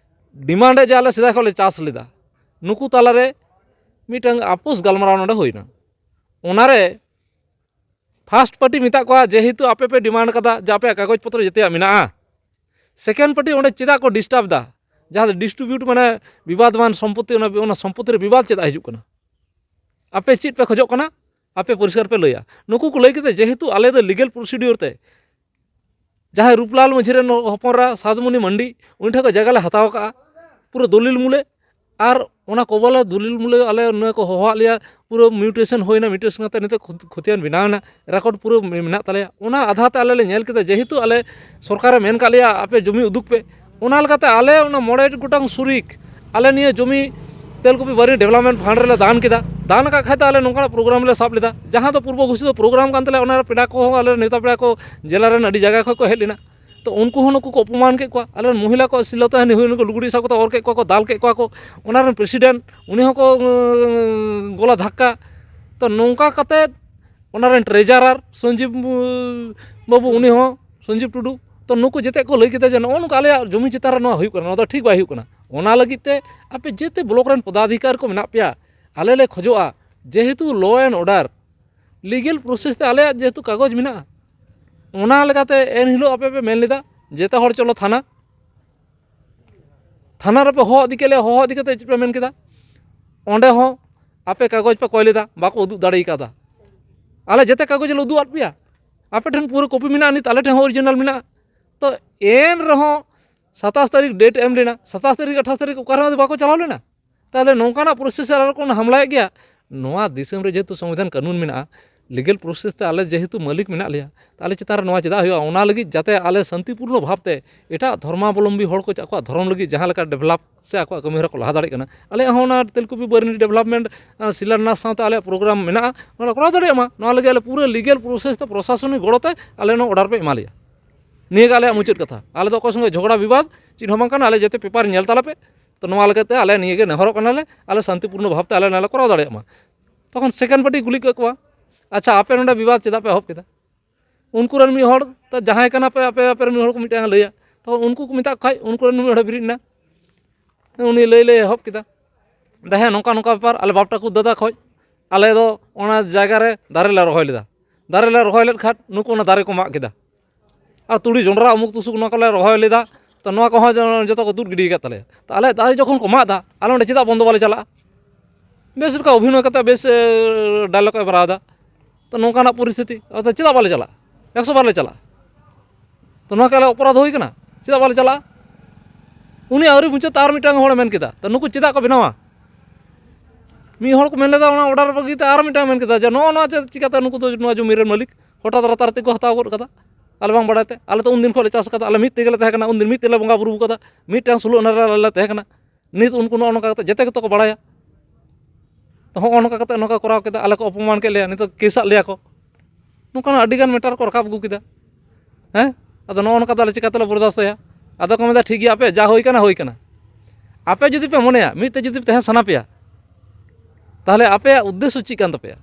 ᱰᱤᱢᱟᱱᱰᱮᱫ ᱡᱮ ᱟᱞᱮ ᱥᱮᱫᱟᱭ ᱠᱷᱚᱱ ᱞᱮ ᱪᱟᱥ ᱞᱮᱫᱟ, ᱱᱩᱠᱩ ᱛᱟᱞᱟᱨᱮ ᱢᱤᱫᱴᱟᱝ ᱟᱯᱳᱥ ᱜᱟᱞᱢᱟᱨᱟᱣ ᱱᱚᱰᱮ ᱦᱩᱭᱱᱟ᱾ ᱚᱱᱟᱨᱮ ᱯᱷᱟᱨᱥᱴ ᱯᱟᱨᱴᱤ ᱢᱮᱛᱟᱜ ᱠᱚᱣᱟ, ᱡᱮᱦᱮᱛᱩ ᱟᱯᱮ ᱯᱮ ᱰᱤᱢᱟᱱᱰ ᱠᱟᱫᱟ ᱡᱮ ᱟᱯᱮᱭᱟᱜ ᱠᱟᱜᱚᱡᱽ ᱯᱚᱛᱨᱚ ᱡᱮᱛᱮᱭᱟᱜ ᱢᱮᱱᱟᱜᱼᱟ, ᱥᱮᱠᱮᱱᱰ ᱯᱟᱨᱴᱤ ᱚᱸᱰᱮ ᱪᱮᱫᱟᱜ ᱠᱚ ᱰᱤᱥᱴᱟᱨᱵ ᱫᱟ? ᱡᱟᱦᱟᱸ ᱫᱚ ᱰᱤᱥᱴᱨᱤᱵᱤᱭᱩᱴ, ᱢᱟᱱᱮ ᱵᱤᱵᱟᱫᱢᱟᱱ ᱥᱚᱢᱯᱚᱛᱤ, ᱚᱱᱟ, ᱚᱱᱟ ᱥᱚᱢᱯᱚᱛᱤ ᱨᱮ ᱵᱤᱵᱟᱫ ᱪᱮᱫᱟᱜ ᱦᱤᱡᱩᱜ ᱠᱟᱱᱟ? ᱟᱯᱮ ᱪᱮᱫ ᱯᱮ ᱠᱷᱚᱡᱚᱜ ᱠᱟᱱᱟ? ᱟᱯᱮ ᱯᱚᱨᱤᱥᱠᱟᱨ ᱯᱮ ᱞᱟᱹᱭᱟ᱾ ᱱᱩᱠᱩ ᱠᱚ ᱞᱟᱹᱭ ᱠᱮᱫᱟ, ᱡᱮᱦᱮᱛᱩ ᱟᱞᱮ ᱫᱚ ᱞᱤᱜᱮᱞ ᱯᱨᱚᱥᱤᱰᱤᱭᱳᱨ ᱛᱮ ᱡᱟᱦᱟᱸᱭ ᱨᱩᱯᱞᱟᱞ ᱢᱟᱹᱡᱷᱤ ᱨᱮᱱ ᱦᱚᱯᱚᱱ ᱮᱨᱟ ᱥᱟᱫᱽᱢᱩᱱᱤ ᱢᱟᱱᱰᱤ, ᱩᱱᱤ ᱴᱷᱮᱱ ᱠᱷᱚᱱ ᱡᱟᱭᱜᱟ ᱞᱮ ᱦᱟᱛᱟᱣ ᱠᱟᱜᱼᱟ ᱯᱩᱨᱟᱹ ᱫᱚᱞᱤᱞ ᱢᱩᱞᱮ, ᱟᱨ ᱚᱱᱟ ᱠᱚᱵᱚᱞᱮ ᱫᱚᱞᱤᱞ ᱢᱩᱞᱮ ᱟᱞᱮ ᱱᱚᱣᱟ ᱠᱚ ᱦᱚᱦᱚᱣᱟᱫ ᱞᱮᱭᱟ, ᱯᱩᱨᱟᱹ ᱢᱤᱭᱩᱴᱮᱥᱚᱱ ᱦᱩᱭᱱᱟ, ᱢᱤᱭᱩᱴᱮᱥᱚᱱ ᱠᱟᱛᱮ ᱱᱤᱛᱚᱜ ᱠᱷᱚᱛ-, ᱠᱷᱚᱛᱤᱭᱟᱱ ᱵᱮᱱᱟᱣ ᱮᱱᱟ, ᱨᱮᱠᱚᱨᱰ ᱯᱩᱨᱟᱹ ᱢᱮ-, ᱢᱮᱱᱟᱜ ᱛᱟᱞᱮᱭᱟ᱾ ᱚᱱᱟ ᱟᱫᱷᱟᱨ ᱛᱮ ᱟᱞᱮ ᱞᱮ ᱧᱮᱞ ᱠᱮᱫᱟ, ᱡᱮᱦᱮᱛᱩ ᱟᱞᱮ ᱥᱚᱨᱠᱟᱨᱮ ᱢᱮᱱ ᱠᱟᱜ ᱞᱮᱭᱟ ᱟᱯᱮ ᱡᱚᱢᱤ ᱩᱫᱩᱜ ᱯᱮ, ᱚᱱᱟ ᱞᱮᱠᱟᱛᱮ ᱟᱞᱮ ᱚᱱᱟ ᱢᱚᱬᱮ ᱜᱚᱴᱟᱝ ᱥᱩᱨᱤᱠ ᱟᱞᱮ ᱱᱤᱭᱟᱹ ᱡᱚᱢᱤ ᱛᱮᱞᱠᱩᱯᱤ ᱵᱟᱨᱱᱤ ᱰᱮᱵᱷᱞᱚᱯᱢᱮᱱᱴ ᱯᱷᱟᱱᱰ ᱨᱮᱞᱮ ᱫᱟᱱ ᱠᱮᱫᱟ᱾ ᱫᱟᱱ ᱟᱠᱟᱫ ᱠᱷᱟᱡ ᱫᱚ ᱟᱞᱮ ᱱᱚᱝᱠᱟᱱᱟᱜ ᱯᱨᱳᱜᱨᱟᱢ ᱞᱮ ᱥᱟᱵ ᱞᱮᱫᱟ, ᱡᱟᱦᱟᱸ ᱫᱚ ᱯᱩᱨᱵᱚ ᱜᱷᱳᱥᱤᱛ ᱯᱨᱳᱜᱨᱟᱢ ᱠᱟᱱ ᱛᱟᱞᱮᱭᱟ᱾ ᱚᱱᱟ ᱨᱮ ᱯᱮᱲᱟ ᱠᱚᱦᱚᱸ, ᱟᱞᱮ ᱱᱮᱣᱛᱟ ᱯᱮᱲᱟ ᱠᱚ ᱡᱮᱞᱟ ᱨᱮᱱ ᱟᱹᱰᱤ ᱡᱟᱭᱜᱟ ᱠᱷᱚᱱ ᱠᱚ ᱦᱮᱡ ᱞᱮᱱᱟ᱾ ᱛᱚ ᱩᱱᱠᱩ ᱦᱚᱸ ᱱᱩᱠᱩ ᱠᱚ ᱚᱯᱚᱢᱟᱱ ᱠᱮᱫ ᱠᱚᱣᱟ᱾ ᱟᱞᱮ ᱨᱮᱱ ᱢᱚᱦᱤᱞᱟ ᱠᱚᱣᱟᱜ ᱥᱤᱞᱟᱹ ᱛᱟᱦᱮᱱ ᱦᱩᱭ, ᱱᱩᱠᱩ ᱞᱩᱜᱽᱲᱤ ᱥᱟᱵ ᱠᱟᱛᱮ ᱚᱨ ᱠᱮᱫ ᱠᱚᱣᱟ ᱠᱚ, ᱫᱟᱞ ᱠᱮᱫ ᱠᱚᱣᱟ ᱠᱚ᱾ ᱚᱱᱟ ᱨᱮᱱ ᱯᱨᱮᱥᱤᱰᱮᱱᱴ, ᱩᱱᱤ ᱦᱚᱸᱠᱚ, ᱩᱸ, ᱜᱚᱞᱟ ᱫᱷᱟᱠᱠᱟ᱾ ᱛᱚ ᱱᱚᱝᱠᱟ ᱠᱟᱛᱮ ᱚᱱᱟ ᱨᱮᱱ ᱴᱨᱮᱡᱟᱨᱟᱨ ᱥᱚᱧᱡᱤᱵᱽ, ᱩᱸ, ᱵᱟᱹᱵᱩ, ᱩᱱᱤ ᱦᱚᱸ ᱥᱚᱧᱡᱤᱵᱽ ᱴᱩᱰᱩ᱾ ᱛᱚ ᱱᱩᱠᱩ ᱡᱮᱛᱮ ᱠᱚ ᱞᱟᱹᱭ ᱠᱮᱫᱟ ᱡᱮ ᱱᱚᱜᱼᱚ ᱱᱚᱝᱠᱟ ᱟᱞᱮᱭᱟᱜ ᱡᱚᱢᱤ ᱪᱮᱛᱟᱱ ᱨᱮ ᱱᱚᱣᱟ ᱦᱩᱭᱩᱜ ᱠᱟᱱᱟ, ᱱᱚᱣᱟ ᱫᱚ ᱴᱷᱤᱠ ᱵᱟᱭ ᱦᱩᱭᱩᱜ ᱠᱟᱱᱟ᱾ ᱚᱱᱟ ᱞᱟᱹᱜᱤᱫ ᱛᱮ ᱟᱯᱮ ᱡᱮᱛᱮ ᱵᱞᱚᱠ ᱨᱮᱱ ᱯᱚᱫᱟᱫᱷᱤᱠᱟᱨ ᱠᱚ ᱢᱮᱱᱟᱜ ᱯᱮᱭᱟ, ᱟᱞᱮ ᱞᱮ ᱠᱷᱚᱡᱚᱜᱼᱟ, ᱡᱮᱦᱮᱛᱩ law and order, legal process ᱛᱮ ᱟᱞᱮᱭᱟᱜ ᱡᱮᱦᱮᱛᱩ ᱠᱟᱜᱚᱡᱽ ᱢᱮᱱᱟᱜᱼᱟ, ᱚᱱᱟ ᱞᱮᱠᱟᱛᱮ ᱮᱱ ᱦᱤᱞᱳᱜ ᱟᱯᱮ ᱯᱮ ᱢᱮᱱ ᱞᱮᱫᱟ, ᱡᱮᱛᱮ ᱦᱚᱲ ᱪᱚᱞᱚ ᱛᱷᱟᱱᱟ᱾ ᱛᱷᱟᱱᱟ ᱨᱮᱯᱮ ᱦᱚᱦᱚ ᱤᱫᱤ ᱠᱮᱫ ᱞᱮᱭᱟ, ᱦᱚᱦᱚ ᱤᱫᱤ ᱠᱟᱛᱮ ᱪᱮᱫ ᱯᱮ ᱢᱮᱱ ᱠᱮᱫᱟ? ᱚᱸᱰᱮ ᱦᱚᱸ ᱟᱯᱮ ᱠᱟᱜᱚᱡᱽ ᱯᱮ ᱠᱚᱭ ᱞᱮᱫᱟ, ᱵᱟᱠᱚ ᱩᱫᱩᱜ ᱫᱟᱲᱮ ᱠᱟᱣᱫᱟ᱾ ᱟᱞᱮ ᱡᱮᱛᱮ ᱠᱟᱜᱚᱡᱽ ᱞᱮ ᱩᱫᱩᱜ ᱟᱫ ᱯᱮᱭᱟ, ᱟᱯᱮ ᱴᱷᱮᱱ ᱯᱩᱨᱟᱹ ᱠᱚᱯᱤ ᱢᱮᱱᱟᱜᱼᱟ, ᱱᱤᱛ ᱟᱞᱮ ᱴᱷᱮᱱ ᱦᱚᱸ ᱚᱨᱤᱡᱤᱱᱟᱞ ᱢᱮᱱᱟᱜᱼᱟ᱾ ᱛᱚ ᱮᱱ ᱨᱮᱦᱚᱸ ᱥᱟᱛᱟᱥ ᱛᱟᱹᱨᱤᱠᱷ ᱰᱮᱴ ᱮᱢ ᱞᱮᱱᱟ, ᱥᱟᱛᱟᱥ ᱛᱟᱹᱨᱤᱠᱷ ᱟᱴᱷᱟᱥ ᱛᱟᱹᱨᱤᱠᱷ ᱚᱠᱟ ᱨᱮᱦᱚᱸ ᱵᱟᱠᱚ ᱪᱟᱞᱟᱣ ᱞᱮᱱᱟ᱾ ᱛᱟᱦᱚᱞᱮ ᱱᱚᱝᱠᱟᱱᱟᱜ ᱯᱨᱚᱥᱮᱥ ᱨᱮ ᱟᱨᱚ ᱠᱚ ᱦᱟᱢᱞᱟᱭᱮᱫ ᱜᱮᱭᱟ᱾ ᱱᱚᱣᱟ ᱫᱤᱥᱚᱢ ᱨᱮ ᱡᱮᱦᱮᱛᱩ ᱥᱚᱝᱵᱤᱫᱷᱟᱱ ᱠᱟᱹᱱᱩᱱ ᱢᱮᱱᱟᱜᱼᱟ, ᱞᱤᱜᱮᱞ ᱯᱨᱚᱥᱮᱥ ᱛᱮ ᱟᱞᱮ ᱡᱮᱦᱮᱛᱩ ᱢᱟᱹᱞᱤᱠ ᱢᱮᱱᱟᱜ ᱞᱮᱭᱟ, ᱛᱟᱦᱚᱞᱮ ᱪᱮᱛᱟᱱ ᱨᱮ ᱱᱚᱣᱟ ᱪᱮᱫᱟᱜ ᱦᱩᱭᱩᱜᱼᱟ? ᱚᱱᱟ ᱞᱟᱹᱜᱤᱫ ᱡᱟᱛᱮ ᱟᱞᱮ ᱥᱟᱱᱛᱤᱯᱩᱨᱱᱚ ᱵᱷᱟᱵᱽ ᱛᱮ ᱮᱴᱟᱜ ᱫᱷᱚᱨᱢᱟᱵᱚᱞᱚᱢᱵᱤ ᱦᱚᱲ ᱠᱚ ᱟᱠᱚᱣᱟᱜ ᱫᱷᱚᱨᱚᱢ ᱞᱟᱹᱜᱤᱫ ᱡᱟᱦᱟᱸ ᱞᱮᱠᱟ ᱰᱮᱵᱷᱞᱚᱯ ᱥᱮ ᱟᱠᱚᱣᱟᱜ ᱠᱟᱹᱢᱤ ᱦᱚᱨᱟ ᱠᱚ ᱞᱟᱦᱟ ᱫᱟᱲᱮᱭᱟᱜ ᱠᱟᱱᱟ, ᱟᱞᱮᱭᱟᱜ ᱦᱚᱸ ᱚᱱᱟ ᱛᱮᱞᱠᱩᱯᱤ ᱵᱟᱨᱱᱤ ᱰᱮᱵᱷᱞᱚᱯᱢᱮᱱᱴ, ᱟᱨ ᱥᱤᱞᱟᱱᱟᱥ ᱥᱟᱶᱛᱮ ᱟᱞᱮᱭᱟᱜ ᱯᱨᱳᱜᱨᱟᱢ ᱢᱮᱱᱟᱜᱼᱟ, ᱱᱚᱣᱟ ᱞᱮ ᱠᱚᱨᱟᱣ ᱫᱟᱲᱮᱭᱟᱜ ᱢᱟ᱾ ᱱᱚᱣᱟ ᱞᱟᱹᱜᱤᱫ ᱟᱞᱮ ᱯᱩᱨᱟᱹ ᱞᱤᱜᱮᱞ ᱯᱨᱚᱥᱮᱥ ᱛᱮ ᱯᱨᱚᱥᱟᱥᱚᱱᱤᱠ ᱜᱚᱲᱚ ᱛᱮ ᱟᱞᱮ ᱱᱚᱣᱟ ᱚᱰᱟᱨ ᱯᱮ ᱮᱢᱟ ᱞᱮᱭᱟ᱾ ᱱᱤᱭᱟᱹ ᱜᱮ ᱟᱞᱮᱭᱟᱜ ᱢᱩᱪᱟᱹᱫ ᱠᱟᱛᱷᱟ᱾ ᱟᱞᱮ ᱫᱚ ᱚᱠᱚᱭ ᱥᱚᱸᱜᱮ ᱡᱷᱚᱜᱽᱲᱟ ᱵᱤᱵᱟᱫ ᱪᱮᱫ ᱦᱚᱸ ᱵᱟᱝ ᱠᱟᱱᱟ, ᱟᱞᱮ ᱡᱟᱛᱮ ᱯᱮᱯᱟᱨ ᱧᱮᱞ ᱛᱟᱞᱮ ᱯᱮ᱾ ᱛᱚ ᱱᱚᱣᱟ ᱞᱮᱠᱟᱛᱮ ᱟᱞᱮ ᱱᱤᱭᱟᱹ ᱜᱮ ᱱᱮᱦᱚᱨᱚᱜ ᱠᱟᱱᱟᱞᱮ, ᱟᱞᱮ ᱥᱟᱱᱛᱤᱯᱩᱨᱱᱚ ᱵᱷᱟᱵᱽ ᱛᱮ ᱟᱞᱮ ᱱᱚᱣᱟ ᱞᱮ ᱠᱚᱨᱟᱣ ᱫᱟᱲᱮᱭᱟᱜ ᱢᱟ᱾ ᱛᱚᱠᱷᱚᱱ ᱥᱮᱠᱮᱱᱰ ᱯᱟᱨᱴᱤ ᱠᱩᱞᱤ ᱠᱮᱫ ᱠᱚᱣᱟ, "ᱟᱪᱪᱷᱟ, ᱟᱯᱮ ᱱᱚᱰᱮ ᱵᱤᱵᱟᱫ ᱪᱮᱫᱟᱜ ᱯᱮ ᱮᱦᱚᱵ ᱠᱮᱫᱟ?" ᱩᱱᱠᱩ ᱨᱮᱱ ᱢᱤᱫ ᱦᱚᱲ, ᱛᱚ ᱡᱟᱦᱟᱸᱭ ᱠᱟᱱᱟ ᱯᱮ ᱟᱯᱮ, ᱟᱯᱮ ᱨᱮᱱ ᱢᱤᱫ ᱦᱚᱲ ᱠᱚ ᱢᱤᱫᱴᱟᱝ ᱮ ᱞᱟᱹᱭᱟ, ᱛᱚᱠᱷᱚᱱ ᱩᱱᱠᱩ ᱠᱚ ᱢᱮᱛᱟᱜ ᱠᱚ ᱠᱷᱟᱡ, ᱩᱱᱠᱩ ᱨᱮᱱ ᱢᱤᱫ ᱦᱚᱲ ᱵᱤᱨᱤᱫ ᱮᱱᱟ, ᱩᱱᱤ ᱞᱟᱹᱭ ᱞᱟᱹᱭ ᱮᱦᱚᱵ ᱠᱮᱫᱟ, "ᱫᱟ ᱦᱮᱸ, ᱱᱚᱝᱠᱟ ᱱᱚᱝᱠᱟ ᱵᱮᱯᱟᱨ, ᱟᱞᱮ ᱵᱟᱯ ᱴᱟᱠᱩ ᱫᱟᱫᱟ ᱠᱷᱚᱡ ᱟᱞᱮ ᱫᱚ ᱚᱱᱟ ᱡᱟᱭᱜᱟ ᱨᱮ ᱫᱟᱨᱮ ᱞᱮ ᱨᱚᱦᱚᱭ ᱞᱮᱫᱟ, ᱫᱟᱨᱮ ᱞᱮ ᱨᱚᱦᱚᱭ ᱞᱮᱫ ᱠᱷᱟᱱ ᱱᱩᱠᱩ ᱚᱱᱟ ᱫᱟᱨᱮ ᱠᱚ ᱢᱟᱜ ᱠᱮᱫᱟ, ᱟᱨ ᱛᱩᱲᱤ ᱡᱚᱱᱰᱨᱟ ᱩᱢᱩᱠ ᱛᱩᱥᱩᱠ ᱱᱚᱣᱟ ᱠᱚᱞᱮ ᱨᱚᱦᱚᱭ ᱞᱮᱫᱟ, ᱛᱚ ᱱᱚᱣᱟ ᱠᱚᱦᱚᱸ ᱡᱚ-, ᱡᱚᱛᱚ ᱠᱚ ᱛᱩᱫ ᱜᱤᱰᱤ ᱟᱠᱟᱫ ᱛᱟᱞᱮᱭᱟ᱾ ᱛᱚ ᱟᱞᱮ ᱫᱟᱨᱮ ᱡᱚᱠᱷᱚᱱ ᱠᱚ ᱢᱟᱜ ᱮᱫᱟ, ᱟᱞᱮ ᱚᱸᱰᱮ ᱪᱮᱫᱟᱜ ᱵᱚᱱᱫᱚ ᱵᱟᱞᱮ ᱪᱟᱞᱟᱜᱼᱟ?" ᱵᱮᱥ ᱞᱮᱠᱟ ᱚᱵᱷᱤᱱᱚᱭ ᱠᱟᱛᱮ ᱵᱮᱥ, ᱮ, ᱰᱟᱭᱞᱚᱜ ᱮ ᱵᱷᱟᱨᱟᱣ ᱮᱫᱟ᱾ ᱛᱚ ᱱᱚᱝᱠᱟᱱᱟᱜ ᱯᱚᱨᱤᱥᱛᱷᱤᱛᱤ, ᱟᱫᱚ ᱪᱮᱫᱟᱜ ᱵᱟᱞᱮ ᱪᱟᱞᱟᱜᱼᱟ? ᱮᱠᱥᱚ ᱵᱟᱨ ᱞᱮ ᱪᱟᱞᱟᱜᱼᱟ᱾ ᱛᱚ ᱱᱚᱣᱟ ᱠᱤ ᱟᱞᱮ ᱚᱯᱚᱨᱟᱫᱷ ᱦᱩᱭ ᱠᱟᱱᱟ? ᱪᱮᱫᱟᱜ ᱵᱟᱞᱮ ᱪᱟᱞᱟᱜᱼᱟ? ᱩᱱᱤ ᱟᱹᱣᱨᱤ ᱢᱩᱪᱟᱹᱫ ᱛᱮ ᱟᱨ ᱢᱤᱫᱴᱟᱝ ᱦᱚᱲᱮ ᱢᱮᱱ ᱠᱮᱫᱟ, "ᱛᱚ ᱱᱩᱠᱩ ᱪᱮᱫᱟᱜ ᱠᱚ ᱵᱮᱱᱟᱣᱟ?" ᱢᱤᱫ ᱦᱚᱲ ᱠᱚ ᱢᱮᱱ ᱞᱮᱫᱟ ᱚᱱᱟ ᱚᱰᱟᱨ ᱵᱟᱹᱜᱤ ᱛᱮ, ᱟᱨ ᱢᱤᱫᱴᱟᱝ ᱢᱮᱱ ᱠᱮᱫᱟ ᱡᱮ, "ᱱᱚᱜᱼᱚ ᱱᱚᱣᱟ ᱪᱮᱫ ᱪᱤᱠᱟᱹᱛᱮ ᱱᱩᱠᱩ ᱫᱚ ᱱᱚᱣᱟ ᱡᱚᱢᱤ ᱨᱮᱱ ᱢᱟᱹᱞᱤᱠ ᱦᱚᱴᱟᱛ ᱨᱟᱛᱟᱨ ᱛᱮᱠᱚ ᱦᱟᱛᱟᱣ ᱜᱚᱫ ᱠᱟᱫᱟ?" ᱟᱞᱮ ᱵᱟᱝ ᱵᱟᱲᱟᱭ ᱛᱮ, ᱟᱞᱮ ᱫᱚ ᱩᱱᱫᱤᱱ ᱠᱷᱚᱱ ᱞᱮ ᱪᱟᱥ ᱠᱟᱫᱟ, ᱟᱞᱮ ᱢᱤᱫ ᱛᱮᱜᱮ ᱞᱮ ᱛᱟᱦᱮᱸ ᱠᱟᱱᱟ, ᱩᱱᱫᱤᱱ ᱢᱤᱫ ᱛᱮᱞᱮ ᱵᱚᱸᱜᱟ ᱵᱩᱨᱩ ᱠᱟᱫᱟ, ᱢᱤᱫᱴᱟᱝ ᱥᱳᱞᱳ ᱟᱱᱟ ᱨᱮ ᱟᱞᱮ ᱞᱮ ᱛᱟᱦᱮᱸ ᱠᱟᱱᱟ᱾ ᱱᱤᱛ ᱩᱱᱠᱩ ᱱᱚᱜᱼᱚ ᱱᱚᱝᱠᱟ ᱠᱟᱛᱮ ᱡᱮᱛᱮ ᱜᱮᱛᱚ ᱠᱚ ᱵᱟᱲᱟᱭᱟ᱾ ᱛᱚ ᱦᱚᱸᱜᱼᱚ ᱱᱚᱝᱠᱟ ᱠᱟᱛᱮ ᱱᱚᱝᱠᱟ ᱠᱚᱨᱟᱣ ᱠᱮᱫᱟ, ᱟᱞᱮ ᱠᱚ ᱚᱯᱚᱢᱟᱱ ᱠᱮᱫ ᱞᱮᱭᱟ, ᱱᱤᱛᱚᱜ ᱠᱮᱥᱟᱜ ᱞᱮᱭᱟ ᱠᱚ᱾ ᱱᱚᱝᱠᱟᱱᱟᱜ ᱟᱹᱰᱤᱜᱟᱱ ᱢᱮᱴᱟᱨ ᱠᱚ ᱨᱟᱠᱟᱵ ᱟᱹᱜᱩ ᱠᱮᱫᱟ᱾ ᱦᱮᱸ? ᱟᱫᱚ ᱱᱚᱜᱼᱚ ᱱᱚᱝᱠᱟ ᱫᱚ ᱟᱞᱮ ᱪᱤᱠᱟᱹ ᱛᱮᱞᱮ ᱵᱚᱨᱫᱟᱥᱛᱟᱭᱟ? ᱟᱫᱚ ᱠᱚ ᱢᱮᱱᱫᱟ, "ᱴᱷᱤᱠ ᱜᱮᱭᱟ, ᱟᱯᱮ ᱡᱟ ᱦᱩᱭ ᱠᱟᱱᱟ, ᱦᱩᱭ ᱠᱟᱱᱟ᱾ ᱟᱯᱮ ᱡᱩᱫᱤ ᱯᱮ ᱢᱚᱱᱮᱭᱟ, ᱢᱤᱫ ᱛᱮ ᱡᱩᱫᱤ ᱛᱟᱦᱮᱸ ᱥᱟᱱᱟ ᱯᱮᱭᱟ, ᱛᱟᱦᱚᱞᱮ ᱟᱯᱮᱭᱟᱜ ᱩᱫᱽᱫᱮᱥᱥᱚ ᱪᱮᱫ ᱠᱟᱱ ᱛᱟᱯᱮᱭᱟ?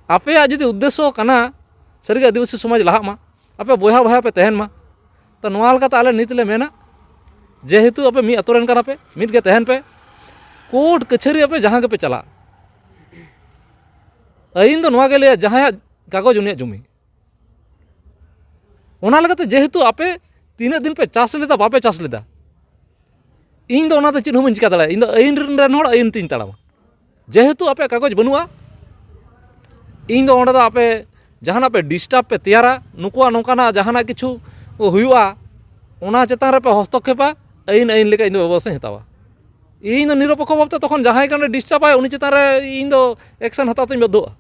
ᱟᱯᱮᱭᱟᱜ ᱡᱩᱫᱤ ᱩᱫᱽᱫᱮᱥᱥᱚ ᱠᱟᱱᱟ ᱥᱟᱹᱨᱤᱜᱮ ᱟᱹᱫᱤᱵᱟᱹᱥᱤ ᱥᱚᱢᱟᱡᱽ ᱞᱟᱦᱟᱜ ᱢᱟ, ᱟᱯᱮ ᱵᱚᱭᱦᱟ ᱵᱚᱭᱦᱟ ᱯᱮ ᱛᱟᱦᱮᱱ ᱢᱟ, ᱛᱚ ᱱᱚᱣᱟ ᱞᱮᱠᱟᱛᱮ ᱟᱞᱮ ᱱᱤᱛ ᱞᱮ ᱢᱮᱱᱟ, ᱡᱮᱦᱮᱛᱩ ᱟᱯᱮ ᱢᱤᱫ ᱟᱛᱳ ᱨᱮᱱ ᱠᱟᱱᱟ ᱯᱮ, ᱢᱤᱫ ᱜᱮ ᱛᱟᱦᱮᱱ ᱯᱮ, ᱠᱳᱨᱴ ᱠᱟᱹᱪᱷᱟᱹᱨᱤ ᱟᱯᱮ ᱡᱟᱦᱟᱸ ᱜᱮᱯᱮ ᱪᱟᱞᱟᱜ, ᱟᱹᱭᱤᱱ ᱫᱚ ᱱᱚᱣᱟ ᱜᱮ ᱞᱟᱹᱭᱟ, ᱡᱟᱦᱟᱸᱭᱟᱜ ᱠᱟᱜᱚᱡᱽ ᱩᱱᱤᱭᱟᱜ ᱡᱚᱢᱤ᱾ ᱚᱱᱟ ᱞᱮᱠᱟᱛᱮ ᱡᱮᱦᱮᱛᱩ ᱟᱯᱮ ᱛᱤᱱᱟᱹᱜ ᱫᱤᱱ ᱯᱮ ᱪᱟᱥ ᱞᱮᱫᱟ, ᱵᱟᱯᱮ ᱪᱟᱥ ᱞᱮᱫᱟ, ᱤᱧ ᱫᱚ ᱚᱱᱟᱛᱮ ᱪᱮᱫ ᱦᱚᱸ ᱵᱟᱹᱧ ᱪᱤᱠᱟ ᱫᱟᱲᱮᱭᱟᱜᱼᱟ᱾ ᱤᱧ ᱫᱚ ᱟᱹᱭᱤᱱ ᱨᱮᱱ ᱦᱚᱲ ᱟᱹᱭᱤᱱ ᱛᱤᱧ ᱛᱟᱲᱟᱢᱟ᱾ ᱡᱮᱦᱮᱛᱩ ᱟᱯᱮᱭᱟᱜ ᱠᱟᱜᱚᱡᱽ ᱵᱟᱹᱱᱩᱜᱼᱟ, ᱤᱧ ᱫᱚ ᱚᱸᱰᱮ ᱫᱚ ᱟᱯᱮ ᱡᱟᱦᱟᱱᱟᱜ ᱯᱮ ᱰᱤᱥᱴᱟᱨᱵᱽ ᱯᱮ ᱛᱮᱭᱟᱨᱟ, ᱱᱩᱠᱩᱣᱟᱜ ᱱᱚᱝᱠᱟᱱᱟᱜ ᱡᱟᱦᱟᱱᱟᱜ ᱠᱤᱪᱷᱩ ᱦᱩᱭᱩᱜᱼᱟ, ᱚᱱᱟ ᱪᱮᱛᱟᱱ ᱨᱮᱯᱮ ᱦᱚᱥᱛᱚᱠᱠᱷᱮᱯᱟ, ᱟᱹᱭᱤᱱ ᱟᱹᱭᱤᱱ ᱞᱮᱠᱟ ᱤᱧ ᱫᱚ ᱵᱮᱵᱚᱥᱛᱷᱟᱧ ᱦᱟᱛᱟᱣᱟ᱾ ᱤᱧ ᱫᱚ ᱱᱤᱨᱚᱯᱮᱠᱠᱷᱚ ᱵᱷᱟᱵᱽᱛᱮ ᱛᱚᱠᱷᱚᱱ ᱡᱟᱦᱟᱸᱭ ᱠᱟᱱᱟ ᱰᱤᱥᱴᱟᱨᱵᱟᱭ, ᱩᱱᱤ ᱪᱮᱛᱟᱱ ᱨᱮ ᱤᱧ ᱫᱚ ᱮᱠᱥᱮᱱ ᱦᱟᱛᱟᱣ ᱛᱮᱧ ᱵᱟᱫᱽᱫᱷᱚᱜᱼᱟ᱾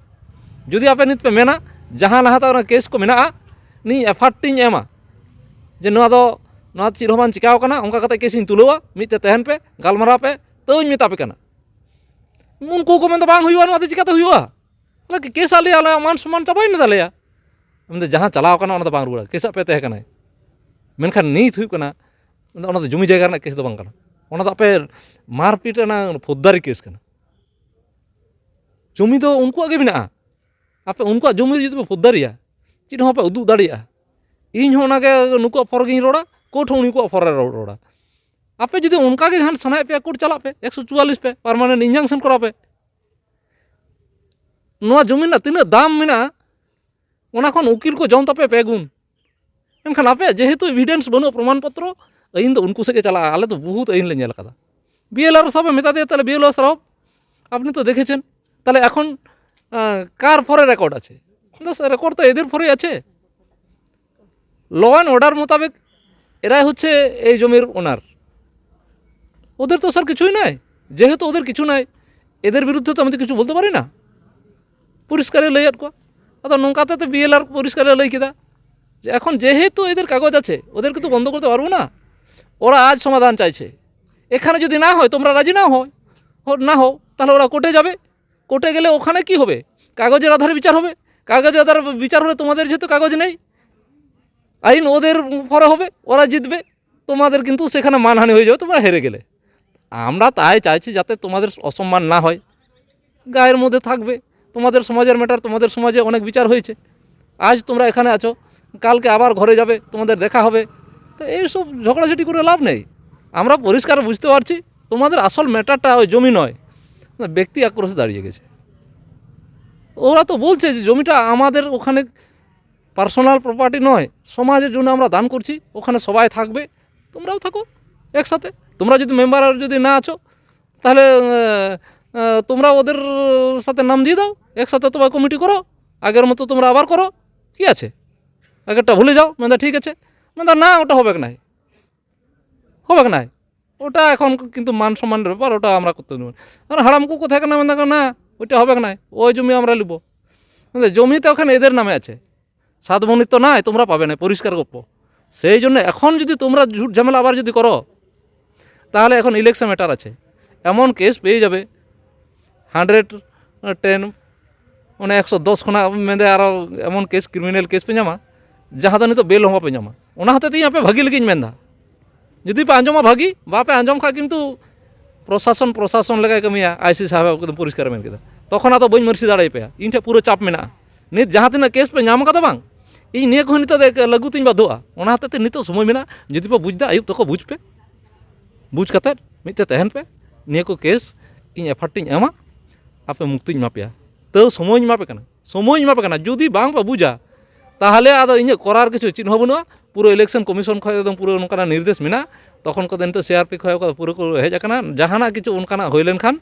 ᱡᱩᱫᱤ ᱟᱯᱮ ᱱᱤᱛ ᱯᱮ ᱢᱮᱱᱟ, ᱡᱟᱦᱟᱸ ᱞᱟᱦᱟᱛᱮ ᱚᱱᱟ ᱠᱮᱥ ᱠᱚ ᱢᱮᱱᱟᱜᱼᱟ, ᱱᱤᱭᱟᱹ ᱮᱯᱷᱟᱨᱴ ᱤᱧ ᱮᱢᱟ ᱡᱮ ᱱᱚᱣᱟ ᱫᱚ, ᱱᱚᱣᱟ ᱪᱮᱫ ᱦᱚᱸ ᱵᱟᱝ ᱪᱤᱠᱟᱣ ᱠᱟᱱᱟ, ᱚᱱᱠᱟ ᱠᱟᱛᱮ ᱠᱮᱥ ᱤᱧ ᱛᱩᱞᱟᱹᱣᱟ, ᱢᱤᱫ ᱛᱮ ᱛᱟᱦᱮᱱ ᱯᱮ, ᱜᱟᱞᱢᱟᱨᱟᱣ ᱯᱮ, ᱛᱟᱹᱣᱧ ᱢᱮᱛᱟ ᱯᱮ ᱠᱟᱱᱟ᱾ ᱩᱱᱠᱩ ᱠᱚ ᱢᱮᱱᱫᱟ, "ᱵᱟᱝ ᱦᱩᱭᱩᱜᱼᱟ, ᱱᱚᱣᱟ ᱫᱚ ᱪᱤᱠᱟᱹᱛᱮ ᱦᱩᱭᱩᱜᱼᱟ? ᱛᱟᱦᱚᱞᱮ ᱠᱮᱥ ᱟᱞᱮᱭᱟ, ᱟᱞᱮᱭᱟᱜ ᱢᱟᱱ ᱥᱚᱢᱢᱟᱱ ᱪᱟᱵᱟᱭᱮᱱ ᱛᱟᱞᱮᱭᱟ᱾" ᱢᱮᱱᱫᱟ, ᱡᱟᱦᱟᱸ ᱪᱟᱞᱟᱣ ᱠᱟᱱᱟ ᱚᱱᱟ ᱫᱚ ᱵᱟᱝ ᱨᱩᱣᱟᱹᱲᱟ, ᱠᱮᱥᱟᱜ ᱯᱮ ᱛᱟᱦᱮᱸ ᱠᱟᱱᱟᱭ᱾ ᱢᱮᱱᱠᱷᱟᱱ ᱱᱤᱛ ᱦᱩᱭᱩᱜ ᱠᱟᱱᱟ, ᱚᱱᱟ ᱫᱚ ᱡᱩᱢᱤ ᱡᱟᱭᱜᱟ ᱨᱮᱱᱟᱜ ᱠᱮᱥ ᱫᱚ ᱵᱟᱝ ᱠᱟᱱᱟ, ᱚᱱᱟ ᱫᱚ ᱟᱯᱮ ᱢᱟᱨᱯᱤᱴ ᱨᱮᱱᱟᱜ ᱯᱷᱳᱡᱽᱫᱟᱨᱤ ᱠᱮᱥ ᱠᱟᱱᱟ᱾ ᱡᱩᱢᱤ ᱫᱚ ᱩᱱᱠᱩᱣᱟᱜ ᱜᱮ ᱢᱮᱱᱟᱜᱼᱟ, ᱟᱯᱮ ᱩᱱᱠᱩᱣᱟᱜ ᱡᱩᱢᱤ ᱡᱩᱫᱤ ᱯᱮ ᱯᱷᱳᱡᱽᱫᱟᱨᱤᱭᱟ, ᱪᱮᱫ ᱦᱚᱸ ᱵᱟᱯᱮ ᱩᱫᱩᱜ ᱫᱟᱲᱮᱭᱟᱜᱼᱟ᱾ ᱤᱧ ᱦᱚᱸ ᱚᱱᱟᱜᱮ ᱱᱩᱠᱩᱣᱟᱜ ᱯᱷᱚᱨ ᱜᱤᱧ ᱨᱚᱲᱟ, ᱠᱳᱨᱴ ᱦᱚᱸ ᱩᱱᱠᱩᱣᱟᱜ ᱯᱷᱚᱨᱮ ᱨᱚᱲᱟ᱾ ᱟᱯᱮ ᱡᱩᱫᱤ ᱚᱱᱠᱟ ᱜᱮ ᱠᱷᱟᱱ ᱥᱟᱱᱟᱭᱮᱫ ᱯᱮᱭᱟ ᱠᱳᱨᱴ ᱪᱟᱞᱟᱜ ᱯᱮ, ᱮᱠᱥᱚ ᱪᱩᱣᱟᱞᱤᱥ ᱯᱮ, ᱯᱟᱨᱢᱟᱱᱮᱱᱴ ᱤᱧᱡᱟᱝᱥᱮᱱ ᱠᱚᱨᱟᱣ ᱯᱮ᱾ ᱱᱚᱣᱟ ᱡᱩᱢᱤ ᱨᱮᱱᱟᱜ ᱛᱤᱱᱟᱹᱜ ᱫᱟᱢ ᱢᱮᱱᱟᱜᱼᱟ, ᱚᱱᱟ ᱠᱷᱚᱱ ᱩᱠᱤᱞ ᱠᱚ ᱡᱚᱢ ᱛᱟᱯᱮ ᱯᱮ ᱜᱩᱱ᱾ ᱢᱮᱱᱠᱷᱟᱱ ᱟᱯᱮᱭᱟᱜ ᱡᱮᱦᱮᱛᱩ ᱮᱵᱷᱤᱰᱮᱱᱥ ᱵᱟᱹᱱᱩᱜᱼᱟ, ᱯᱨᱚᱢᱟᱱ ᱯᱚᱛᱨᱚ, ᱟᱹᱭᱤᱱ ᱫᱚ ᱩᱱᱠᱩ ᱥᱮᱫ ᱜᱮ ᱪᱟᱞᱟᱜᱼᱟ᱾ ᱟᱞᱮ ᱫᱚ ᱵᱚᱦᱩᱛ ᱟᱹᱭᱤᱱ ᱞᱮ ᱧᱮᱞ ᱟᱠᱟᱫᱟ᱾ ᱵᱤ ᱮᱞ ᱟᱨ ᱥᱟᱦᱮᱵ ᱮ ᱢᱮᱛᱟ ᱫᱮᱭᱟ, "ᱛᱟᱦᱞᱮ ᱵᱤ ᱮᱞ ᱟᱨ ᱥᱟᱦᱮᱵ, ᱟᱯᱱᱤ ᱛᱚ ᱫᱮᱠᱷᱮᱪᱷᱮᱱ, ᱛᱟᱦᱞᱮ ᱮᱠᱷᱚᱱ, আহ, কার ফরে রেকর্ড আছে?" কিন্তু স্যার, রেকর্ড তো এদের ফরেই আছে। ল অ্যান্ড অর্ডার মোতাবেক এরাই হচ্ছে এই জমির ওনার। ওদের তো স্যার কিছুই নাই। যেহেতু ওদের কিছু নাই, এদের বিরুদ্ধে তো আমি তো কিছু বলতে পারি না। পরিষ্কারে ᱞᱟᱹᱭᱟᱫ ᱠᱚᱣᱟ᱾ ᱟᱫᱚ ᱱᱚᱝᱠᱟ ᱛᱮ ᱵᱤ ᱮᱞ ᱟᱨ ᱯᱚᱨᱤᱥᱠᱟᱨᱮ ᱞᱟᱹᱭ ᱠᱮᱫᱟ যে এখন যেহেতু এদের কাগজ আছে, ওদেরকে তো বন্ধ করতে পারবো না। ওরা আজ সমাধান চাইছে। এখানে যদি না হয়, তোমরা রাজি না হয়, হ-, না হও, তাহলে ওরা কোর্টে যাবে। কোর্টে গেলে ওখানে কি হবে? কাগজের আধারে বিচার হবে। কাগজের আধারে বিচার হলে তোমাদের যেহেতু কাগজ নেই, আইন ওদের ফরে হবে, ওরা জিতবে, তোমাদের কিন্তু সেখানে মানহানি হয়ে যাবে, তোমরা হেরে গেলে। আমরা তাই চাইছি যাতে তোমাদের অসম্মান না হয়, গায়ের মধ্যে থাকবে। তোমাদের সমাজের ম্যাটার, তোমাদের সমাজে অনেক বিচার হয়েছে, আজ তোমরা এখানে আছো, কালকে আবার ঘরে যাবে, তোমাদের দেখা হবে। তো এইসব ঝগড়াঝাটি করে লাভ নেই। আমরা পরিষ্কার বুঝতে পারছি তোমাদের আসল ম্যাটারটা ওই জমি নয়, ব্যক্তি আক্রোশে দাঁড়িয়ে গেছে। ওরা তো বলছে যে জমিটা আমাদের ওখানে পার্সোনাল প্রপার্টি নয়, সমাজের জন্য আমরা দান করছি, ওখানে সবাই থাকবে, তোমরাও থাকো একসাথে। তোমরা যদি মেম্বার যদি না আছো, তাহলে আহ, আহ, তোমরা ওদের সাথে নাম দিয়ে দাও, একসাথে তোমার কমিটি করো, আগের মতো তোমরা আবার করো, কি আছে? আগেরটা ভুলে যাও। মেন্দা ঠিক আছে। মেন্দা না, ওটা হবে না, হবে না। ওটা এখন কিন্তু মান সম্মানের ব্যাপার, ওটা আমরা করতে দেবো না। আর হারাম কুকুর থাকে না, মেন্দা না, ওইটা হবে না, ওই জমি আমরা নিব। মেন্দা জমি তো ওখানে এদের নামে আছে, সাত ভৌমিক তো নাই, তোমরা পাবে না, পরিষ্কার গপ্প। সেই জন্য এখন যদি তোমরা ঝুট ঝামেলা আবার যদি করো, তাহলে এখন ইলেকশন ম্যাটার আছে, এমন কেস পেয়ে যাবে হান্ড্রেড টেন, মানে একশো দশ ᱠᱷᱚᱱᱟᱜ ᱢᱮᱱᱫᱟ ᱟᱨᱚ ᱮᱢᱚᱱ ᱠᱮᱥ, ᱠᱨᱤᱢᱤᱱᱟᱞ ᱠᱮᱥ ᱯᱮ ᱧᱟᱢᱟ, ᱡᱟᱦᱟᱸ ᱫᱚ ᱱᱤᱛᱚᱜ ᱵᱮᱞ ᱦᱚᱸ ᱵᱟᱯᱮ ᱧᱟᱢᱟ᱾ ᱚᱱᱟ ᱦᱚᱛᱮᱡ ᱛᱮ ᱤᱧ ᱟᱯᱮ ᱵᱷᱟᱹᱜᱤ ᱞᱟᱹᱜᱤᱫ ᱤᱧ ᱢᱮᱱᱫᱟ᱾ ᱡᱩᱫᱤ ᱯᱮ ᱟᱸᱡᱚᱢᱟ ᱵᱷᱟᱹᱜᱤ, ᱵᱟᱯᱮ ᱟᱸᱡᱚᱢ ᱠᱷᱟᱱ ᱠᱤᱱᱛᱩ ᱯᱨᱚᱥᱟᱥᱚᱱ, ᱯᱨᱚᱥᱟᱥᱚᱱ ᱞᱮᱠᱟᱭ ᱠᱟᱹᱢᱤᱭᱟ, ᱟᱭ ᱥᱤ ᱥᱟᱦᱮᱵᱽ ᱮᱠᱫᱚᱢ ᱯᱚᱨᱤᱥᱠᱟᱨ ᱢᱮᱱ ᱠᱮᱫᱟ᱾ ᱛᱚᱠᱷᱚᱱ ᱟᱫᱚ ᱵᱟᱹᱧ ᱢᱟᱹᱨᱥᱤ ᱫᱟᱲᱮᱭᱟᱯᱮᱭᱟ, ᱤᱧ ᱴᱷᱮᱱ ᱯᱩᱨᱟᱹ ᱪᱟᱯ ᱢᱮᱱᱟᱜᱼᱟ᱾ ᱱᱤᱛ ᱡᱟᱦᱟᱸ ᱛᱤᱱᱟᱹᱜ ᱠᱮᱥ ᱯᱮ ᱧᱟᱢ ᱠᱟᱫᱟ ᱵᱟᱝ, ᱤᱧ ᱱᱤᱭᱟᱹ ᱠᱚᱦᱚᱸ ᱱᱤᱛᱚᱜ ᱫᱚ ᱞᱟᱹᱜᱩ ᱛᱤᱧ ᱵᱟᱫᱽᱫᱷᱚᱜᱼᱟ᱾ ᱚᱱᱟ ᱦᱚᱛᱮᱡ ᱛᱮ ᱱᱤᱛᱚᱜ ᱥᱚᱢᱚᱭ ᱢᱮᱱᱟᱜᱼᱟ, ᱡᱩᱫᱤ ᱯᱮ ᱵᱩᱡᱽ ᱫᱟ, ᱟᱹᱭᱩᱵ ᱛᱚᱠᱚ ᱵᱩᱡᱽ ᱯᱮ, ᱵᱩᱡᱽ ᱠᱟᱛᱮᱫ ᱢᱤᱫ ᱛᱮ ᱛᱟᱦᱮᱱ ᱯᱮ᱾ ᱱᱤᱭᱟᱹ ᱠᱚ ᱠᱮᱥ ᱤᱧ ᱮᱯᱷ ᱟᱭ ᱟᱨ ᱤᱧ ᱮᱢᱟ, ᱟᱯᱮ ᱢᱩᱠᱛᱤᱧ ᱮᱢᱟ ᱯᱮᱭᱟ᱾ ᱛᱟᱹᱣ ᱥᱚᱢᱚᱭᱤᱧ ᱮᱢᱟ ᱯᱮ ᱠᱟᱱᱟ, ᱥᱚᱢᱚᱭᱤᱧ ᱮᱢᱟ ᱯᱮ ᱠᱟᱱᱟ᱾ ᱡᱩᱫᱤ ᱵᱟᱝ ᱯᱮ ᱵᱩᱡᱟ, ᱛᱟᱦᱚᱞᱮ ᱟᱫᱚ ᱤᱧᱟᱹᱜ ᱠᱚᱨᱟᱨ ᱠᱤᱪᱷᱩ ᱪᱮᱫ ᱦᱚᱸ ᱵᱟᱹᱱᱩᱜᱼᱟ᱾ ᱯᱩᱨᱟᱹ ᱤᱞᱮᱠᱥᱚᱱ ᱠᱚᱢᱤᱥᱚᱱ ᱠᱷᱚᱱ ᱮᱠᱫᱚᱢ ᱯᱩᱨᱟᱹ ᱱᱚᱝᱠᱟᱱᱟᱜ ᱱᱤᱨᱫᱮᱥ ᱢᱮᱱᱟᱜᱼᱟ᱾ ᱛᱚᱠᱷᱚᱱ ᱠᱚᱫᱚ ᱱᱤᱛᱚᱜ ᱥᱤ ᱟᱨ ᱯᱤ ᱠᱷᱚᱱ ᱠᱚ ᱯᱩᱨᱟᱹ ᱠᱚ ᱦᱮᱡ ᱟᱠᱟᱱᱟ᱾ ᱡᱟᱦᱟᱱᱟᱜ ᱠᱤᱪᱷᱩ ᱚᱱᱠᱟᱱᱟᱜ ᱦᱩᱭ ᱞᱮᱱᱠᱷᱟᱱ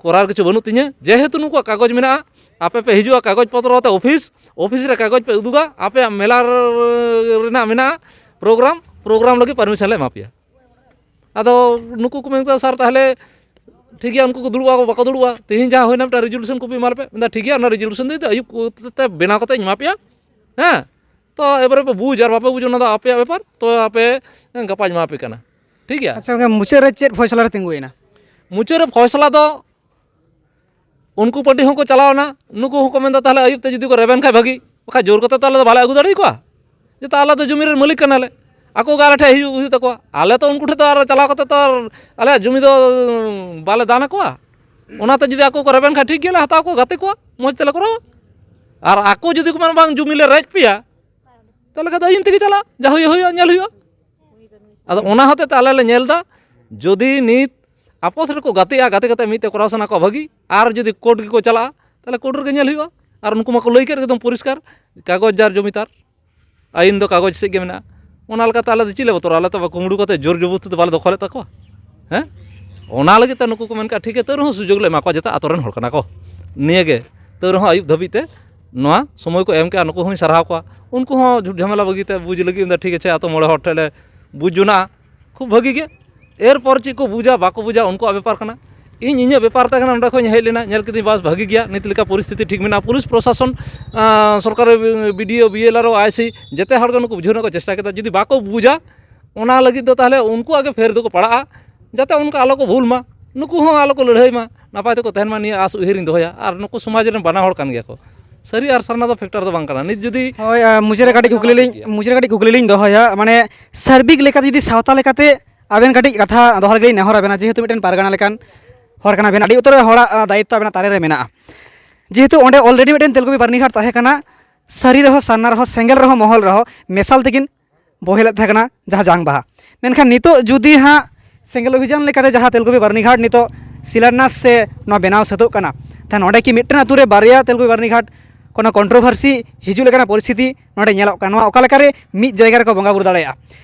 ᱠᱚᱨᱟᱨ ᱠᱤᱪᱷᱩ ᱵᱟᱹᱱᱩᱜ ᱛᱤᱧᱟᱹ, ᱡᱮᱦᱮᱛᱩ ᱱᱩᱠᱩᱣᱟᱜ ᱠᱟᱜᱚᱡᱽ ᱢᱮᱱᱟᱜᱼᱟ᱾ ᱟᱯᱮ ᱯᱮ ᱦᱤᱡᱩᱜᱼᱟ ᱠᱟᱜᱚᱡᱽ ᱯᱚᱛᱨᱚ ᱟᱛᱮ ᱚᱯᱷᱤᱥ, ᱚᱯᱷᱤᱥ ᱨᱮ ᱠᱟᱜᱚᱡᱽ ᱯᱮ ᱩᱫᱩᱜᱟ, ᱟᱯᱮᱭᱟᱜ ᱢᱮᱞᱟ ᱨᱮᱱᱟᱜ ᱢᱮᱱᱟᱜᱼᱟ ᱯᱨᱳᱜᱨᱟᱢ, ᱯᱨᱳᱜᱨᱟᱢ ᱞᱟᱹᱜᱤᱫ ᱯᱟᱨᱢᱤᱥᱚᱱ ᱞᱮ ᱮᱢᱟ ᱯᱮᱭᱟ᱾ ᱟᱫᱚ ᱱᱩᱠᱩ ᱠᱚ ᱢᱮᱱ ᱠᱮᱫᱟ, "ᱥᱟᱨ, ᱛᱟᱦᱚᱞᱮ ᱴᱷᱤᱠ ᱜᱮᱭᱟ, ᱩᱱᱠᱩ ᱠᱚ ᱫᱩᱲᱩᱵᱼᱟ, ᱵᱟᱠᱚ ᱫᱩᱲᱩᱵᱼᱟ, ᱛᱮᱦᱮᱧ ᱡᱟᱦᱟᱸ ᱦᱩᱭᱱᱟ, ᱢᱤᱫᱴᱟᱝ ᱨᱮᱡᱩᱞᱩᱥᱚᱱ ᱠᱚᱯᱤ ᱮᱢᱟ ᱞᱮᱯᱮ᱾" ᱢᱮᱱᱫᱟ, "ᱴᱷᱤᱠ ᱜᱮᱭᱟ, ᱚᱱᱟ ᱨᱮᱡᱩᱞᱩᱥᱚᱱ ᱫᱚ ᱤᱧ ᱫᱚ ᱟᱹᱭᱩᱵ ᱠᱚᱛᱮ ᱵᱮᱱᱟᱣ ᱠᱟᱛᱮ ᱤᱧ ᱮᱢᱟ ᱯᱮᱭᱟ, ᱦᱮᱸ, ᱛᱚ ᱮᱵᱟᱨᱮ ᱯᱮ ᱵᱩᱡᱽ ᱟᱨ ᱵᱟᱯᱮ ᱵᱩᱡᱽ, ᱚᱱᱟ ᱫᱚ ᱟᱯᱮᱭᱟᱜ ᱵᱮᱯᱟᱨ, ᱛᱚ ᱟᱯᱮ ᱜᱟᱯᱟᱧ ᱮᱢᱟ ᱯᱮ ᱠᱟᱱᱟ, ᱴᱷᱤᱠ ᱜᱮᱭᱟ?" ᱟᱪᱪᱷᱟ ᱜᱚᱢᱠᱮ, ᱢᱩᱪᱟᱹᱫ ᱨᱮ ᱪᱮᱫ ᱯᱷᱚᱭᱥᱟᱞᱟ ᱨᱮ ᱛᱤᱸᱜᱩᱭᱮᱱᱟ? ᱢᱩᱪᱟᱹᱫ ᱨᱮ ᱯᱷᱚᱭᱥᱟᱞᱟ ᱫᱚ ᱩᱱᱠᱩ ᱯᱟᱨᱴᱤ ᱦᱚᱸᱠᱚ ᱪᱟᱞᱟᱣ ᱮᱱᱟ, ᱱᱩᱠᱩ ᱦᱚᱸᱠᱚ ᱢᱮᱱᱫᱟ, "ᱛᱟᱦᱚᱞᱮ ᱟᱹᱭᱩᱵ ᱛᱮ ᱡᱩᱫᱤ ᱠᱚ ᱨᱮᱵᱮᱱ ᱠᱷᱟᱡ ᱵᱷᱟᱹᱜᱤ, ᱵᱟᱠᱷᱟᱡ ᱡᱳᱨ ᱠᱟᱛᱮ ᱛᱚ ᱟᱞᱮ ᱫᱚ ᱵᱟᱞᱮ ᱟᱹᱜᱩ ᱫᱟᱲᱮ ᱟᱠᱚᱣᱟ, ᱡᱮᱦᱮᱛᱩ ᱟᱞᱮ ᱫᱚ ᱡᱩᱢᱤ ᱨᱮᱱ ᱢᱟᱹᱞᱤᱠ ᱠᱟᱱᱟᱞᱮ, ᱟᱠᱚ ᱜᱮ ᱟᱞᱮ ᱴᱷᱮᱡ ᱦᱤᱡᱩᱜ ᱦᱩᱭᱩᱜ ᱛᱟᱠᱚᱣᱟ, ᱟᱞᱮ ᱛᱚ ᱩᱱᱠᱩ ᱴᱷᱮᱡ ᱫᱚ ᱟᱨ ᱪᱟᱞᱟᱣ ᱠᱟᱛᱮ ᱛᱚ ᱟᱨ ᱟᱞᱮᱭᱟᱜ ᱡᱩᱢᱤ ᱫᱚ ᱵᱟᱞᱮ ᱫᱟᱱ ᱟᱠᱚᱣᱟ᱾ ᱚᱱᱟᱛᱮ ᱡᱩᱫᱤ ᱟᱠᱚ ᱠᱚ ᱨᱮᱵᱮᱱ ᱠᱷᱟᱡ ᱴᱷᱤᱠ ᱜᱮᱭᱟ, ᱞᱮ ᱦᱟᱛᱟᱣ ᱠᱚᱣᱟ, ᱜᱟᱛᱮ ᱠᱚᱣᱟ, ᱢᱚᱡᱽ ᱛᱮᱞᱮ ᱠᱚᱨᱟᱣᱟ᱾ ᱟᱨ ᱟᱠᱚ ᱡᱩᱫᱤ ᱠᱚ ᱢᱮᱱᱟ, 'ᱵᱟᱝ, ᱡᱩᱢᱤ ᱞᱮ ᱨᱮᱡ ᱯᱮᱭᱟ,' ᱛᱟᱦᱚᱞᱮ ᱠᱷᱟᱡ ᱫᱚ ᱟᱹᱭᱤᱱ ᱛᱮᱜᱮ ᱪᱟᱞᱟᱜᱼᱟ, ᱡᱟ ᱦᱩᱭᱩᱜ ᱦᱩᱭᱩᱜᱼᱟ, ᱧᱮᱞ ᱦᱩᱭᱩᱜᱼᱟ᱾ ᱟᱫᱚ ᱚᱱᱟ ᱦᱚᱛᱮᱡ ᱛᱮ ᱟᱞᱮ ᱞᱮ ᱧᱮᱞ ᱮᱫᱟ, ᱡᱩᱫᱤ ᱱᱤᱛ ᱟᱯᱚᱥ ᱨᱮᱠᱚ ᱜᱟᱛᱮᱜᱼᱟ, ᱜᱟᱛᱮ ᱠᱟᱛᱮ ᱢᱤᱫ ᱛᱮ ᱠᱚᱨᱟᱣ ᱥᱟᱱᱟ ᱠᱚᱣᱟ ᱵᱷᱟᱹᱜᱤ, ᱟᱨ ᱡᱩᱫᱤ ᱠᱳᱨᱴ ᱜᱮᱠᱚ ᱪᱟᱞᱟᱜᱼᱟ, ᱛᱟᱦᱚᱞᱮ ᱠᱳᱨᱴ ᱨᱮᱜᱮ ᱧᱮᱞ ᱦᱩᱭᱩᱜᱼᱟ᱾ ᱟᱨ ᱩᱱᱠᱩ ᱢᱟᱠᱚ ᱞᱟᱹᱭ ᱠᱮᱫ ᱮᱠᱫᱚᱢ ᱯᱚᱨᱤᱥᱠᱟᱨ, ᱠᱟᱜᱚᱡᱽ ᱡᱟᱨ ᱡᱚᱢᱤ ᱛᱟᱨ, ᱟᱹᱭᱤᱱ ᱫᱚ ᱠᱟᱜᱚᱡᱽ ᱥᱮᱫ ᱜᱮ ᱢᱮᱱᱟᱜᱼᱟ᱾ ᱚᱱᱟ ᱞᱮᱠᱟᱛᱮ ᱟᱞᱮ ᱫᱚ ᱪᱮᱫ ᱞᱮ ᱵᱚᱛᱚᱨᱟ? ᱟᱞᱮ ᱛᱚ ᱠᱩᱢᱵᱽᱲᱩ ᱠᱟᱛᱮ ᱡᱳᱨ ᱡᱚᱵᱚᱥᱛᱤ ᱫᱚ ᱵᱟᱞᱮ ᱫᱚᱠᱷᱚᱞᱮᱫ ᱛᱟᱠᱚᱣᱟ᱾ ᱦᱮᱸ, ᱚᱱᱟ ᱞᱟᱹᱜᱤᱫ ᱛᱮ ᱱᱩᱠᱩ ᱠᱚ ᱢᱮᱱ ᱠᱟᱜᱼᱟ, ᱴᱷᱤᱠ ᱜᱮᱭᱟ, ᱛᱟᱹᱣ ᱨᱮᱦᱚᱸ ᱥᱩᱡᱳᱜᱽ ᱞᱮ ᱮᱢᱟ ᱠᱚᱣᱟ, ᱡᱟᱛᱮ ᱟᱛᱳ ᱨᱮᱱ ᱦᱚᱲ ᱠᱟᱱᱟ ᱠᱚ᱾ ᱱᱤᱭᱟᱹ ᱜᱮ, ᱛᱟᱹᱣ ᱨᱮᱦᱚᱸ ᱟᱹᱭᱩᱵ ᱫᱷᱟᱹᱵᱤᱡ ᱛᱮ ᱱᱚᱣᱟ ᱥᱚᱢᱚᱭ ᱠᱚ ᱮᱢ ᱠᱮᱜᱼᱟ, ᱱᱩᱠᱩ ᱦᱚᱸᱧ ᱥᱟᱨᱦᱟᱣ ᱠᱚᱣᱟ᱾ ᱩᱱᱠᱩ ᱦᱚᱸ ᱡᱷᱩᱴ ᱡᱷᱟᱢᱮᱞᱟ ᱵᱟᱹᱜᱤ ᱛᱮ ᱵᱩᱡᱽ ᱞᱟᱹᱜᱤᱫ ᱢᱮᱱᱫᱟ, ᱴᱷᱤᱠ ᱟᱪᱷᱮ, ᱟᱛᱳ ᱢᱚᱬᱮ ᱦᱚᱲ ᱴᱷᱮᱱ ᱞᱮ ᱵᱩᱡᱽ ᱡᱚᱱᱟᱜᱼᱟ, ᱠᱷᱩᱵ ᱵᱷᱟᱹᱜᱤ ᱜᱮ᱾ ᱮᱨᱯᱚᱨ ᱪᱮᱫ ᱠᱚ ᱵᱩᱡᱟ ᱵᱟᱠᱚ ᱵᱩᱡᱟ, ᱩᱱᱠᱩᱣᱟᱜ ᱵᱮᱯᱟᱨ ᱠᱟᱱᱟ᱾ ᱤᱧ ᱤᱧᱟᱹᱜ ᱵᱮᱯᱟᱨ ᱛᱟᱦᱮᱸ ᱠᱟᱱᱟ, ᱱᱚᱸᱰᱮ ᱠᱷᱚᱱ ᱤᱧ ᱦᱮᱡ ᱞᱮᱱᱟ, ᱧᱮᱞ ᱠᱤᱫᱟᱹᱧ ᱵᱟᱥ ᱵᱷᱟᱹᱜᱤ ᱜᱮᱭᱟ, ᱱᱤᱛ ᱞᱮᱠᱟ ᱯᱚᱨᱤᱥᱛᱷᱤᱛᱤ ᱴᱷᱤᱠ ᱢᱮᱱᱟᱜᱼᱟ᱾ ᱯᱩᱞᱤᱥ ᱯᱨᱚᱥᱟᱥᱚᱱ, ᱟᱸ, ᱥᱚᱨᱠᱟᱨ, ᱵᱤ ᱰᱤ ᱳ, ᱵᱤ ᱮᱞ ᱟᱨ ᱳ, ᱟᱭ ᱥᱤ, ᱡᱮᱛᱮ ᱦᱚᱲ ᱜᱮ ᱱᱩᱠᱩ ᱵᱩᱡᱷᱟᱹᱣ ᱨᱮᱱᱟᱜ ᱠᱚ ᱪᱮᱥᱴᱟ ᱠᱮᱫᱟ᱾ ᱡᱩᱫᱤ ᱵᱟᱠᱚ ᱵᱩᱡᱟ, ᱚᱱᱟ ᱞᱟᱹᱜᱤᱫ ᱫᱚ ᱛᱟᱦᱚᱞᱮ ᱩᱱᱠᱩᱣᱟᱜ ᱜᱮ ᱯᱷᱮᱨ ᱫᱚᱠᱚ ᱯᱟᱲᱟᱜᱼᱟ, ᱡᱟᱛᱮ ᱚᱱᱠᱟ ᱟᱞᱚ ᱠᱚ ᱵᱷᱩᱞ ᱢᱟ, ᱱᱩᱠᱩ ᱦᱚᱸ ᱟᱞᱚ ᱠᱚ ᱞᱟᱹᱲᱦᱟᱹᱭ ᱢᱟ, ᱱᱟᱯᱟᱭ ᱛᱮᱠᱚ ᱛᱟᱦᱮᱱ ᱢᱟ, ᱱᱤᱭᱟᱹ ᱟᱥ ᱩᱭᱦᱟᱹᱨᱤᱧ ᱫᱚᱦᱚᱭᱟ᱾ ᱟᱨ ᱱᱩᱠᱩ ᱥᱚᱢᱟᱡᱽ ᱨᱮᱱ ᱵᱟᱱᱟ ᱦᱚᱲ ᱠᱟᱱ ᱜᱮᱭᱟ ᱠᱚ, ᱥᱟᱹᱨᱤ ᱟᱨ ᱥᱟᱨᱱᱟ ᱫᱚ ᱯᱷᱮᱠᱴᱟᱨ ᱫᱚ ᱵᱟᱝ ᱠᱟᱱᱟ᱾ ᱱᱤᱛ ᱡᱩᱫᱤ ᱦᱳᱭ, ᱟᱨ ᱢᱩᱪᱟᱹᱫ ᱨᱮ ᱠᱟᱹᱴᱤᱡ ᱠᱩᱠᱞᱤ ᱞᱤᱧ, ᱢᱩᱪᱟᱹᱫ ᱨᱮ ᱠᱟᱹᱴᱤᱡ ᱠᱩᱠᱞᱤ ᱞᱤᱧ ᱫᱚᱦᱚᱭᱟ, ᱢᱟᱱᱮ ᱥᱟᱨᱵᱤᱠ ᱞᱮᱠᱟᱛᱮ ᱡᱩᱫᱤ ᱥᱟᱶᱛᱟ ᱞᱮᱠᱟᱛᱮ ᱟᱵᱮᱱ ᱠᱟᱹᱴᱤᱡ ᱠᱟᱛᱷᱟ ᱫᱚᱦᱚ ᱞᱟᱹᱜᱤᱫ ᱞᱤᱧ ᱱᱮᱦᱚᱨ ᱟᱵᱮᱱᱟ, ᱡᱮᱦᱮᱛᱩ ᱢᱤᱫᱴᱮᱱ ᱯᱟᱨᱜᱟᱱᱟ ᱞᱮᱠᱟᱱ ᱦᱚᱲ ᱠᱟᱱᱟ ᱵᱮᱱ, ᱟᱹᱰᱤ ᱩᱛᱟᱹᱨ ᱦᱚᱲᱟᱜ, ᱟ, ᱫᱟᱭᱤᱛᱛᱚ ᱟᱵᱮᱱᱟᱜ ᱛᱟᱨᱮ ᱨᱮ ᱢᱮᱱᱟᱜᱼᱟ᱾ ᱡᱮᱦᱮᱛᱩ ᱚᱸᱰᱮ already ᱢᱤᱫᱴᱮᱱ ᱛᱮᱞᱠᱩᱯᱤ ᱵᱟᱨᱱᱤ ᱜᱷᱟᱴ ᱛᱟᱦᱮᱸ ᱠᱟᱱᱟ, ᱥᱟᱹᱨᱤ ᱨᱮᱦᱚᱸ, ᱥᱟᱨᱱᱟ ᱨᱮᱦᱚᱸ, ᱥᱮᱸᱜᱮᱞ ᱨᱮᱦᱚᱸ, ᱢᱚᱦᱚᱞ ᱨᱮᱦᱚᱸ ᱢᱮᱥᱟᱞ ᱛᱮᱠᱤᱱ ᱵᱚᱦᱮᱞᱮᱫ ᱛᱟᱦᱮᱸ ᱠᱟᱱᱟ ᱡᱟᱦᱟᱸ ᱡᱟᱝ ᱵᱟᱦᱟ᱾ ᱢᱮᱱᱠᱷᱟᱱ ᱱᱤᱛᱚᱜ ᱡᱩᱫᱤ ᱦᱟᱸᱜ ᱥᱮᱸᱜᱮᱞ ᱚᱵᱷᱤᱡᱟᱱ ᱞᱮᱠᱟᱛᱮ ᱡᱟᱦᱟᱸ ᱛᱮᱞᱠᱩᱯᱤ ᱵᱟᱨᱱᱤ ᱜᱷᱟᱴ ᱱᱤᱛᱚᱜ ᱥᱤᱞᱟᱱᱱᱟᱥ ᱥᱮ ᱱᱚᱣᱟ ᱵᱮᱱᱟᱣ ᱥᱟᱹᱛᱚᱜ ᱠᱟᱱᱟ, ᱛᱟᱦᱞᱮ ᱱᱚᱸᱰᱮ ᱠᱤ ᱢᱤᱫᱴᱮᱱ ᱟᱹᱛᱩ ᱨᱮ ᱵᱟᱨᱭᱟ ᱛᱮᱞᱠᱩᱯᱤ ᱵᱟᱨᱱᱤ ᱜᱷᱟᱴ ᱠᱳᱱᱳ controversy ᱦᱤᱡᱩᱜ ᱞᱮᱠᱟᱱᱟᱜ ᱯᱚᱨᱤᱥᱛᱷᱤᱛᱤ ᱱᱚᱸᱰᱮ ᱧᱮᱞᱚᱜ ᱠᱟᱱᱟ? ᱱᱚᱣᱟ ᱚᱠᱟ ᱞᱮᱠᱟᱨᱮ ᱢᱤᱫ ᱡᱟᱭᱜᱟ ᱨᱮᱠᱚ ᱵᱚᱸᱜᱟ ᱵᱩᱨᱩ ᱫᱟᱲᱮᱭᱟᱜᱼᱟ?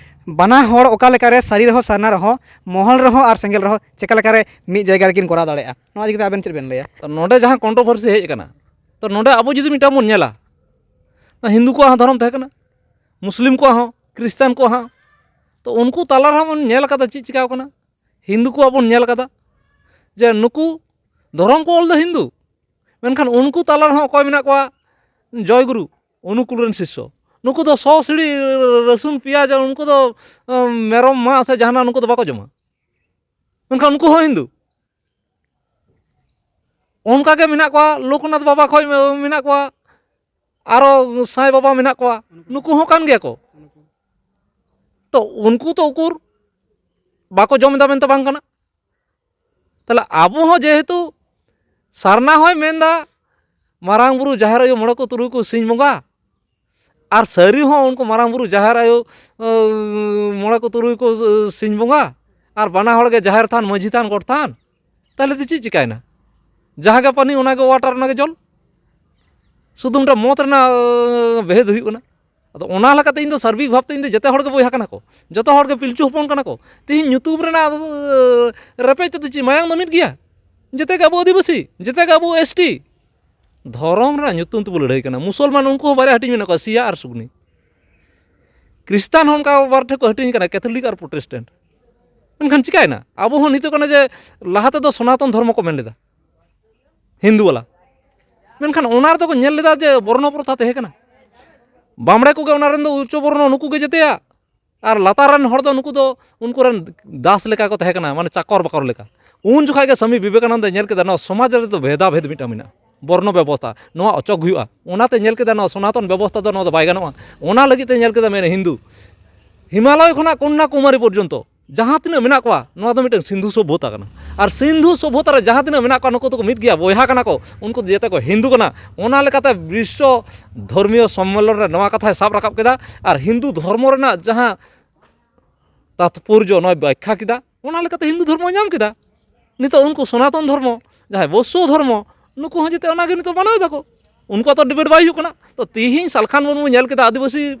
ᱵᱟᱱᱟ ᱦᱚᱲ ᱚᱠᱟ ᱞᱮᱠᱟᱨᱮ ᱥᱟᱹᱨᱤ ᱨᱮᱦᱚᱸ, ᱥᱟᱨᱱᱟ ᱨᱮᱦᱚᱸ, ᱢᱚᱦᱚᱞ ᱨᱮᱦᱚᱸ ᱟᱨ ᱥᱮᱸᱜᱮᱞ ᱨᱮᱦᱚᱸ ᱪᱮᱠᱟ ᱞᱮᱠᱟᱨᱮ ᱢᱤᱫ ᱡᱟᱭᱜᱟ ᱨᱮᱠᱤᱱ ᱠᱚᱨᱟᱣ ᱫᱟᱲᱮᱭᱟᱜᱼᱟ? ᱱᱚᱣᱟ ᱤᱫᱤ ᱠᱟᱛᱮ ᱟᱵᱮᱱ ᱪᱮᱫ ᱵᱮᱱ ᱞᱟᱹᱭᱟ? ᱛᱚ ᱱᱚᱸᱰᱮ ᱡᱟᱦᱟᱸ controversy ᱦᱮᱡ ᱟᱠᱟᱱᱟ, ᱛᱚ ᱱᱚᱸᱰᱮ ᱟᱵᱚ ᱡᱩᱫᱤ ᱢᱤᱫᱴᱟᱝ ᱵᱚᱱ ᱧᱮᱞᱟ, ᱦᱤᱱᱫᱩ ᱠᱚᱣᱟᱜ ᱦᱚᱸ ᱫᱷᱚᱨᱚᱢ ᱛᱟᱦᱮᱸ ᱠᱟᱱᱟ, ᱢᱩᱥᱞᱤᱢ ᱠᱚᱣᱟᱜ ᱦᱚᱸ, ᱠᱷᱨᱤᱥᱴᱟᱱ ᱠᱚᱣᱟᱜ ᱦᱚᱸ, ᱛᱚ ᱩᱱᱠᱩ ᱛᱟᱞᱟ ᱨᱮᱦᱚᱸ ᱵᱚᱱ ᱧᱮᱞ ᱟᱠᱟᱫᱟ ᱪᱮᱫ ᱪᱤᱠᱟᱹᱣ ᱠᱟᱱᱟ᱾ ᱦᱤᱱᱫᱩ ᱠᱚᱣᱟᱜ ᱵᱚᱱ ᱧᱮᱞ ᱟᱠᱟᱫᱟ ᱡᱮ ᱱᱩᱠᱩ ᱫᱷᱚᱨᱚᱢ ᱠᱚ ᱚᱞ ᱫᱚ ᱦᱤᱱᱫᱩ, ᱢᱮᱱᱠᱷᱟᱱ ᱩᱱᱠᱩ ᱛᱟᱞᱟ ᱨᱮᱦᱚᱸ ᱚᱠᱚᱭ ᱢᱮᱱᱟᱜ ᱠᱚᱣᱟ? ᱡᱚᱭ ᱜᱩᱨᱩ, ᱚᱱᱩᱠᱩᱞ ᱨᱮᱱ ᱥᱤᱥᱥᱚ᱾ ᱱᱩᱠᱩ ᱫᱚ ᱥᱚ ᱥᱤᱲᱤ ᱨᱟᱹᱥᱩᱱ ᱯᱮᱸᱭᱟᱡᱽ, ᱩᱱᱠᱩ ᱫᱚ, ᱟᱸ, ᱢᱮᱨᱚᱢ ᱢᱟᱜ ᱥᱮ ᱡᱟᱦᱟᱱᱟᱜ ᱱᱩᱠᱩ ᱫᱚ ᱵᱟᱠᱚ ᱡᱚᱢᱟ, ᱢᱮᱱᱠᱷᱟᱱ ᱩᱱᱠᱩ ᱦᱚᱸ ᱦᱤᱱᱫᱩ᱾ ᱚᱱᱠᱟ ᱜᱮ ᱢᱮᱱᱟᱜ ᱠᱚᱣᱟ, ᱞᱳᱠᱱᱟᱛᱷ ᱵᱟᱵᱟ ᱠᱷᱚᱡ ᱢᱮᱱᱟᱜ ᱠᱚᱣᱟ, ᱟᱨᱚ ᱥᱟᱸᱭ ᱵᱟᱵᱟ ᱢᱮᱱᱟᱜ ᱠᱚᱣᱟ, ᱱᱩᱠᱩ ᱦᱚᱸ ᱠᱟᱱ ᱜᱮᱭᱟ ᱠᱚ᱾ ᱛᱚ ᱩᱱᱠᱩ ᱛᱚ ᱩᱠᱩᱨ ᱵᱟᱠᱚ ᱡᱚᱢ ᱮᱫᱟ ᱢᱮᱱᱛᱮ ᱵᱟᱝ ᱠᱟᱱᱟ᱾ ᱛᱟᱦᱞᱮ ᱟᱵᱚ ᱦᱚᱸ ᱡᱮᱦᱮᱛᱩ ᱥᱟᱨᱱᱟ ᱦᱚᱸᱭ ᱢᱮᱱᱫᱟ, ᱢᱟᱨᱟᱝ ᱵᱩᱨᱩ, ᱡᱟᱦᱮᱨ ᱟᱭᱳ, ᱢᱚᱬᱮ ᱠᱚ ᱛᱩᱨᱩᱭ ᱠᱚ ᱥᱤᱧ ᱵᱚᱸᱜᱟ, ᱟᱨ ᱥᱟᱹᱨᱤ ᱦᱚᱸ ᱩᱱᱠᱩ ᱢᱟᱨᱟᱝ ᱵᱩᱨᱩ, ᱡᱟᱦᱮᱨ ᱟᱭᱳ, ᱟᱸ, ᱢᱚᱬᱮ ᱠᱚ ᱛᱩᱨᱩᱭ ᱠᱚ ᱥᱤᱧ ᱵᱚᱸᱜᱟ, ᱟᱨ ᱵᱟᱱᱟ ᱦᱚᱲ ᱜᱮ ᱡᱟᱦᱮᱨ ᱛᱷᱟᱱ, ᱢᱟᱹᱡᱷᱤ ᱛᱷᱟᱱ, ᱜᱚᱴ ᱛᱷᱟᱱ, ᱛᱟᱦᱞᱮ ᱫᱚ ᱪᱮᱫ ᱪᱤᱠᱟᱹᱭᱮᱱᱟ? ᱡᱟᱦᱟᱸ ᱜᱮ ᱯᱟᱹᱱᱤ, ᱚᱱᱟ ᱜᱮ water, ᱚᱱᱟ ᱜᱮ ᱡᱚᱞ᱾ ᱥᱩᱫᱷᱩ ᱢᱤᱫᱴᱟᱝ ᱢᱚᱛ ᱨᱮᱱᱟᱜ, ᱟᱸ, ᱵᱷᱮᱫ ᱦᱩᱭᱩᱜ ᱠᱟᱱᱟ᱾ ᱟᱫᱚ ᱚᱱᱟ ᱞᱮᱠᱟᱛᱮ ᱤᱧ ᱫᱚ ᱥᱟᱨᱵᱤᱠ ᱵᱷᱟᱵᱽᱛᱮ ᱤᱧ ᱫᱚ ᱡᱮᱛᱮ ᱦᱚᱲ ᱜᱮ ᱵᱚᱭᱦᱟ ᱠᱟᱱᱟ ᱠᱚ, ᱡᱚᱛᱚ ᱦᱚᱲ ᱜᱮ ᱯᱤᱞᱪᱩ ᱦᱚᱯᱚᱱ ᱠᱟᱱᱟ ᱠᱚ᱾ ᱛᱮᱦᱮᱧ ᱧᱩᱛᱩᱢ ᱨᱮᱱᱟᱜ ᱨᱮᱯᱮᱡ ᱛᱮᱫᱚ ᱪᱮᱫ ᱢᱟᱭᱟᱝ ᱫᱚ ᱢᱤᱫ ᱜᱮᱭᱟ? ᱡᱮᱛᱮ ᱜᱮ ᱟᱵᱚ ᱟᱹᱫᱤᱵᱟᱹᱥᱤ, ᱡᱮᱛᱮ ᱜᱮ ᱟᱵᱚ ᱮᱥ ᱴᱤ᱾ ᱫᱷᱚᱨᱚᱢ ᱨᱮᱱᱟᱜ ᱧᱩᱛᱩᱢ ᱛᱮᱵᱚ ᱞᱟᱹᱲᱦᱟᱹᱭ ᱠᱟᱱᱟ᱾ ᱢᱩᱥᱚᱞᱢᱟᱱ ᱩᱱᱠᱩ ᱦᱚᱸ ᱵᱟᱨᱭᱟ ᱦᱟᱹᱴᱤᱧ ᱢᱮᱱᱟᱜ ᱠᱚᱣᱟ, ᱥᱤᱭᱟ ᱟᱨ ᱥᱩᱱᱱᱤ᱾ ᱠᱷᱨᱤᱥᱴᱟᱱ ᱦᱚᱸ ᱚᱱᱠᱟ ᱵᱟᱨ ᱴᱷᱮᱱ ᱠᱚ ᱦᱟᱹᱴᱤᱧ ᱠᱟᱱᱟ, ᱠᱮᱛᱷᱚᱞᱤᱠ ᱟᱨ ᱯᱨᱚᱴᱮᱥᱴᱮᱱᱴ᱾ ᱢᱮᱱᱠᱷᱟᱱ ᱪᱤᱠᱟᱹᱭᱮᱱᱟ? ᱟᱵᱚ ᱦᱚᱸ ᱱᱤᱛᱚᱜ ᱠᱟᱱᱟ ᱡᱮ ᱞᱟᱦᱟ ᱛᱮᱫᱚ ᱥᱚᱱᱟᱛᱚᱱ ᱫᱷᱚᱨᱢᱚ ᱠᱚ ᱢᱮᱱ ᱞᱮᱫᱟ, ᱦᱤᱱᱫᱩ ᱵᱟᱞᱟ᱾ ᱢᱮᱱᱠᱷᱟᱱ ᱚᱱᱟ ᱨᱮᱫᱚ ᱠᱚ ᱧᱮᱞ ᱞᱮᱫᱟ ᱡᱮ ᱵᱚᱨᱱᱚ ᱯᱨᱚᱛᱷᱟ ᱛᱟᱦᱮᱸ ᱠᱟᱱᱟ᱾ ᱵᱟᱢᱲᱮ ᱠᱚᱜᱮ ᱚᱱᱟ ᱨᱮᱱ ᱫᱚ ᱩᱪᱪᱚ ᱵᱚᱨᱱᱚ, ᱱᱩᱠᱩ ᱜᱮ ᱡᱮᱛᱮᱭᱟ᱾ ᱟᱨ ᱞᱟᱛᱟᱨ ᱨᱮᱱ ᱦᱚᱲ ᱫᱚ ᱱᱩᱠᱩ ᱫᱚ ᱩᱱᱠᱩ ᱨᱮᱱ ᱫᱟᱥ ᱞᱮᱠᱟ ᱠᱚ ᱛᱟᱦᱮᱸ ᱠᱟᱱᱟ, ᱢᱟᱱᱮ ᱪᱟᱠᱚᱨ ᱵᱟᱠᱚᱨ ᱞᱮᱠᱟ᱾ ᱩᱱ ᱡᱚᱠᱷᱟᱡ ᱜᱮ ᱥᱟᱢᱤ ᱵᱤᱵᱮᱠᱟᱱᱚᱱᱫᱚᱭ ᱧᱮᱞ ᱠᱮᱫᱟ, ᱱᱚᱣᱟ ᱥᱚᱢᱟᱡᱽ ᱨᱮᱫᱚ ᱵᱷᱮᱫᱟ ᱵᱷᱮᱫ ᱢᱤᱫᱴᱟᱝ ᱢᱮᱱᱟᱜᱼᱟ, ᱵᱚᱨᱱᱚ ᱵᱮᱵᱚᱥᱛᱷᱟ, ᱱᱚᱣᱟ ᱚᱪᱚᱜ ᱦᱩᱭᱩᱜᱼᱟ᱾ ᱚᱱᱟᱛᱮ ᱧᱮᱞ ᱠᱮᱫᱟ, ᱱᱚᱣᱟ ᱥᱚᱱᱟᱛᱚᱱ ᱵᱮᱵᱚᱥᱛᱷᱟ ᱫᱚ ᱱᱚᱣᱟ ᱫᱚ ᱵᱟᱭ ᱜᱟᱱᱚᱜᱼᱟ᱾ ᱚᱱᱟ ᱞᱟᱹᱜᱤᱫ ᱛᱮ ᱧᱮᱞ ᱠᱮᱫᱟ, ᱢᱮᱱᱟ ᱦᱤᱱᱫᱩ, ᱦᱤᱢᱟᱞᱚᱭ ᱠᱷᱚᱱᱟᱜ ᱠᱚᱱᱱᱟᱠᱩᱢᱟᱨᱤ ᱯᱚᱨᱡᱚᱱᱛᱚ ᱡᱟᱦᱟᱸ ᱛᱤᱱᱟᱹᱜ ᱢᱮᱱᱟᱜ ᱠᱚᱣᱟ, ᱱᱚᱣᱟ ᱫᱚ ᱢᱤᱫᱴᱟᱝ ᱥᱤᱱᱫᱷᱩ ᱥᱚᱵᱷᱚᱛᱟ ᱠᱟᱱᱟ᱾ ᱟᱨ ᱥᱤᱱᱫᱷᱩ ᱥᱚᱵᱷᱚᱛᱟ ᱨᱮ ᱡᱟᱦᱟᱸ ᱛᱤᱱᱟᱹᱜ ᱢᱮᱱᱟᱜ ᱠᱚᱣᱟ, ᱱᱩᱠᱩ ᱫᱚᱠᱚ ᱢᱤᱫ ᱜᱮᱭᱟ, ᱵᱚᱭᱦᱟ ᱠᱟᱱᱟ ᱠᱚ, ᱩᱱᱠᱩ ᱫᱚ ᱡᱮᱛᱮ ᱠᱚ ᱦᱤᱱᱫᱩ ᱠᱟᱱᱟ᱾ ᱚᱱᱟ ᱞᱮᱠᱟᱛᱮ ᱵᱤᱥᱥᱚ ᱫᱷᱚᱨᱢᱤᱭᱚ ᱥᱚᱢᱢᱮᱞᱚᱱ ᱨᱮ ᱱᱚᱣᱟ ᱠᱟᱛᱷᱟᱭ ᱥᱟᱵ ᱨᱟᱠᱟᱵ ᱠᱮᱫᱟ᱾ ᱟᱨ ᱦᱤᱱᱫᱩ ᱫᱷᱚᱨᱢᱚ ᱨᱮᱱᱟᱜ ᱡᱟᱦᱟᱸ ᱛᱟᱛᱯᱚᱨᱡᱚ ᱱᱚᱣᱟᱭ ᱵᱟᱠᱷᱭᱟ ᱠᱮᱫᱟ, ᱚᱱᱟ ᱞᱮᱠᱟᱛᱮ ᱦᱤᱱᱫᱩ ᱫᱷᱚᱨᱢᱚᱭ ᱧᱟᱢ ᱠᱮᱫᱟ᱾ ᱱᱤᱛᱚᱜ ᱩᱱᱠᱩ ᱥᱚᱱᱟᱛᱚᱱ ᱫᱷᱚᱨᱢᱚ, ᱡᱟᱦᱟᱸᱭ ᱵᱳᱥᱥᱚ ᱫᱷᱚᱨᱢᱚ, ᱱᱩᱠᱩ ᱦᱚᱸ ᱡᱮᱛᱮ ᱚᱱᱟᱜᱮ ᱱᱤᱛᱚᱜ ᱢᱟᱱᱟᱣ ᱫᱟᱠᱚ᱾ ᱩᱱᱠᱩᱣᱟᱜ ᱛᱚ ᱰᱤᱵᱮᱴ ᱵᱟᱭ ᱦᱩᱭᱩᱜ ᱠᱟᱱᱟ᱾ ᱛᱚ ᱛᱤᱦᱤᱧ ᱥᱟᱞᱠᱷᱟᱱ ᱢᱩᱨᱢᱩ ᱧᱮᱞ ᱠᱮᱫᱟ, ᱟᱹᱫᱤᱵᱟᱹᱥᱤ,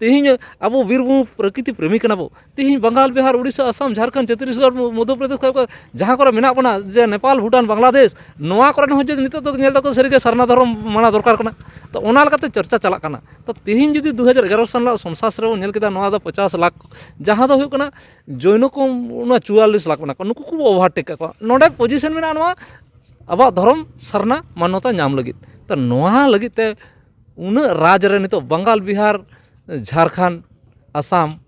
ᱛᱤᱦᱤᱧ ᱟᱵᱚ ᱵᱤᱨᱵᱷᱩᱢ ᱯᱨᱚᱠᱨᱤᱛᱤ ᱯᱨᱮᱢᱤ ᱠᱟᱱᱟ ᱵᱚ᱾ ᱛᱤᱦᱤᱧ ᱵᱟᱝᱜᱟᱞ, ᱵᱤᱦᱟᱨ, ᱩᱲᱤᱥᱥᱟ, ᱟᱥᱟᱢ, ᱡᱷᱟᱲᱠᱷᱚᱸᱰ, ᱪᱷᱚᱛᱛᱤᱥᱜᱚᱲ, ᱢᱚᱫᱽᱫᱷᱚ ᱯᱨᱚᱫᱮᱥ, ᱡᱟᱦᱟᱸ ᱠᱚᱨᱮ ᱢᱮᱱᱟᱜ ᱵᱚᱱᱟ, ᱡᱮ ᱱᱮᱯᱟᱞ, ᱵᱷᱩᱴᱟᱱ, ᱵᱟᱝᱞᱟᱫᱮᱥ, ᱱᱚᱣᱟ ᱠᱚᱨᱮ ᱦᱚᱸ ᱡᱮ ᱱᱤᱛᱚᱜ ᱫᱚ ᱧᱮᱞ ᱫᱟᱠᱚ ᱥᱟᱹᱨᱤᱜᱮ ᱥᱟᱨᱱᱟ ᱫᱷᱚᱨᱚᱢ ᱢᱟᱱᱟᱣ ᱫᱚᱨᱠᱟᱨ ᱠᱟᱱᱟ᱾ ᱛᱚ ᱚᱱᱟ ᱞᱮᱠᱟᱛᱮ ᱪᱚᱨᱪᱟ ᱪᱟᱞᱟᱜ ᱠᱟᱱᱟ᱾ ᱛᱚ ᱛᱤᱦᱤᱧ ᱡᱩᱫᱤ ᱫᱩ ᱦᱟᱡᱟᱨ ᱮᱜᱟᱨᱚ ᱥᱟᱞ ᱨᱮᱱᱟᱜ ᱥᱮᱱᱥᱟᱥ ᱨᱮᱵᱚᱱ ᱧᱮᱞ ᱠᱮᱫᱟ, ᱱᱚᱣᱟ ᱫᱚ ᱯᱚᱪᱟᱥ ᱞᱟᱠᱷ, ᱡᱟᱦᱟᱸ ᱫᱚ ᱦᱩᱭᱩᱜ ᱠᱟᱱᱟ ᱡᱚᱭᱱᱚ ᱠᱚ ᱱᱚᱣᱟ ᱪᱩᱣᱟᱞᱞᱤᱥ ᱞᱟᱠᱷ ᱢᱮᱱᱟᱜ ᱠᱚᱣᱟ, ᱱᱩᱠᱩ ᱠᱚᱵᱚ ᱳᱵᱷᱟᱨᱴᱮᱠ ᱠᱟᱜ ᱠᱚᱣᱟ᱾ ᱱᱚᱰᱮ ᱯᱚᱡᱤᱥᱚᱱ ᱢᱮᱱᱟᱜᱼᱟ ᱱᱚᱣᱟ ᱟᱵᱚᱣᱟᱜ ᱫᱷᱚᱨᱚᱢ ᱥᱟᱨᱱᱟ ᱢᱟᱱᱱᱚᱛᱟ ᱧᱟᱢ ᱞᱟᱹᱜᱤᱫ᱾ ᱛᱚ ᱱᱚᱣᱟ ᱞᱟᱹᱜᱤᱫ ᱛᱮ ᱩᱱᱟᱹᱜ ᱨᱟᱡᱽ ᱨᱮ ᱱᱤᱛᱚᱜ ᱵᱟᱝᱜᱟᱞ, ᱵᱤᱦᱟᱨ, ᱡᱷᱟᱨᱠᱷᱚᱸᱰ, ᱟᱥᱟᱢ,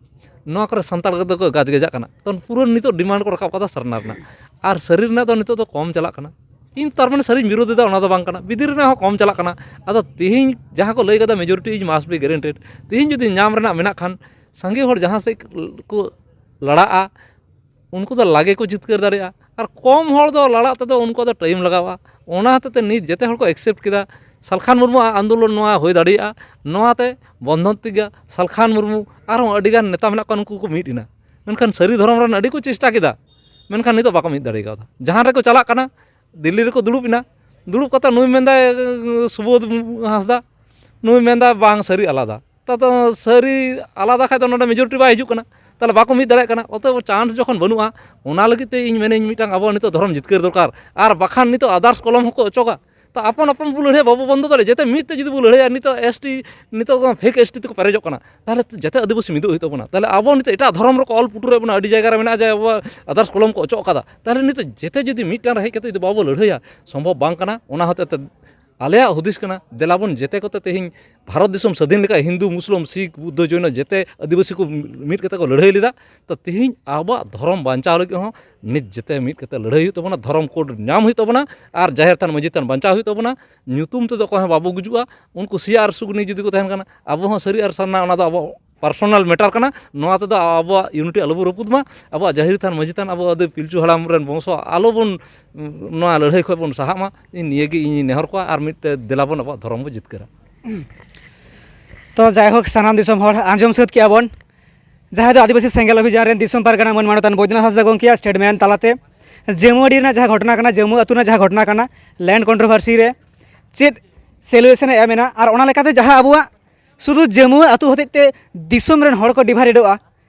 ᱱᱚᱣᱟ ᱠᱚᱨᱮ ᱥᱟᱱᱛᱟᱲ ᱠᱚᱫᱚ ᱠᱚ ᱜᱟᱡᱽ ᱜᱟᱡᱟᱜ ᱠᱟᱱᱟ᱾ ᱛᱚ ᱯᱩᱨᱟᱹ ᱱᱤᱛᱚᱜ ᱰᱤᱢᱟᱱᱰ ᱠᱚ ᱨᱟᱠᱟᱵ ᱠᱟᱫᱟ ᱥᱟᱨᱱᱟ ᱨᱮᱱᱟᱜ, ᱟᱨ ᱥᱟᱹᱨᱤ ᱨᱮᱱᱟᱜ ᱫᱚ ᱱᱤᱛᱚᱜ ᱫᱚ ᱠᱚᱢ ᱪᱟᱞᱟᱜ ᱠᱟᱱᱟ᱾ ᱤᱧ ᱛᱟᱨ ᱢᱟᱱᱮ ᱥᱟᱹᱨᱤᱧ ᱵᱤᱨᱳᱫᱷ ᱮᱫᱟ, ᱚᱱᱟ ᱫᱚ ᱵᱟᱝ ᱠᱟᱱᱟ, ᱵᱤᱫᱤᱨ ᱨᱮᱱᱟᱜ ᱦᱚᱸ ᱠᱚᱢ ᱪᱟᱞᱟᱜ ᱠᱟᱱᱟ᱾ ᱟᱫᱚ ᱛᱤᱦᱤᱧ ᱡᱟᱦᱟᱸ ᱠᱚ ᱞᱟᱹᱭ ᱠᱟᱫᱟ majority is must be guaranteed, ᱛᱤᱦᱤᱧ ᱡᱩᱫᱤ ᱧᱟᱢ ᱨᱮᱱᱟᱜ ᱢᱮᱱᱟᱜ ᱠᱷᱟᱱ ᱥᱟᱸᱜᱮ ᱦᱚᱲ ᱡᱟᱦᱟᱸ ᱥᱮᱫ ᱠᱚ ᱞᱟᱲᱟᱜᱼᱟ, ᱩᱱᱠᱩ ᱫᱚ ᱞᱟᱜᱮ ᱠᱚ ᱡᱤᱛᱠᱟᱹᱨ ᱫᱟᱲᱮᱭᱟᱜᱼᱟ᱾ ᱟᱨ ᱠᱚᱢ ᱦᱚᱲ ᱫᱚ ᱞᱟᱲᱟᱜ ᱛᱮᱫᱚ ᱩᱱᱠᱩᱣᱟᱜ ᱫᱚ ᱴᱟᱭᱤᱢ ᱞᱟᱜᱟᱣᱼᱟ᱾ ᱚᱱᱟ ᱦᱚᱛᱮᱡ ᱛᱮ ᱱᱤᱛ ᱡᱮᱛᱮ ᱦᱚᱲ ᱠᱚ ᱮᱠᱥᱮᱯᱴ ᱠᱮᱫᱟ, ᱥᱟᱞᱠᱷᱟᱱ ᱢᱩᱨᱢᱩᱣᱟᱜ ᱟᱱᱫᱳᱞᱚᱱ ᱱᱚᱣᱟ ᱦᱩᱭ ᱫᱟᱲᱮᱭᱟᱜᱼᱟ᱾ ᱱᱚᱣᱟᱛᱮ ᱵᱚᱱᱫᱷᱚᱱ ᱛᱤᱜᱟ, ᱥᱟᱞᱠᱷᱟᱱ ᱢᱩᱨᱢᱩ, ᱟᱨᱦᱚᱸ ᱟᱹᱰᱤᱜᱟᱱ ᱱᱮᱛᱟ ᱢᱮᱱᱟᱜ ᱠᱚᱣᱟ, ᱱᱩᱠᱩ ᱠᱚ ᱢᱤᱫ ᱮᱱᱟ᱾ ᱢᱮᱱᱠᱷᱟᱱ ᱥᱟᱹᱨᱤ ᱫᱷᱚᱨᱚᱢ ᱨᱮᱱ ᱟᱹᱰᱤ ᱠᱚ ᱪᱮᱥᱴᱟ ᱠᱮᱫᱟ, ᱢᱮᱱᱠᱷᱟᱱ ᱱᱤᱛᱚᱜ ᱵᱟᱠᱚ ᱢᱤᱫ ᱫᱟᱲᱮ ᱠᱟᱣᱫᱟ᱾ ᱡᱟᱦᱟᱸ ᱨᱮᱠᱚ ᱪᱟᱞᱟᱜ ᱠᱟᱱᱟ, ᱫᱤᱞᱞᱤ ᱨᱮᱠᱚ ᱫᱩᱲᱩᱵ ᱮᱱᱟ, ᱫᱩᱲᱩᱵ ᱠᱟᱛᱮ ᱱᱩᱭ ᱢᱮᱱᱫᱟᱭ ᱥᱩᱵᱳᱫᱷ ᱦᱟᱸᱥᱫᱟ, ᱱᱩᱭ ᱢᱮᱱᱫᱟ ᱵᱟᱝ ᱥᱟᱹᱨᱤ ᱟᱞᱟᱫᱟ᱾ ᱛᱟᱛᱚ ᱥᱟᱹᱨᱤ ᱟᱞᱟᱫᱟ ᱠᱷᱟᱡ ᱫᱚ ᱱᱚᱰᱮ ᱢᱮᱡᱚᱨᱤᱴᱤ ᱵᱟᱭ ᱦᱤᱡᱩᱜ ᱠᱟᱱᱟ᱾ ᱛᱟᱦᱚᱞᱮ ᱵᱟᱠᱚ ᱢᱤᱫ ᱫᱟᱲᱮᱭᱟᱜ ᱠᱟᱱᱟ᱾ ᱚᱛᱚᱮᱵ ᱪᱟᱱᱥ ᱡᱚᱠᱷᱚᱱ ᱵᱟᱹᱱᱩᱜᱼᱟ, ᱚᱱᱟ ᱞᱟᱹᱜᱤᱫ ᱛᱮ ᱤᱧ ᱢᱮᱱᱟᱹᱧ ᱢᱤᱫᱴᱟᱝ ᱟᱵᱚ ᱱᱤᱛᱚᱜ ᱫᱷᱚᱨᱚᱢ ᱡᱤᱛᱠᱟᱹᱨ ᱫᱚᱨᱠᱟᱨ᱾ ᱟᱨ ᱵᱟᱠᱷᱟᱱ ᱱᱤᱛᱚᱜ ᱟᱫᱟᱨᱥ ᱠᱚᱞᱚᱢ ᱦᱚᱸᱠᱚ ᱚᱪᱚᱜᱟ᱾ ᱛᱚ ᱟᱯᱚᱱ ᱟᱯᱚᱱ ᱵᱚ ᱞᱟᱹᱲᱦᱟᱹᱭᱟ, ᱵᱟᱵᱚ ᱵᱚᱱᱫᱚ ᱫᱟᱲᱮᱭᱟᱜᱼᱟ᱾ ᱡᱟᱛᱮ ᱢᱤᱫ ᱛᱮ ᱡᱩᱫᱤ ᱵᱚ ᱞᱟᱹᱲᱦᱟᱹᱭᱟ, ᱱᱤᱛᱚᱜ ᱮᱥ ᱴᱤ, ᱱᱤᱛᱚᱜ ᱫᱚ ᱯᱷᱮᱠ ᱮᱥ ᱴᱤ ᱛᱮᱠᱚ ᱯᱮᱨᱮᱡᱚᱜ ᱠᱟᱱᱟ᱾ ᱛᱟᱦᱚᱞᱮ ᱡᱟᱛᱮ ᱟᱹᱫᱤᱵᱟᱹᱥᱤ ᱢᱤᱫᱚᱜ ᱦᱩᱭᱩᱜ ᱛᱟᱵᱚᱱᱟ᱾ ᱛᱟᱦᱚᱞᱮ ᱟᱵᱚ ᱱᱤᱛᱚᱜ ᱮᱴᱟᱜ ᱫᱷᱚᱨᱚᱢ ᱨᱮᱠᱚ ᱚᱞ ᱯᱩᱴᱩᱨᱮᱫ ᱵᱚᱱᱟ, ᱟᱹᱰᱤ ᱡᱟᱭᱜᱟ ᱨᱮ ᱢᱮᱱᱟᱜᱼᱟ ᱡᱮ ᱟᱵᱚᱣᱟᱜ ᱟᱫᱟᱨᱥ ᱠᱚᱞᱚᱢ ᱠᱚ ᱚᱪᱚᱜ ᱠᱟᱫᱟ᱾ ᱛᱟᱦᱚᱞᱮ ᱱᱤᱛᱚᱜ ᱡᱮᱛᱮ ᱡᱩᱫᱤ ᱢᱤᱫᱴᱟᱝ ᱨᱮ ᱦᱮᱡ ᱠᱟᱛᱮ ᱡᱩᱫᱤ ᱵᱟᱵᱚ ᱞᱟᱹᱲᱦᱟᱹᱭᱟ, ᱥᱚᱢᱵᱷᱚᱵ ᱵᱟᱝ ᱠᱟᱱᱟ᱾ ᱚᱱᱟ ᱦᱚᱛᱮᱡ ᱛᱮ ᱟᱞᱮᱭᱟᱜ ᱦᱩᱫᱤᱥ ᱠᱟᱱᱟ, ᱫᱮᱞᱟ ᱵᱚᱱ ᱡᱮᱛᱮ ᱠᱚᱛᱮ ᱛᱮᱦᱮᱧ ᱵᱷᱟᱨᱚᱛ ᱫᱤᱥᱚᱢ ᱥᱟᱹᱫᱷᱤᱱ ᱞᱮᱠᱟ ᱦᱤᱱᱫᱩ, ᱢᱩᱥᱞᱤᱢ, ᱥᱤᱠᱷ, ᱵᱩᱫᱽᱫᱷᱚ, ᱡᱚᱭᱱᱚ ᱡᱮᱛᱮ ᱟᱹᱫᱤᱵᱟᱹᱥᱤ ᱠᱚ ᱢᱤᱫ ᱠᱟᱛᱮ ᱠᱚ ᱞᱟᱹᱲᱦᱟᱹᱭ ᱞᱮᱫᱟ᱾ ᱛᱚ ᱛᱮᱦᱮᱧ ᱟᱵᱚᱣᱟᱜ ᱫᱷᱚᱨᱚᱢ ᱵᱟᱧᱪᱟᱣ ᱞᱟᱹᱜᱤᱫ ᱦᱚᱸ ᱱᱤᱛ ᱡᱮᱛᱮ ᱢᱤᱫ ᱠᱟᱛᱮ ᱞᱟᱹᱲᱦᱟᱹᱭ ᱦᱩᱭᱩᱜ ᱛᱟᱵᱚᱱᱟ, ᱫᱷᱚᱨᱚᱢ ᱠᱳᱰ ᱧᱟᱢ ᱦᱩᱭᱩᱜ ᱛᱟᱵᱚᱱᱟ, ᱟᱨ ᱡᱟᱦᱮᱨ ᱛᱷᱟᱱ ᱢᱟᱹᱡᱷᱤ ᱛᱷᱟᱱ ᱵᱟᱧᱪᱟᱣ ᱦᱩᱭᱩᱜ ᱛᱟᱵᱚᱱᱟ᱾ ᱧᱩᱛᱩᱢ ᱛᱮᱫᱚ ᱚᱠᱚᱭ ᱦᱚᱸ ᱵᱟᱵᱚ ᱜᱩᱡᱩᱜᱼᱟ᱾ ᱩᱱᱠᱩ ᱥᱤᱭᱟ ᱟᱨ ᱥᱩᱜᱽᱱᱤ ᱡᱩᱫᱤ ᱠᱚ ᱛᱟᱦᱮᱱ ᱠᱟᱱᱟ, ᱟᱵᱚ ᱦᱚᱸ ᱥᱟᱹᱨᱤ ᱟᱨ ᱥᱟᱨᱱᱟ, ᱚᱱᱟ ᱫᱚ ᱟᱵᱚ ᱯᱟᱨᱥᱚᱱᱟᱞ ᱢᱮᱴᱟᱨ ᱠᱟᱱᱟ᱾ ᱱᱚᱣᱟ ᱛᱮᱫᱚ ᱟᱵᱚᱣᱟᱜ ᱤᱭᱩᱱᱤᱴᱤ ᱟᱞᱚᱵᱚ ᱨᱟᱹᱯᱩᱫ ᱢᱟ᱾ ᱟᱵᱚᱣᱟᱜ ᱡᱟᱦᱮᱨ ᱛᱷᱟᱱ ᱢᱟᱹᱡᱷᱤ ᱛᱷᱟᱱ, ᱟᱵᱚ ᱟᱫᱚ ᱯᱤᱞᱪᱩ ᱦᱟᱲᱟᱢ ᱨᱮᱱ ᱵᱚᱝᱥᱚ ᱟᱞᱚᱵᱚᱱ, ᱱᱚᱣᱟ ᱞᱟᱹᱲᱦᱟᱹᱭ ᱠᱷᱚᱱ ᱵᱚᱱ ᱥᱟᱦᱟᱜ ᱢᱟ᱾ ᱤᱧ ᱱᱤᱭᱟᱹᱜᱮ ᱤᱧ ᱱᱮᱦᱚᱨ ᱠᱚᱣᱟ, ᱟᱨ ᱢᱤᱫᱴᱮᱡ ᱫᱮᱞᱟ ᱵᱚᱱ ᱟᱵᱚᱣᱟᱜ ᱫᱷᱚᱨᱚᱢ ᱵᱚ ᱡᱤᱛᱠᱟᱹᱨᱟ᱾ ᱛᱚ ᱡᱟᱭᱦᱳᱠ, ᱥᱟᱱᱟᱢ ᱫᱤᱥᱚᱢ ᱦᱚᱲ ᱟᱸᱡᱚᱢ ᱥᱟᱹᱛ ᱠᱮᱜᱼᱟ ᱵᱚᱱ, ᱡᱟᱦᱟᱸᱭ ᱫᱚ ᱟᱹᱫᱤᱵᱟᱹᱥᱤ ᱥᱮᱸᱜᱮᱞ ᱚᱵᱷᱤᱡᱟᱱ ᱨᱮᱱ ᱫᱤᱥᱚᱢ ᱯᱟᱨᱜᱟᱱᱟ ᱢᱟᱹᱱ ᱢᱟᱱᱚᱛᱟᱱ ᱵᱳᱭᱫᱽᱱᱟᱛᱷ ᱦᱟᱸᱥᱫᱟ ᱜᱚᱢᱠᱮᱭᱟᱜ ᱥᱴᱮᱴᱢᱮᱱᱴ ᱛᱟᱞᱟᱛᱮ ᱡᱟᱹᱢᱩ ᱟᱹᱰᱤ ᱨᱮᱱᱟᱜ ᱡᱟᱦᱟᱸ ᱜᱷᱚᱴᱚᱱᱟ ᱠᱟᱱᱟ, ᱡᱟᱹᱢᱩ ᱟᱹᱛᱩ ᱨᱮᱱᱟᱜ ᱡᱟᱦᱟᱸ ᱜᱷᱚᱴᱚᱱᱟ ᱠᱟᱱᱟ, ᱞᱮᱱᱰ ᱠᱚᱱᱴᱨᱳᱵᱷᱟᱨᱥᱤ ᱨᱮ ᱪᱮᱫ ᱥᱚᱞᱩᱭᱮᱥᱚᱱ ᱮ ᱮᱢ ᱮᱱᱟ, ᱟᱨ ᱚᱱᱟ ᱞᱮᱠᱟᱛᱮ ᱡᱟᱦᱟᱸ ᱟᱵᱚᱣᱟᱜ ᱥᱩᱫᱷᱩ ᱡᱟᱹᱢᱩ ᱟᱹᱛᱩ ᱦᱚᱛᱮᱡ ᱛᱮ ᱫᱤᱥᱚᱢ ᱨᱮᱱ ᱦᱚᱲ ᱠᱚ ᱰᱤᱵᱷᱟᱭᱰᱮᱰᱚᱜᱼᱟ,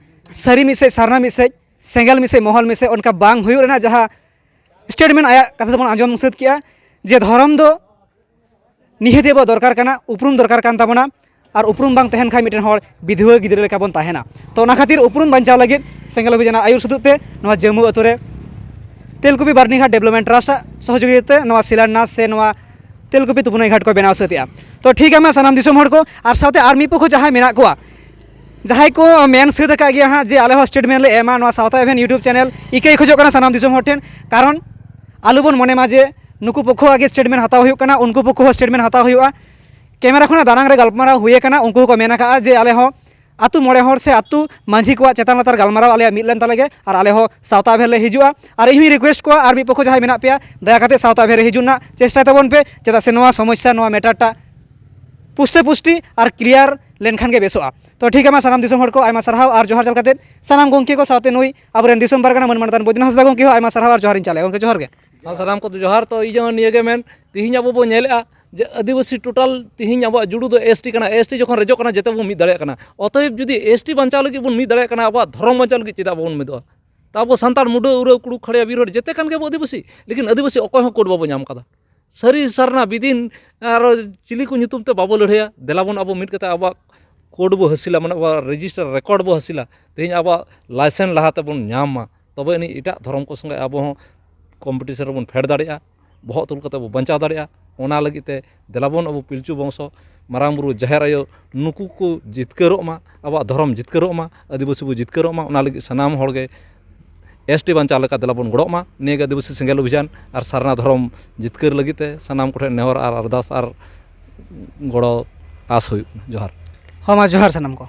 ᱥᱟᱹᱨᱤ ᱢᱤᱫ ᱥᱮᱫ, ᱥᱟᱨᱱᱟ ᱢᱤᱫ ᱥᱮᱫ, ᱥᱮᱸᱜᱮᱞ ᱢᱤᱫ ᱥᱮᱫ, ᱢᱚᱦᱚᱞ ᱢᱤᱫ ᱥᱮᱫ, ᱚᱱᱠᱟ ᱵᱟᱝ ᱦᱩᱭᱩᱜ ᱨᱮᱱᱟᱜ ᱡᱟᱦᱟᱸ ᱥᱴᱮᱴᱢᱮᱱᱴ ᱟᱭᱟᱜ ᱠᱟᱛᱷᱟ ᱛᱮᱵᱚᱱ ᱟᱸᱡᱚᱢ ᱥᱟᱹᱛ ᱠᱮᱜᱼᱟ, ᱡᱮ ᱫᱷᱚᱨᱚᱢ ᱫᱚ ᱱᱤᱦᱟᱹᱛ ᱜᱮ ᱟᱵᱚᱣᱟᱜ ᱫᱚᱨᱠᱟᱨ ᱠᱟᱱᱟ, ᱩᱯᱨᱩᱢ ᱫᱚᱨᱠᱟᱨ ᱠᱟᱱ ᱛᱟᱵᱚᱱᱟ, ᱟᱨ ᱩᱯᱨᱩᱢ ᱵᱟᱝ ᱛᱟᱦᱮᱱ ᱠᱷᱟᱱ ᱢᱤᱫᱴᱮᱱ ᱦᱚᱲ ᱵᱤᱫᱷᱩᱣᱟᱹ ᱜᱤᱫᱽᱨᱟᱹ ᱞᱮᱠᱟ ᱵᱚᱱ ᱛᱟᱦᱮᱱᱟ᱾ ᱛᱚ ᱚᱱᱟ ᱠᱷᱟᱹᱛᱤᱨ ᱩᱯᱨᱩᱢ ᱵᱟᱧᱪᱟᱣ ᱞᱟᱹᱜᱤᱫ ᱥᱮᱸᱜᱮᱞ ᱚᱵᱷᱤᱡᱟᱱᱟᱜ ᱟᱹᱭᱩᱨ ᱥᱩᱛᱩᱜ ᱛᱮ ᱱᱚᱣᱟ ᱡᱟᱹᱢᱩ ᱟᱹᱛᱩ ᱨᱮ ᱛᱮᱞᱠᱩᱯᱤ ᱵᱟᱨᱱᱤᱜᱷᱟᱴ ᱰᱮᱵᱷᱞᱚᱯᱢᱮᱱᱴ ᱴᱨᱟᱥᱴ ᱟᱜ ᱥᱚᱦᱚᱡᱳᱜᱤᱛᱟ ᱛᱮ ᱱᱚᱣᱟ ᱥᱤᱞᱟᱱᱱᱟᱥ ᱥᱮ ᱱᱚᱣᱟ ᱛᱮᱞᱠᱩᱯᱤ ᱛᱩᱯᱩᱱᱟᱹᱭ ᱜᱷᱟᱴ ᱠᱚ ᱵᱮᱱᱟᱣ ᱥᱟᱹᱛ ᱮᱜᱼᱟ᱾ ᱛᱚ ᱴᱷᱤᱠ ᱜᱮᱭᱟ, ᱢᱟ ᱥᱟᱱᱟᱢ ᱫᱤᱥᱚᱢ ᱦᱚᱲ ᱠᱚ ᱟᱨ ᱥᱟᱶᱛᱮ ᱟᱨ ᱢᱤᱫ ᱯᱚᱠᱷᱚ ᱡᱟᱦᱟᱸᱭ ᱢᱮᱱᱟᱜ ᱠᱚᱣᱟ, ᱡᱟᱦᱟᱸᱭ ᱠᱚ ᱢᱮᱱ ᱥᱟᱹᱛ ᱟᱠᱟᱫ ᱜᱮᱭᱟ ᱦᱟᱸᱜ ᱡᱮ ᱟᱞᱮ ᱦᱚᱸ ᱥᱴᱮᱴᱢᱮᱱᱴ ᱞᱮ ᱮᱢᱟ ᱱᱚᱣᱟ ᱥᱟᱶᱛᱟ ᱮᱵᱷᱮᱱ YouTube ᱪᱮᱱᱮᱞ ᱤᱠᱟᱹᱭ ᱠᱷᱚᱡᱚᱜ ᱠᱟᱱᱟ ᱥᱟᱱᱟᱢ ᱫᱤᱥᱚᱢ ᱦᱚᱲ ᱴᱷᱮᱱ, ᱠᱟᱨᱚᱱ ᱟᱞᱚᱵᱚᱱ ᱢᱚᱱᱮ ᱢᱟ ᱡᱮ ᱱᱩᱠᱩ ᱯᱚᱠᱷᱚ ᱟᱜᱮ ᱥᱴᱮᱴᱢᱮᱱᱴ ᱦᱟᱛᱟᱣ ᱦᱩᱭᱩᱜ ᱠᱟᱱᱟ, ᱩᱱᱠᱩ ᱯᱚᱠᱷᱚ ᱦᱚᱸ ᱥᱴᱮᱴᱢᱮᱱᱴ ᱦᱟᱛᱟᱣ ᱦᱩᱭᱩᱜᱼᱟ᱾ ᱠᱮᱢᱮᱨᱟ ᱠᱷᱚᱱᱟᱜ ᱫᱟᱱᱟᱝ ᱨᱮ ᱜᱟᱞᱢᱟᱨᱟᱣ ᱦᱩᱭ ᱟᱠᱟᱱᱟ, ᱩᱱᱠᱩ ᱦᱚᱸᱠᱚ ᱢᱮᱱ ᱟᱠᱟᱫᱼᱟ ᱡᱮ ᱟᱞᱮ ᱦᱚᱸ ᱟᱹᱛᱩ ᱢᱚᱬᱮ ᱦᱚᱲ ᱥᱮ ᱟᱹᱛᱩ ᱢᱟᱹᱡᱷᱤ ᱠᱚᱣᱟᱜ ᱪᱮᱛᱟᱱ ᱞᱟᱛᱟᱨ ᱜᱟᱞᱢᱟᱨᱟᱣ ᱟᱞᱮᱭᱟᱜ ᱢᱤᱫ ᱞᱮᱱ ᱛᱟᱞᱮ ᱜᱮ, ᱟᱨ ᱟᱞᱮ ᱦᱚᱸ ᱥᱟᱶᱛᱟ ᱮᱵᱷᱮᱱ ᱞᱮ ᱦᱤᱡᱩᱜᱼᱟ᱾ ᱟᱨ ᱤᱧ ᱦᱚᱸᱧ ᱨᱤᱠᱩᱭᱮᱥᱴ ᱠᱚᱣᱟ, ᱟᱨ ᱢᱤᱫ ᱯᱚᱠᱷᱚ ᱡᱟᱦᱟᱸᱭ ᱢᱮᱱᱟᱜ ᱯᱮᱭᱟ, ᱫᱟᱭᱟ ᱠᱟᱛᱮ ᱥᱟᱶᱛᱟ ᱮᱵᱷᱮᱱ ᱨᱮ ᱦᱤᱡᱩᱜ ᱨᱮᱱᱟᱜ ᱪᱮᱥᱴᱟᱭ ᱛᱟᱵᱚᱱ ᱯᱮ, ᱪᱮᱫᱟᱜ ᱥᱮ ᱱᱚᱣᱟ ᱥᱚᱢᱚᱥᱥᱟ, ᱱᱚᱣᱟ ᱢᱮᱴᱟᱨ ᱴᱟᱜ ᱯᱩᱥᱴᱟᱹ ᱯᱩᱥᱴᱤ ᱟᱨ ᱠᱞᱤᱭᱟᱨ ᱞᱮᱱᱠᱷᱟᱱ ᱜᱮ ᱵᱮᱥᱚᱜᱼᱟ᱾ ᱛᱚ ᱴᱷᱤᱠ ᱜᱮᱭᱟ, ᱢᱟ ᱥᱟᱱᱟᱢ ᱫᱤᱥᱚᱢ ᱦᱚᱲ ᱠᱚ ᱟᱭᱢᱟ ᱥᱟᱨᱦᱟᱣ ᱟᱨ ᱡᱚᱦᱟᱨ ᱪᱟᱞ ᱠᱟᱛᱮ ᱥᱟᱱᱟᱢ ᱜᱚᱢᱠᱮ ᱠᱚ ᱥᱟᱶᱛᱮ ᱱᱩᱭ ᱟᱵᱚᱨᱮᱱ ᱫᱤᱥᱚᱢ ᱯᱟᱨᱜᱟᱱᱟ ᱢᱟᱹᱱ ᱢᱟᱱᱚᱛᱟᱱ ᱵᱳᱭᱫᱽᱱᱟᱛᱷ ᱦᱟᱸᱥᱫᱟ ᱜᱚᱢᱠᱮ ᱦᱚᱸ ᱟᱭᱢᱟ ᱥᱟᱨᱦᱟᱣ ᱟᱨ ᱡᱚᱦᱟᱨ ᱤᱧ ᱪᱟᱞᱮ᱾ ᱜᱚᱢᱠᱮ ᱡᱚᱦᱟᱨ ᱜᱮ᱾ ᱟᱨ ᱥᱟᱱᱟᱢ ᱠᱚ ᱡᱚᱦᱟᱨ᱾ ᱛᱚ ᱤᱧ ᱦᱚᱸ ᱱᱤᱭᱟᱹ ᱜᱮ ᱢᱮᱱ, ᱛᱤᱦᱤᱧ ᱟᱵᱚ ᱵᱚᱱ ᱧᱮᱞᱮᱫᱼᱟ ᱡᱮ ᱟᱹᱫᱤᱵᱟᱹᱥᱤ ᱴᱳᱴᱟᱞ ᱛᱤᱦᱤᱧ ᱟᱵᱚᱣᱟᱜ ᱡᱩᱲᱩ ᱫᱚ ᱮᱥ ᱴᱤ ᱠᱟᱱᱟ᱾ ᱮᱥ ᱴᱤ ᱡᱚᱠᱷᱚᱱ ᱨᱮᱡᱚᱜ ᱠᱟᱱᱟ, ᱡᱮᱛᱮ ᱵᱚᱱ ᱢᱤᱫ ᱫᱟᱲᱮᱭᱟᱜ ᱠᱟᱱᱟ᱾ ᱚᱛᱚᱭᱮᱵ ᱡᱩᱫᱤ ᱮᱥ ᱴᱤ ᱵᱟᱧᱪᱟᱣ ᱞᱟᱹᱜᱤᱫ ᱵᱚᱱ ᱢᱤᱫ ᱫᱟᱲᱮᱭᱟᱜ ᱠᱟᱱᱟ, ᱟᱵᱚᱣᱟᱜ ᱫᱷᱚᱨᱚᱢ ᱵᱟᱧᱪᱟᱣ ᱞᱟᱹᱜᱤᱫ ᱪᱮᱫᱟᱜ ᱵᱟᱵᱚᱱ ᱢᱤᱫᱚᱜᱼᱟ? ᱛᱚ ᱟᱵᱚ ᱥᱟᱱᱛᱟᱲ, ᱢᱩᱰᱟᱹ, ᱩᱨᱟᱹᱣ, ᱠᱩᱲᱩ, ᱠᱷᱟᱲᱭᱟ, ᱵᱤᱨ ᱦᱚᱲ ᱡᱮᱛᱮ ᱠᱟᱱ ᱜᱮᱭᱟᱵᱚ ᱟᱹᱫᱤᱵᱟᱹᱥᱤ, ᱞᱮᱠᱤᱱ ᱟᱹᱫᱤᱵᱟᱹᱥᱤ ᱚᱠᱚᱭ ᱦᱚᱸ ᱠᱳᱰ ᱵᱟᱵᱚ ᱧᱟᱢ ᱠᱟᱫᱟ᱾ ᱥᱟᱹᱨᱤ ᱥᱟᱨᱱᱟ ᱵᱤᱫᱤᱱ ᱟᱨ ᱪᱤᱞᱤ ᱠᱚ ᱧᱩᱛᱩᱢ ᱛᱮ ᱵᱟᱵᱚ ᱞᱟᱹᱲᱦᱟᱹᱭᱟ? ᱫᱮᱞᱟ ᱵᱚᱱ ᱟᱵᱚ ᱢᱤᱫ ᱠᱟᱛᱮ ᱟᱵᱚᱣᱟᱜ ᱠᱳᱰ ᱵᱚ ᱦᱟᱹᱥᱤᱞᱟ, ᱢᱟᱱᱮ ᱟᱵᱚᱣᱟᱜ ᱨᱮᱡᱤᱥᱴᱟᱨ ᱨᱮᱠᱚᱨᱰ ᱵᱚ ᱦᱟᱹᱥᱤᱞᱟ᱾ ᱛᱮᱦᱮᱧ ᱟᱵᱚᱣᱟᱜ ᱞᱟᱭᱥᱮᱱᱥ ᱞᱟᱦᱟ ᱛᱮᱵᱚᱱ ᱧᱟᱢ ᱢᱟ, ᱛᱚᱵᱮ ᱟᱹᱱᱤᱡ ᱮᱴᱟᱜ ᱫᱷᱚᱨᱚᱢ ᱠᱚ ᱥᱚᱸᱜᱮ ᱟᱵᱚ ᱦᱚᱸ ᱠᱚᱢᱯᱤᱴᱤᱥᱚᱱ ᱨᱮᱵᱚᱱ ᱯᱷᱮᱰ ᱫᱟᱲᱮᱭᱟᱜᱼᱟ, ᱵᱚᱦᱚᱜ ᱛᱩᱞ ᱠᱟᱛᱮ ᱵᱚ ᱵᱟᱧᱪᱟᱣ ᱫᱟᱲᱮᱭᱟᱜᱼᱟ᱾ ᱚᱱᱟ ᱞᱟᱹᱜᱤᱫ ᱛᱮ ᱫᱮᱞᱟ ᱵᱚᱱ ᱟᱵᱚ ᱯᱤᱞᱪᱩ ᱵᱚᱝᱥᱚ, ᱢᱟᱨᱟᱝ ᱵᱩᱨᱩ, ᱡᱟᱦᱮᱨ ᱟᱭᱳ, ᱱᱩᱠᱩ ᱠᱚ ᱡᱤᱛᱠᱟᱹᱨᱚᱜ ᱢᱟ, ᱟᱵᱚᱣᱟᱜ ᱫᱷᱚᱨᱚᱢ ᱡᱤᱛᱠᱟᱹᱨᱚᱜ ᱢᱟ, ᱟᱹᱫᱤᱵᱟᱹᱥᱤ ᱵᱚ ᱡᱤᱛᱠᱟᱹᱨᱚᱜ ᱢᱟ᱾ ᱚᱱᱟ ᱞᱟᱹᱜᱤᱫ ᱥᱟᱱᱟᱢ ᱦᱚᱲ ᱜᱮ ᱮᱥ ᱴᱤ ᱵᱟᱧᱪᱟᱣ ᱞᱮᱠᱟ ᱫᱮᱞᱟ ᱵᱚᱱ ᱜᱚᱲᱚᱜ ᱢᱟ᱾ ᱱᱤᱭᱟᱹ ᱜᱮ ᱟᱹᱫᱤᱵᱟᱹᱥᱤ ᱥᱮᱸᱜᱮᱞ ᱚᱵᱷᱤᱡᱟᱱ ᱟᱨ ᱥᱟᱨᱱᱟ ᱫᱷᱚᱨᱚᱢ ᱡᱤᱛᱠᱟᱹᱨ ᱞᱟᱹᱜᱤᱫ ᱛᱮ ᱥᱟᱱᱟᱢ ᱠᱚᱴᱷᱮᱱ ᱱᱮᱦᱚᱨ ᱟᱨ ᱟᱨᱫᱟᱥ ᱟᱨ ᱜᱚᱲᱚ ᱟᱥ ᱦᱩᱭᱩᱜ ᱠᱟᱱᱟ᱾ ᱡᱚᱦᱟᱨ᱾ ᱦᱚᱸ, ᱢᱟ ᱡᱚᱦᱟᱨ ᱥᱟᱱᱟᱢ ᱠᱚ᱾